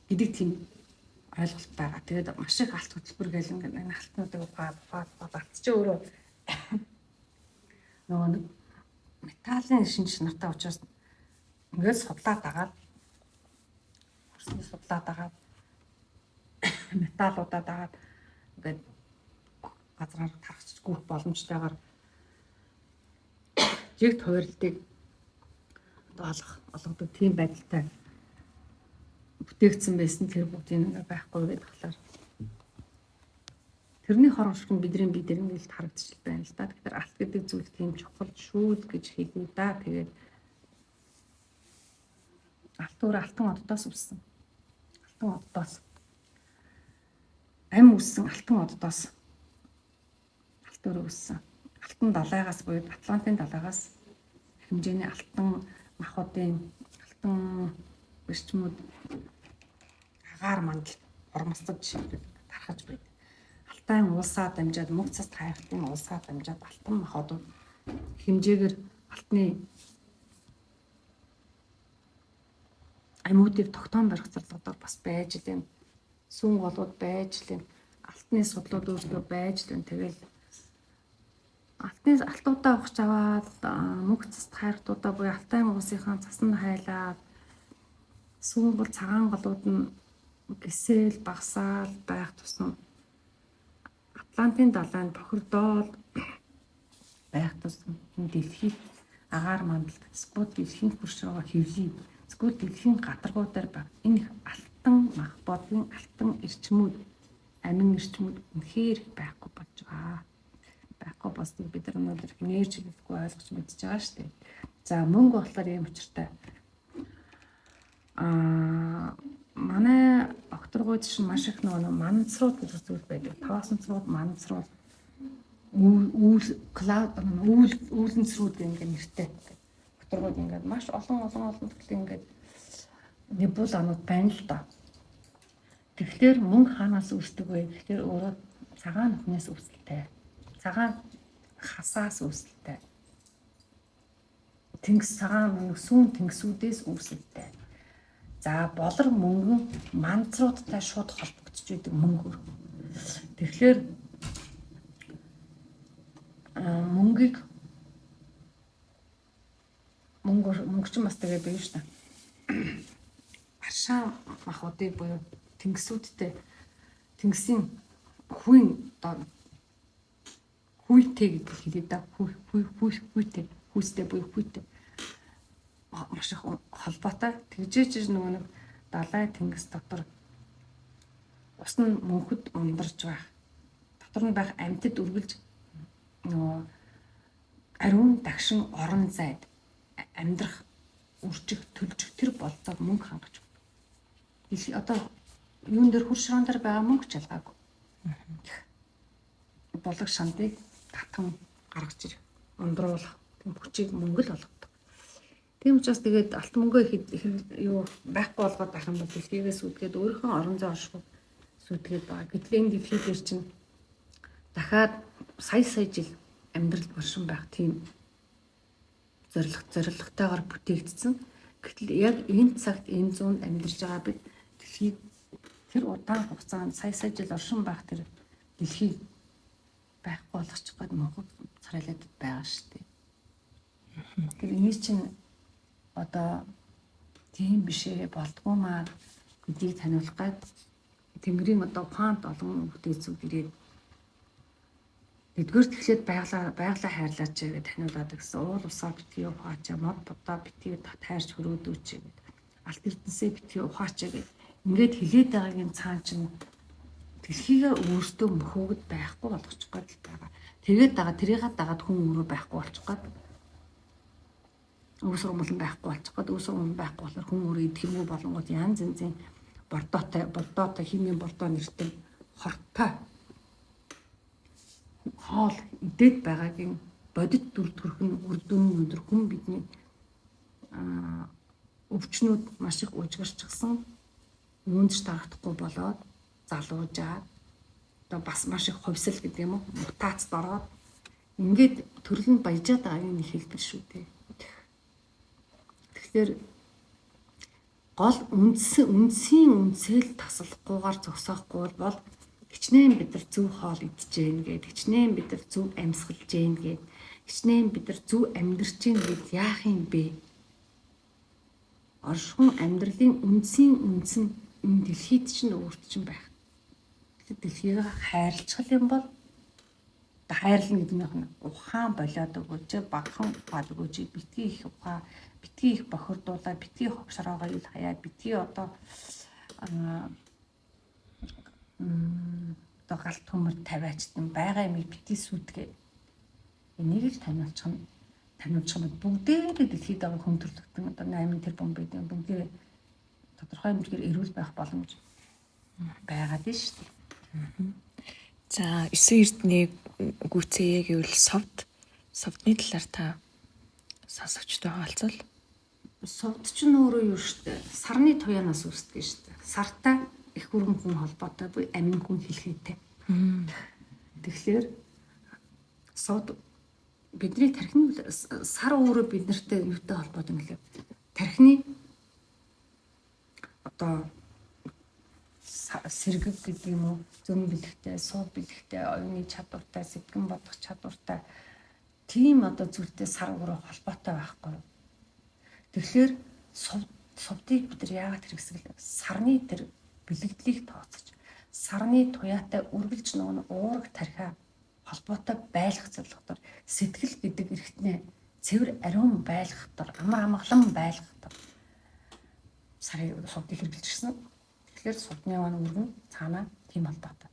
гэдэг тийм ойлголт байгаа. Тэгээд маш их алт хөтөлбөр гэл ингээд энэ алтнуудыг ухаад ухаад ухаад алт чи өөрөө нөгөө нэг металлын шинж чанартай учраас ингээд судлаад дагаад хөрсний судлаад дагаад металлуудаа дагаад ингээд газраар тархаж гүйх боломжтойгоор жигт хувирлтыг одоо олох олгодог тийм байдалтай бүтээгдсэн байсан тэр бүгдийг ингээ байхгүй гэдэг талаар тэрний хорвошг нь бидний бие дээр ингээл харагдчих байна л да. Тэгэхээр алт гэдэг зүйл тийм чухал шүү л гэж хэлье да. Тэгээд алт өөр алтан оддоос үссэн. Алтан оддоос ам үссэн алтан оддоос алт өөр үссэн. Алтан далайгаас буюу Атлантын далайгаас хэмжээний алтан махуудын алтан эрчмүүд агаар мандал ормоцдог жишээлбэл тархаж байдаг. Алтан уулсаа дамжаад мөг цас тайралтын уулсаа дамжаад алтан махуудууд хэмжээгээр алтны амьуудыг тогтоон барих зорилгоор бас байж лээ. Сүүн голууд байж лээ. Алтны судлууд өөртөө байж л байна. Тэгэл алтны алтуудаа ухаж аваад мөнх цаст хайртуудаа буюу Алтай уулсынхаа цаснд хайлаад сүүнгол цагаан голууд нь гисэл багсаал байх тусам Атлантын далайнд бохирдоол байх тусам дэлхийд агаар мандалд эсвэл дэлхийн хөрш рүүгээ хэвлий эсвэл дэлхийн гадаргуу дээр баг энэ их алтан мах бодгийн алтан эрчмүүд амин эрчмүүд үнэхээр их байхгүй болж байгаа. Байхгүй болсныг бид нар өнөөдөр нэрч хэлэхгүй ойлгож мэдж байгаа шүү дээ. За мөнгө болохоор ийм учиртай. Манай огторгуйд чинь маш их нөгөө мансрууд гэж зүйл байдаг. Таваасанцрууд, мансрууд, үүл клауд үүл үүлэнцрүүд гэх ингээ нэртэй. Огторгуйд ингээд маш олон олон олон төрлийн ингээд небуланууд байна л да. Тэгэхээр мөнгө хаанаас үүсдэг вэ гэхээр өөрөө цагаан нүхнээс үүсэлтэй. Цагаан хасаас үүсэлтэй. Тэнгис цагаан сүүн тэнгисүүдээс үүсэлтэй. За болор мөнгөн манцруудтай шууд холбогдож байдаг мөнгөөр. Тэгэхээр мөнгийг мөнгө чинь бас тэгээд бий шүү дээ. Аршаан махуудыг буюу тэнгисүүдтэй тэнгисийн хувийн одоо хүйтэй гэдэг хэлээ да. Хүй хүй хүй хүйтэй хүүстэй буюу хүйтэй маш их холбоотой. Тэгжээч нөгөө нэг далай тэнгис дотор ус нь мөнхөд ундарч байх. Дотор нь байх амьтад үргэлж нөгөө ариун дагшин орон зайд амьдрах, үржих, төлжих тэр болцоог мөнгө хангаж өгдөг. Дэлхий одоо юун дээр хөр шороон дээр байгаа мөнгө ч ялгаагүй. Болог шандыг татан гаргаж ирэх, ундруулах тийм хүчийг мөнгө л олгодог. Тийм учраас тэгээд алт мөнгөө юу байхгүй болгоод байх юм бол дэлхийгээс үүдгээд өөрийнхөө орон зай оршихуй сүйтгээд байгаа. Гэтэл энэ дэлхий дээр чинь дахиад сая сая жил амьдрал боршин байх тийм зорилготойгоор бүтээгдсэн. Гэтэл яг энэ цагт энэ зуунд амьдарч байгаа бид дэлхийг тэр удаан хугацаанд сая сая жил оршин байх тэр дэлхийг байхгүй болгочих гээд мөнхөд царайлаад байгаа шүү дээ. Тэр энийг чинь одоо тийм биш ээ болдгоо маа гэдгийг таниулах гад Тэнгэрийн одоо ухаант олон бүтээцүүд ирээд нэгдүгээр тэгэхээр байглаа хайрлаач гэж таниулаад гэсэн уул усаа битгий ухаач, мод будаа битгий тайрч хөрөөдөөч гэд алт эрдэнсээ битгий ухаач гэд ингээд хилээд байгаагийн цаан чинь дэлхийгээ өөртөө мөхөөгд байхгүй болгочих гээд л байгаа. Тэгээд дагаа тэрийг дагаад хүн өөрөө байхгүй болчих гээд өв сургамлан байхгүй болчих гээд өв сургамлан байхгүй болохоор хүн өөрөө идэх юмгүй болонгууд янз янзын бордоотой химийн бордоо нэртэй хортой хоол идээд байгаагийн бодит дүр төрх нь үр дүн өндөр хүн бидний өвчнүүд маш их ужигарчихсан, юунд ч дарагдахгүй болоод залуужаад одоо бас маш их хувьсал гэдэг юм уу мутацид ороод ингээд төрөл нь баяжаад байгаагийн нэг хэлбэр шүү дээ. Тэгэхээр гол үндсийн үндсэл таслахгүйгээр зогсоохгүй бол хичнээн бид нар зөв хоол идэж гэн гээд, хичнээн бид нар зөв амьсгалж гэн гээд, хичнээн бид нар зөв амьдарч гэн гээд яах юм бэ? Оршихуун амьдралын үндсийн үндс нь энэ дэлхийд чинь өөрт чинь байх. Тэгэхээр дэлхийг хайрлах юм бол хайрлна гэдэг нь ухаан болиод өгөөч, багахан ухаад өгөөч, битгий их ухаа, битгий их бохирдуулаа, битгий хогшроогоо ил хаяа, битгий одоо одоо галт төмөр тавиачтан байгаа юмыг битгий сүйтгээ. Энийг л таниулчих нь таниулчих юм бүгдээрээ дэлхийд байгаа хүн төрөлхтөн одоо 8 тэрбум байдаг бүгдээрээ тодорхой хэмжээгээр эрүүл байх боломж байгаад нь шүү дээ. За 9 эрднийг гүйцээе гэвэл совдны талаар та сонсогчтой хуваалцвал. Совд ч нь өөрөө юу шүү дээ. Сарны туяанаас үүсдэг шүү дээ. Сартай их бүрэн хүн холбоотой буюу амин хүн хэлхээтэй. Тэгэхээр сод бидний тархины сар өөрөө бид нартай юутай холбоотой юм гэлээ. Тархины одоо сэргэг гэдэг юм уу, зөм бэлэгтэй, суу бэлэгтэй, оюуны чадвартай, сэтгэн бодох чадвартай тийм одоо зүйлтэй сар өөрөө холбоотой байхгүй. Тэгэхээр сувдыг бид нар яагаад хэрэгсгэл сарны тэр бэлэгдлийг тооцож, сарны туяатай үргэлж нөгөө уураг тархиа холбоотой байлгах зорилгоор, сэтгэл гэдэг эрхтнээ цэвэр ариун байлгахтар, амар амгалан байлгахтар сарын сувдыг хэрэглэж гисэн. Тэгэхээр сувдны маань өргөн цаанаа тийм холбоотой.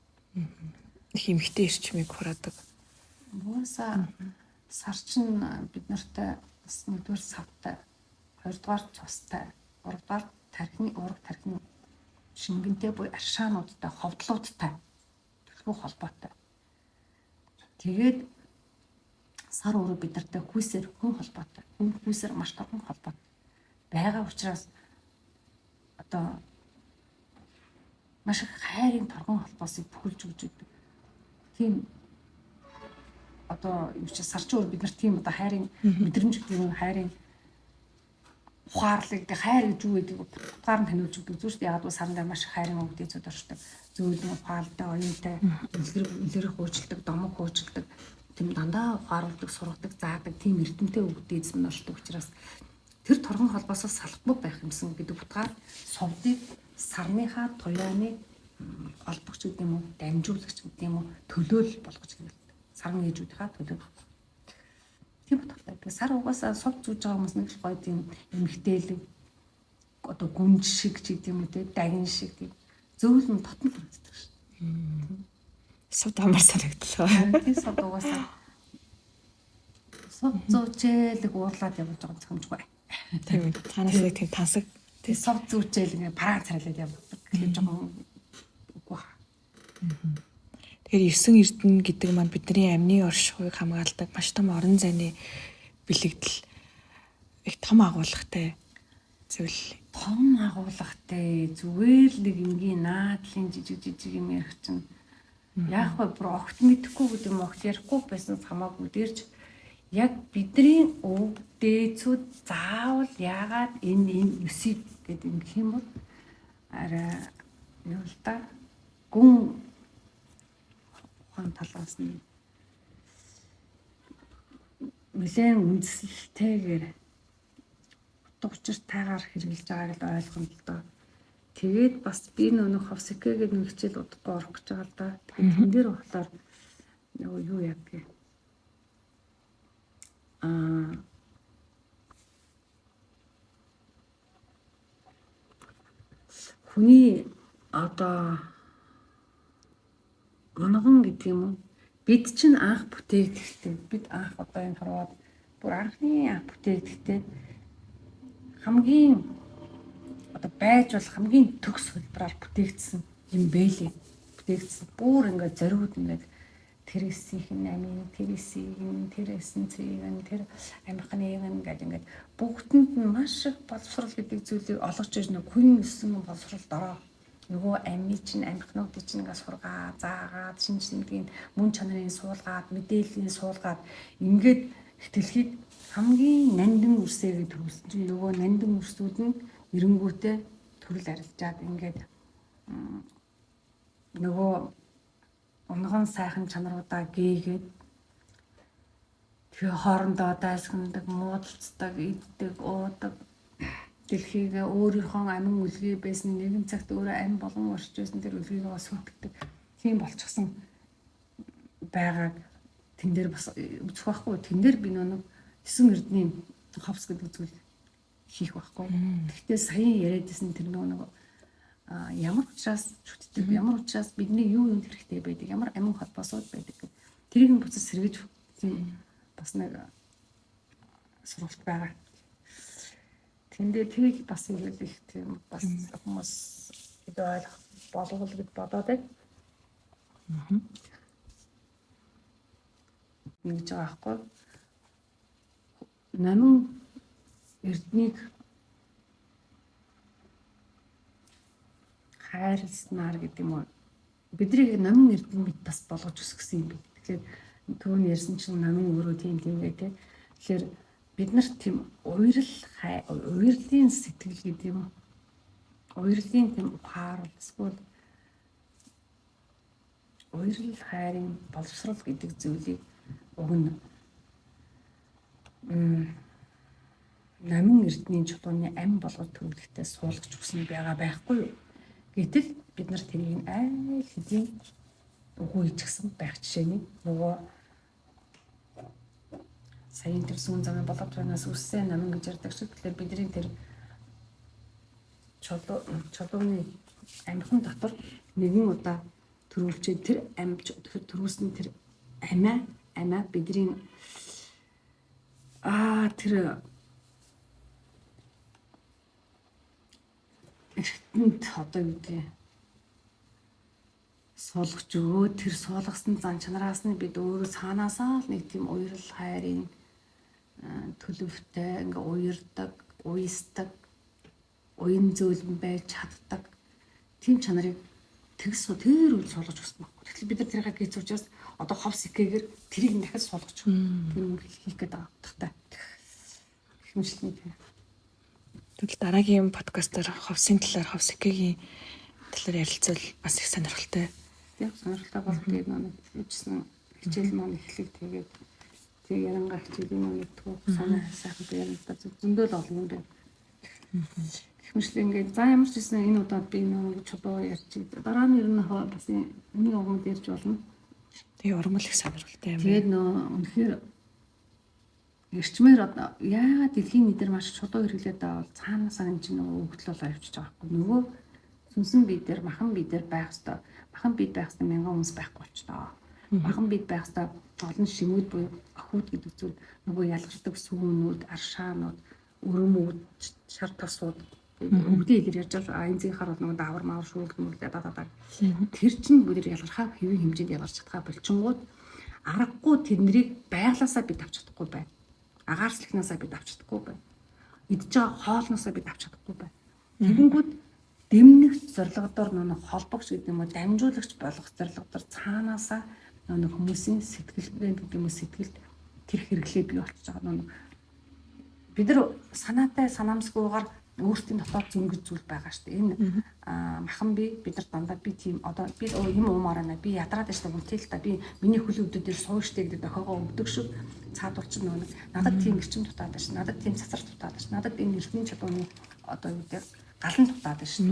Их эмхтэй эрчмийг хураадаг. Угаасаа сар чинь бид нартай бас нэгдүгээр савтай, хоёрдугаар цустай, гуравдугаар тархины уураг тархины шингэнтэй буюу аршаануудтай, ховдлуудтай төлхөө холбоотой. Тэгээд сар өөрөө бид нартай хүйсээр хүн холбоотой. Хүн хүйсээр маш тодорхой холбоотой байгаа учраас одоо маш их хайрын торгон холбоосыг бүхэлж өгч өгдөг. Тийм одоо юу чи сар чи өөр бид нар тийм одоо хайрын мэдрэмж гэдэг юм, хайрын ухаарлыг хайр гэж юу гэдэг утгаар нь таниулж өгдөг зүйл шүү дээ. Яг бол саран дээр маш их хайрын өгдөг зүйл оршдог. Зөөлөн ухаалтай, оюунтай, үлгэр хуучилдаг, домог хуучилдаг, тийм дандаа ухааруулдаг, сургадаг, заадаг тийм эрдэмтэй өгдөг эзэм оршдог учраас тэр торгон холбоосоос салахгүй байх юмсан гэдэг утгаар сувдыг сарныхаа туяаны олбогч гэдэг юм уу, дамжуулагч гэдэг юм уу, төлөөлөл болгож хэрэглэдэг. Саран ээжүүдийнхаа төлөөлөл. Тийм утгатай. Тэгээ сар угаасаа сувд зүүж байгаа хүмүүс нэг л гоё тийм эмгтээлэг одоо гүнж шиг ч гэдэг юм уу те, дагин шиг тийм зөөлөн дотн харагддаг шин. Сувд амар санагдлаа. Тийм сувд угаасаа сувд зүүчээлэг уурлаад явж байгаа зохимжгүй. Тийм ээ. Цаанаас нэг тийм тансаг. Тийм сувд зүүчээл ингээ параа царайлаад явдаг. Тэгэхээр жоохон үгүй хаа. Тэгэхээр 9 эрдэнэ гэдэг маань бидний амны оршихуйг хамгаалдаг маш том орон зайны бэлэгдэл, их том агуулгатай зүйл. Том агуулгатай, зүгээр л нэг энгийн наадлын жижиг жижиг юм ярих чинь яг вэ бүр огт мэдэхгүй гэдэг юм, огт ярихгүй байсан хамаагүй дээрч яг бидний өв дээдсүүд заавал яагаад энэ 9-ийг гэдэг юм гэх юм бол арай юу л да гүн ухаан талаас нь нэлээд үндсэлтэйгээр утга учиртайгаар хэрэглэж байгааг л ойлгоно л доо. Тэгээд бас би нөх ховсикэ гэдэг нэг хичээл удахгүй орох гэж байгаа л да. Тэгээд тэн дээр болохоор нөгөө юу яадаг юм. Хүний одоо унган гэдэг юм уу? Бид чинь анх бүтээгдэхтэй. Бид анх одоо энэ хорвоод бүр анхны анх бүтээгдэхтэй хамгийн одоо байж болох хамгийн төгс хөлбраар бүтээгдсэн юм бэлээ. Бүтээгдсэн. Бүр ингээд зориуд ингээд тэр эсийнх нь амийн, тэр эсийг нь, тэр эсэн цэгийг нь, тэр амихныг нь гэдэг ингээд бүгдэнд нь маш их боловсрол гэдэг зүйлийг олгож ирж нэг хүн өссөн боловсрол дороо нөгөө амийн чинь амихнуудыг чинь ингээд сургаа, заагаад, шин шинэдгийн мөн чанарын суулгаад, мэдээллийн суулгаад ингээд дэлхийд хамгийн нандин үрсээгээ төрүүлсэн чинь нөгөө нандин үрсүүд нь эренгүүтээ төрөл арилжаад ингээд нөгөө унган сайхан чанаруудаа гээгээд тэгээ хоорондоо дайсагнадаг, муудалцдаг, иддэг, уудаг дэлхийг өөрийнхөө амин үлгий байсан нэгэн цагт өөрөө амь болон орж байсан тэр үлгийгээ сүйтгэдэг тийм болчихсон байгааг тэн дээр бас үзэх байхгүй. Тэн дээр би нэг 9 эрдний ховс гэдэг зүйл хийх байхгүй. Гэхдээ саяхан яриадсэн тэр нэг ямар учраас шүтдэг, ямар учраас бидний юу юунд хэрэгтэй байдаг, ямар амин холбоосууд байдаг гэх. Тэрийг нь буцаж сэргэж тийм бас нэг сургалт байгаа. Тэндээ тэрийг бас ивэл их тийм бас хүмүүс илүү ойлгох болов гэж бодоод байна. Ингэж байгаа байхгүй. Номин эрднийг хайрласнаар гэдэг юм уу. Биднийг номин эрдэнэ мэд бас болгож өсгсөн юм бэ. Тэгэхээр түүний ярьсан чинь номин өөрөө тийм тийм гэ тэ. Тэгэхээр бид нарт тийм уярл уярлын сэтгэл гэдэг юм уу. Уярлын тийм ухаарл эсвэл уярл хайрын боловсрол гэдэг зүйлийг уг нь номин эрдний чулууны ам болгож төрүүлэхдээ суулгаж өгсөн байгаа байхгүй юу? Гэтэл бид нар тэрийг айл хэдийн үгүй хийчихсэн байх жишээний нөгөө саяын тэр сүүн замын боловч байнаас үссэн номин гэж ярьдаг шиг. Тэгэхээр бидний тэр чулууны амьхан дотор нэгэн удаа төрүүлчээ тэр ам төрүүлсэн тэр амиа бидний тэр эргэнт одоо юу гэдэг суулгаж өгөө тэр суулгасан зан чанараас нь бид өөрөө цаанаасаа л нэг тийм уярл хайрын төлөвтэй ингээ уярдаг, уйсдаг, уян зөөлөн байж чаддаг тийм чанарыг тэгс тэр үйл суулгаж өгсөн байхгүй. Тэгэхээр бид нар тэрийг хийц учраас одоо ховс икэгээр тэрийг дахиад суулгаж өгөх. Тэр юм хийх гээд байгаа утгатай. Хэмжлэний тийм. Тэгвэл дараагийн подкастаар ховсын талаар, ховс икэгийн талаар ярилцвал бас их сонирхолтой. Тийм, сонирхолтой бол тэгээд нэг ижсэн хичээл маань эхлэх тэгээд тэг яранга хичээлийн нэг түүх санаа сайхан ярина та зөндөл олон юм байна. Гэх мэтлээ ингээд за ямар ч гэсэн энэ удаад би нэг чулуу ярьчих. Дараа нь ер нь бас нэг угмад ярьж болно. Тэгээ урмал их сонирхолтой юм. Тэгээд нөө үнэхээр эрчмээр одоо яагаад дэлхийн нийтээр маш чулуу хэрэглээд байгаа бол цаанаасаа энэ чинь нөгөө өгөгдөл болоо явчихж байгаа байхгүй. Нөгөө сүнсэн бие дээр махан бие дээр байх хэвээр махан бид байх хэвээр мянган хүмүүс байхгүй болчихлоо. Махан бид байх хэвээр олон шимүүд буюу охиуд гэдэг зүйл нөгөө ялгардаг сүүнүүд, аршаанууд, өрөмүүд, шар тосууд өвдөө илэр ярьж байгаа. Энэ хар бол нөгөө даавар маавар шүүлг мүлдэ да да. Тэр чинь бүгд ялгархаа хэвийн хэмжээнд ялгарч чадхаа болчингууд аргагүй тэднийг байглаасаа бид авч чадахгүй байна. Агаарслахнаасаа бид авч чадахгүй байна. Идж байгаа хоолноосаа бид авч чадахгүй байна. Тэгэнгүүт дэмнэгч зорилгодоор нөгөө холбогч гэдэг юм уу дамжуулагч болох зорилгодоор цаанаасаа нөгөө хүмүүсийн сэтгэлд гэдэг юм уу сэтгэлд тэр хэрэглээ бий болчихж байгаа. Нөгөө бид нар санаатай санаамсгүйгээр өөрсдийн дотоод зөнгөж зүйл байгаа шүү дээ. Энэ махан би бид нар дандаа би тийм одоо би юм уумаар байна. Би ядраад байна шүү дээ. Үнтэй л та би миний хөл өвдөд дээр сууж штэ гэдэг дохиогоо өвдөг шиг цаадуул чинь нөгөө надад тийм эрчим дутаад байна шүү. Надад тийм цацар дутаад байна шүү. Надад энэ эрдэнэ чулууны одоо юу гэдэг галан дутаад байна шүү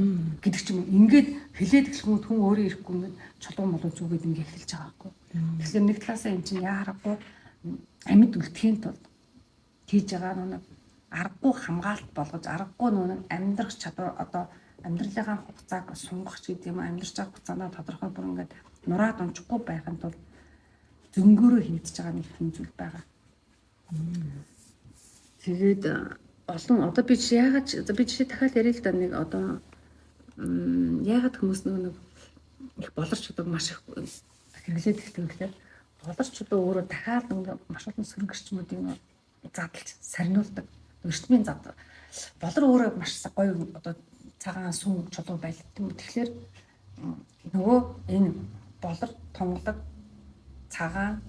гэдэг ч юм уу. Ингээд хэлээд эхлэнгүүт хүн өөрөө ирэхгүй ингээд чулуу молоо зүгээд ингээд эхэлж байгаа байхгүй. Тэгэхээр нэг талаасаа эн чинь яарахгүй амьд үлдэхийн тулд хийж байгаа нөгөө аргагүй хамгаалалт болгож аргагүй нөгөө амьдрах чадвар одоо амьдралынхаа хугацааг сунгах ч гэдэг юм амьдарч байгаа хугацаанд тодорхой бүр ингээд нураад унчихгүй байхын тулд зөнгөөрөө хийгдэж байгаа нэг юм зүйл байгаа. Тэгээд олон одоо би яагаад би жишээ дахиад ярил л да нэг одоо яагаад хүмүүс нөгөө нэг их болорч чулууг маш их хэрэглээд ихтэй гэхээр болорч чулуу өөрөө дахиад нөгөө маш олон сөрөг эрчмүүдийг задлж сарниулдаг. Эрчмийн зад болор өөрөө маш гоё одоо цагаан сүм чулуу байл тийм үү. Тэгэхээр нөгөө энэ болор тунгалаг цагаан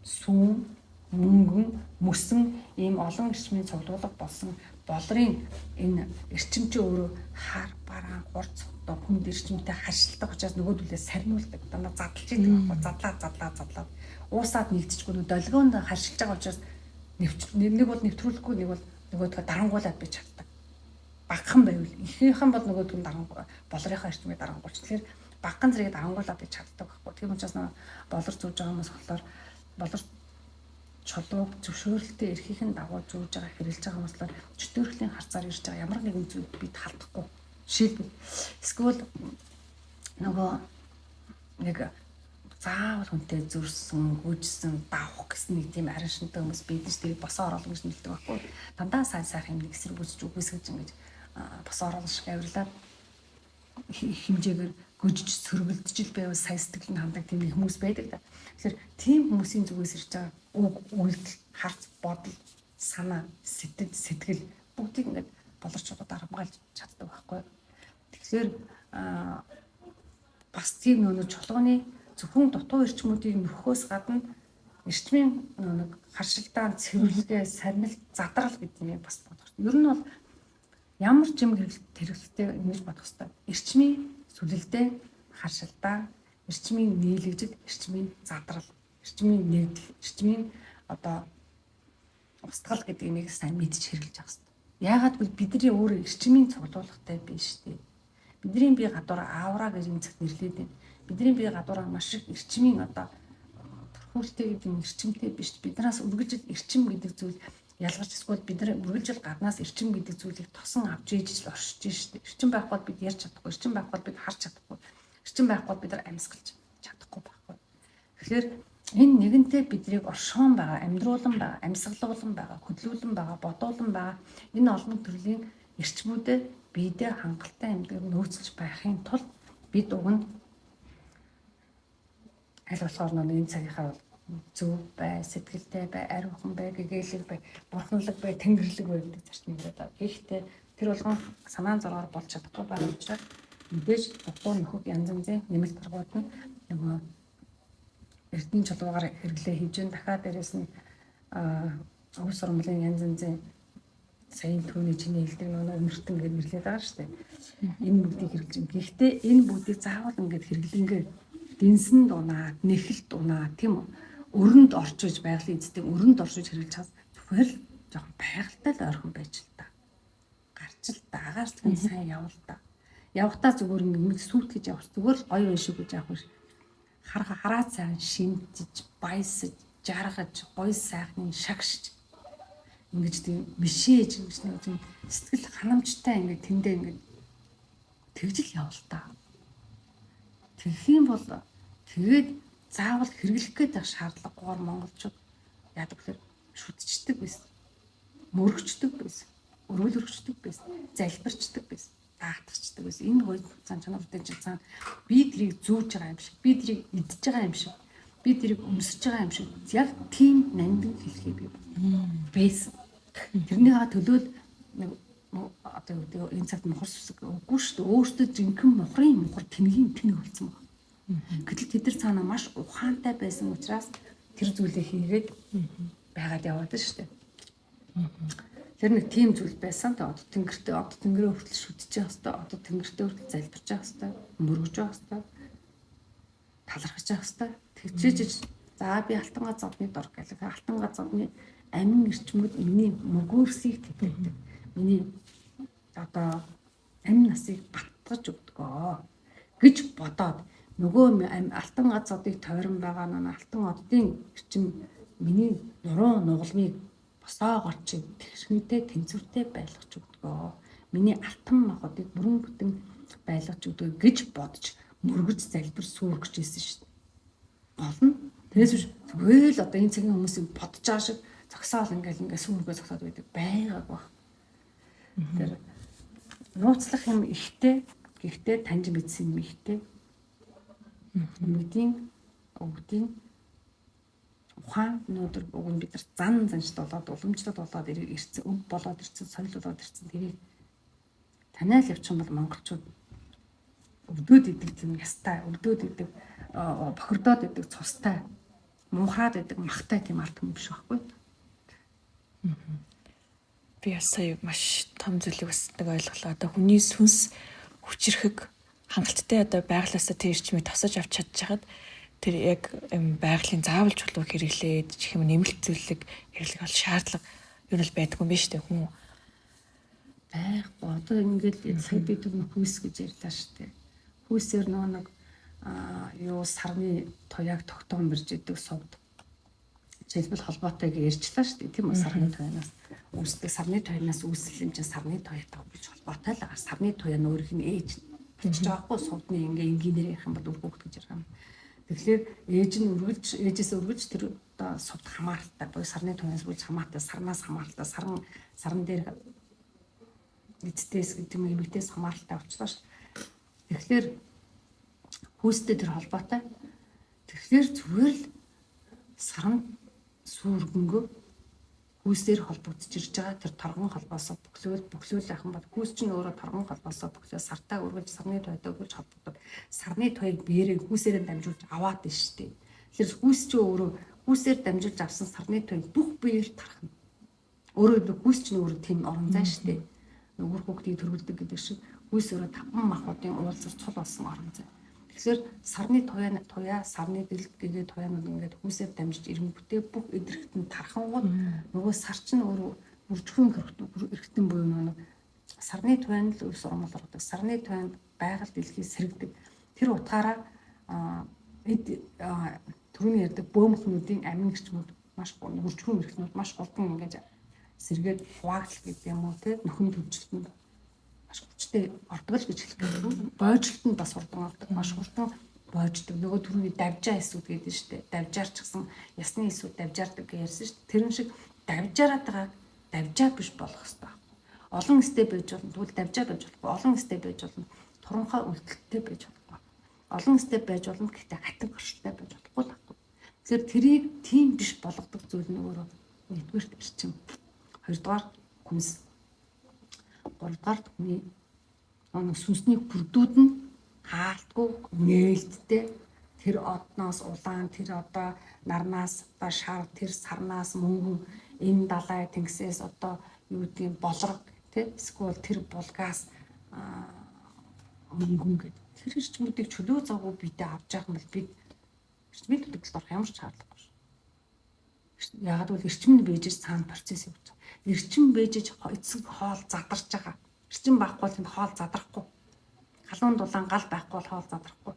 сүүн мөнгөн мөсөн ийм олон эрчмийн цуглуулга болсон болрын энэ эрчим чи өөрөө хар бараан хурц одоо хүнд эрчимтэй харшилдаг учраас нөгөөдөлөө сарниулдаг дандаа задлж идэг байхгүй задлаа уусаад нэгдчихгүй нөө долгионд харшилж байгаа учраас нэг бол нэвтрүүлэхгүй нэг бол нөгөөдгөө дарангуулад би чаддаг. Багахан байвал ихэнхэн бол нөгөөдг нь дарангуй болрынхаа эрчмийг дарангуулч. Тэгэхээр багахан зэрэг дарангуулад би чаддаг байхгүй. Тийм учраас нөгөө болор зүүж байгаа хүмүүс болохоор болор чулууг зөвшөөрөлтөй эрхийнхэн дагуу зүүж байгаа хэрэглэж байгаа хүмүүс болохоор чөтгөрлийн харцаар ирж байгаа ямар нэгэн зүйл бид халдахгүй. Жишээлбэл эсвэл нөгөө нэг заавал хүнтэй зүрсэн, гүйжсэн, давах гэсэн нэг тийм арин шинтэй хүмүүс байдаг ш. Тэр босоо оруулах гэж нэлдэг байхгүй. Дандаа сайн сайхан юм нэг эсэргүүцэж үгүйсгэж ингэж босоо оруулах шиг авирлаад хэмжээгээр гүжиж сөргөлдөж л байвал сая сэтгэл нь хандаг тийм хүмүүс байдаг да. Тэгэхээр тийм хүмүүсийн зүгээс ирж байгаа үг, үйлдэл, харц, бодол, санаа, сэтгэл бүгдийг ингээд болорч одоо дарамгаалж чаддаг байхгүй. Тэгэхээр бас тийм нөгөө чулууны зөвхөн дутуу эрчмүүдийг нөхөхөөс гадна эрчмийн нэг харшилдаан, цэвэрлэгээ, сарнил, задрал гэдэг юм бас бодох. Ер нь бол ямар ч юм хэрэглэлтэй ингэж бодох хэрэгтэй. Эрчмийн сүлэлдээ, харшилдаан, Эрчмийн нийлэгжил, эрчмийн задрал, эрчмийн нэгдэл, эрчмийн одоо устгал гэдэг юмыг сайн мэдж хэрэглэж явах хэрэгтэй. Яагаад гэвэл бидний өөрөө эрчмийн цуглуулгатай биш үү? Бидний бие гадуур аура гэж юм цагт нэрлэдэг байна. Бидний бие гадуураа маш их эрчмийн одоо төрхүүлтэй гэдэг юм эрчимтэй биш. Биднээс үргэлжил эрчим гэдэг зүйл ялгарч эсвэл бид нар үргэлжил гаднаас эрчим гэдэг зүйлийг тосон авч ээж л оршиж штэ. Эрчим байхгүй бол бид ярьж чадахгүй, эрчим байхгүй бол бид харж чадахгүй, эрчим байхгүй бол бид нар амьсгалж чадахгүй байхгүй. Тэгэхээр энэ нэгэнтээ биднийг оршоон байгаа, амьдруулан байгаа, амьсгалуулан байгаа, хөдлүүлэн байгаа, бодуулан байгаа энэ олон төрлийн эрчмүүдэд биедээ хангалттай амьдрал нөөцлөж байхын тулд бид уг нь аль болохоор нэг энэ цагийнхаа бол зөв бай, сэтгэлтэй бай, ариухан бай, гэгээлэг бай, бурханлаг бай, тэнгэрлэг бай гэдэг зарчмыг яриад байгаа. Гэхдээ тэр болгон санаан зоргоор болж чадахгүй байгаа учраас мэдээж дутуу нөхөг янз янзын нэмэлт аргууд нь нөгөө эрдэнэ чулуугаар хэрэглээ хийж гэн, дахиад дээрэс нь өв сурмалын янз янзын саяын түүний чиний хэлдэг нөгөө өмөртөн гэж нэрлэдэг байгаа шүү дээ. Энэ бүгдийг хэрэглэж байна. Гэхдээ энэ бүгдийг заавал ингээд хэрэглэнгээ дэнсэн дунаа, нэхэлт дунаа тийм үү? Өрөнд орчиж байгалийн эзэдийг өрөнд орчиж хэрэглэж чад зүгээр л жоохон байгальтай л ойрхон байж л та. Гарч л та, агаарчлаг нь сайн явал та. Явахтаа зүгээр ингээд сүйтгэж явах зүгээр л гоё юм шиг гэж явах биш. Хараа сайн шимтэж, баясаж, жаргаж, гоё сайхныг шагшиж ингэж тийм мишээж ингэж нэг тийм сэтгэл ханамжтай ингээд тэндээ ингээд тэгж л явал та. Тэгэх юм бол тэгээд заавал хэрэглэх гээд байх шаардлагагүйгээр монголчууд яадаг гэхээр шүтчихдэг байсан. Мөрөгчдөг байсан. Өрөөл өргөчдөг байсан. Залбирчдаг байсан. Даатгчдаг байсан. Энэ гоё зан чанаруудын чинь цаана би тэрийг зүүж байгаа юм шиг, би тэрийг идж байгаа юм шиг, би тэрийг өмсөж байгаа юм шиг яг тийм нандин хэлхий би байсан. Тэрнийхээ төлөө нэг одоо юу гэдэг энэ цагт мухар сүсэг үгүй шүү дээ. Өөртөө жинхэнэ мухрын мухар тэнгийн тэнэг болсон байна. Гэтэл тэд нар цаана маш ухаантай байсан учраас тэр зүйлээ хийгээд байгаад яваад шүү дээ. Тэр нэг тийм зүйл байсан. Тэгээ од тэнгэртээ од тэнгэрээ хүртэл шүтэж явах хэвээр, од тэнгэртээ хүртэл залбирч явах хэвээр, мөргөж явах хэвээр, талархаж явах хэвээр. Тэгчээж за би алтан гац одны дор гэлээ. Алтан гац одны амин эрчмүүд миний мөгөөрсийг тэтгэдэг. Миний одоо амин насыг баттгаж өгдөгөө гэж бодоод нөгөө алтан гац одыг тойрон байгаа нэг алтан оддын эрчим миний нуруу нугалмыг босоогоор чи тэгшмэтэй тэнцвэртэй байлгаж өгдөгөө. Миний алтан махбодыг бүрэн бүтэн байлгаж өгдөгөө гэж бодож мөргөж залбир сүргэж ирсэн шүү дээ. Гол нь тэрээс биш зүгээр л одоо энэ цагийн хүмүүсийг бодож байгаа шиг зогсоол ингээл ингээ сүргөө зогсоод байдаг байгааг баг. Тэр нууцлах юм ихтэй, гэхдээ таньж мэдсэн юм ихтэй. Мэдийн өвдийн ухаан өнөөдөр уг нь бид нар зан заншд болоод уламжлал болоод ирсэн, өв болоод ирсэн, соёл болоод ирсэн тэрийг таниал явчих юм бол монголчууд өвдөөд идэг тийм ястай, өвдөөд идэг, бохирдоод идэг цустай, муухраад идэг махтай тийм ард түмэн биш байхгүй. Би бас сая маш том зүйлийг бас нэг ойлголоо. Одоо хүний сүнс хүчирхэг хангалттай одоо байглаасаа тэр эрчмийг тосож авч чадчихад тэр яг юм байгалийн заавал чулуу хэрэглээд ч юм нэмэлт зүйлийг хэрэглэх бол шаардлага юу нь л байдгүй юм биш үү хүн байхгүй. Одоо ингээд сая би түн хүйс гэж ярьлаа шүү дээ. Хүйсээр нөө нэг юу сарны туяаг тогтоон бирж идэг сувд. Жишээлбэл холбоотой гэж ярьчлаа шүү дээ. Тийм үү, сарны туянаас үүсдэг. Сарны туянаас үүсэл юм чинь сарны туяатай гэж холбоотой л байгаа. Сарны туяа нь өөрийнх нь ээж болчихж байгаа хгүй, сувдны ингээ энгийнээр ярих юм бол үр хүүхэд гэж ярих юм. Тэгэхээр ээж нь үргэлж ээжээс үргэлж тэр одоо сувд хамааралтай буюу сарны туянаас үргэлж хамааралтай, сарнаас хамааралтай, саран дээр эцдээс гэдэг юм эмэгтэйс хамааралтай болчихлоо шүү. Тэгэхээр хүүстэй тэр холбоотой. Тэгэхээр зүгээр л саран сүргөнгөө хүүсээр холбогдож ирж байгаа тэр торгон холбоосоо бөглөөл ах юм бол хүүс чинь өөрөө торгон холбоосоо бөглөө сартаа үргэлж сарны туйдаа үргэлж холбогдоод сарны туйг биеэрээ хүүсээрээ дамжуулж аваад ш штэ. Тэгэхээр хүүс чинь өөрөө хүүсээр дамжуулж авсан сарны туйг бүх биеэр тархна. Өөрөө хүүс чинь өөрөө тийм орон зай штэ. Үр хүүхдийг төрүүлдэг гэдэг шиг хүүс өөрөө таван махбодын уулзар цул болсон орон зай. Тэгэхээр сарны туяа сарны дэрэлт гэгээ туяанууд ингээд хүмүүсээр дамжиж ирэнгүүтээ бүх эд эрхтэн тархангууд нөгөө сар чинь өөрөө үржихүүн эрхтэн буюу нөгөө сарны туяанд л ус урмал ордог. Сарны туяанд байгаль дэлхий сэргэдэг. Тэр утгаараа эд түрүүний ярьдаг бөөмхнүүдийн амин гэрчмүүд маш үржихүүн эрхтнүүд маш хурдан ингээд сэргээд хуваагдал гэдэг юм уу те нөхөн төвчлөлтөнд маш хүчтэй ордог л гэж хэлэх гээд. Бойжлолт нь бас хурдан ордог. Маш хурдан бойждог. Нөгөө түрүүний давжаа эсүүд гэдэг нь шүү дээ. Давжаарчсан ясны эсүүд давжаардаг гэж ярьсан шүү дээ. Тэрэн шиг давжаараад байгааг давжаа биш болох хэрэгтэй. Олон эстэй байж болно. Тэгвэл давжаа байж болохгүй. Олон эстэй байж болно. Туранхай үлдэлттэй байж болохгүй. Олон эстэй байж болно. Гэхдээ хатаг оршилтай байж болохгүй л байхгүй. Тэгэхээр тэрийг тийм биш болгодог зүйл нь өөрөө нэгдүгээрт эрчим. Хоёрдугаар хүнс. Гуравдугаар хүний нэг сүнсний хүрдүүд нь хаалтгүй нээлттэй тэр одноос улаан тэр одоо нарнаас одоо шар тэр сарнаас мөнгөн энэ далай тэнгисээс одоо юу гэдгийг болрог тий эсвэл тэр булгаас мөнгөн гэдэг тэр эрчмүүдийг чөлөө завгүй биедээ авч явах юм бол бид эрчмийн дутагдлалд орох ямар ч шаардлагагүй шүү. Яагаад гэвэл эрчим нь бийжиж цаана процесс явж байгаа. Эрчим бийжиж эцэг хоол задарч байгаа. Эрчим байхгүй бол тэнд хоол задрахгүй. Халуун дулаан гал байхгүй бол хоол задрахгүй.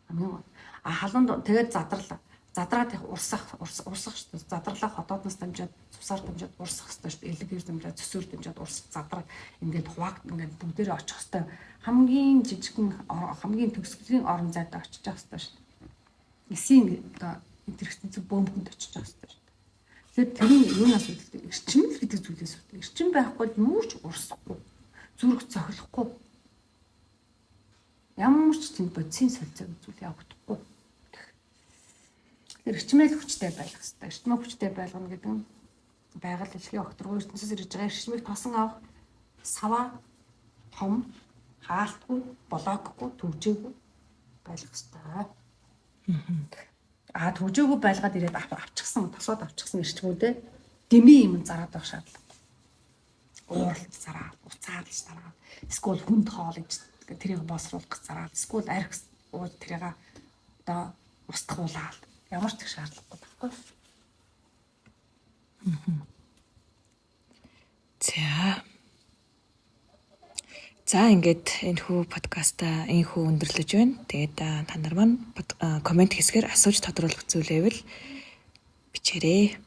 Хамгийн гол. А халуун тэгээд задарлаа. Задраад их урсах урсах шүү дээ. Задарлаа хотоодноос дамжаад цусаар дамжаад урсах хэрэгтэй шүү дээ. Элгээр дамжаад цөсөөр дамжаад урсах задраад ингээд хувааг ингээд бүгдээрээ очих хэрэгтэй. Хамгийн жижигхэн хамгийн төгсгөлийн орон зайд очиж явах хэрэгтэй шүү дээ. Эсийн одоо энтерхтэн зүг бөмбөнд очиж явах хэрэгтэй шүү дээ. Тэгэхээр тэрний юунаас үүдэлтэй эрчим л гэдэг зүйлээс үүдэлтэй. Эрчим байхгүй бол юу ч урсахгүй. Зүрх цохилохгүй. Ямар ч тийм бодисын солилцоо зүйл явагдахгүй. Тэгэхээр эрчмээ л хүчтэй байх хэрэгтэй. Эрчмээ хүчтэй байлгана гэдэг нь байгаль дэлхийн огторгоо ертөнцөөс ирж байгаа эрчмийг тосон авах саваа том хаалтгүй, блокгүй, төвжээгүй байх хэрэгтэй. А төвжээгүй байлгаад ирээд авчихсан, тосоод авчихсан эрчмүүдээ дэмий юм зараад байх шаардлага. Ууралт зараад, уцаалж зараад, эсвэл хүнд хоол гэж тэрийг боловсруулах гэж зараад, эсвэл арх ууж тэрийг одоо устгуулаад ямар ч их шаардлагагүй байхгүй. За. За ингээд энэхүү подкаста энэхүү өндөрлөж байна. Тэгээд та нар маань комент хэсгээр асууж тодруулах зүйл байвал бичээрэй.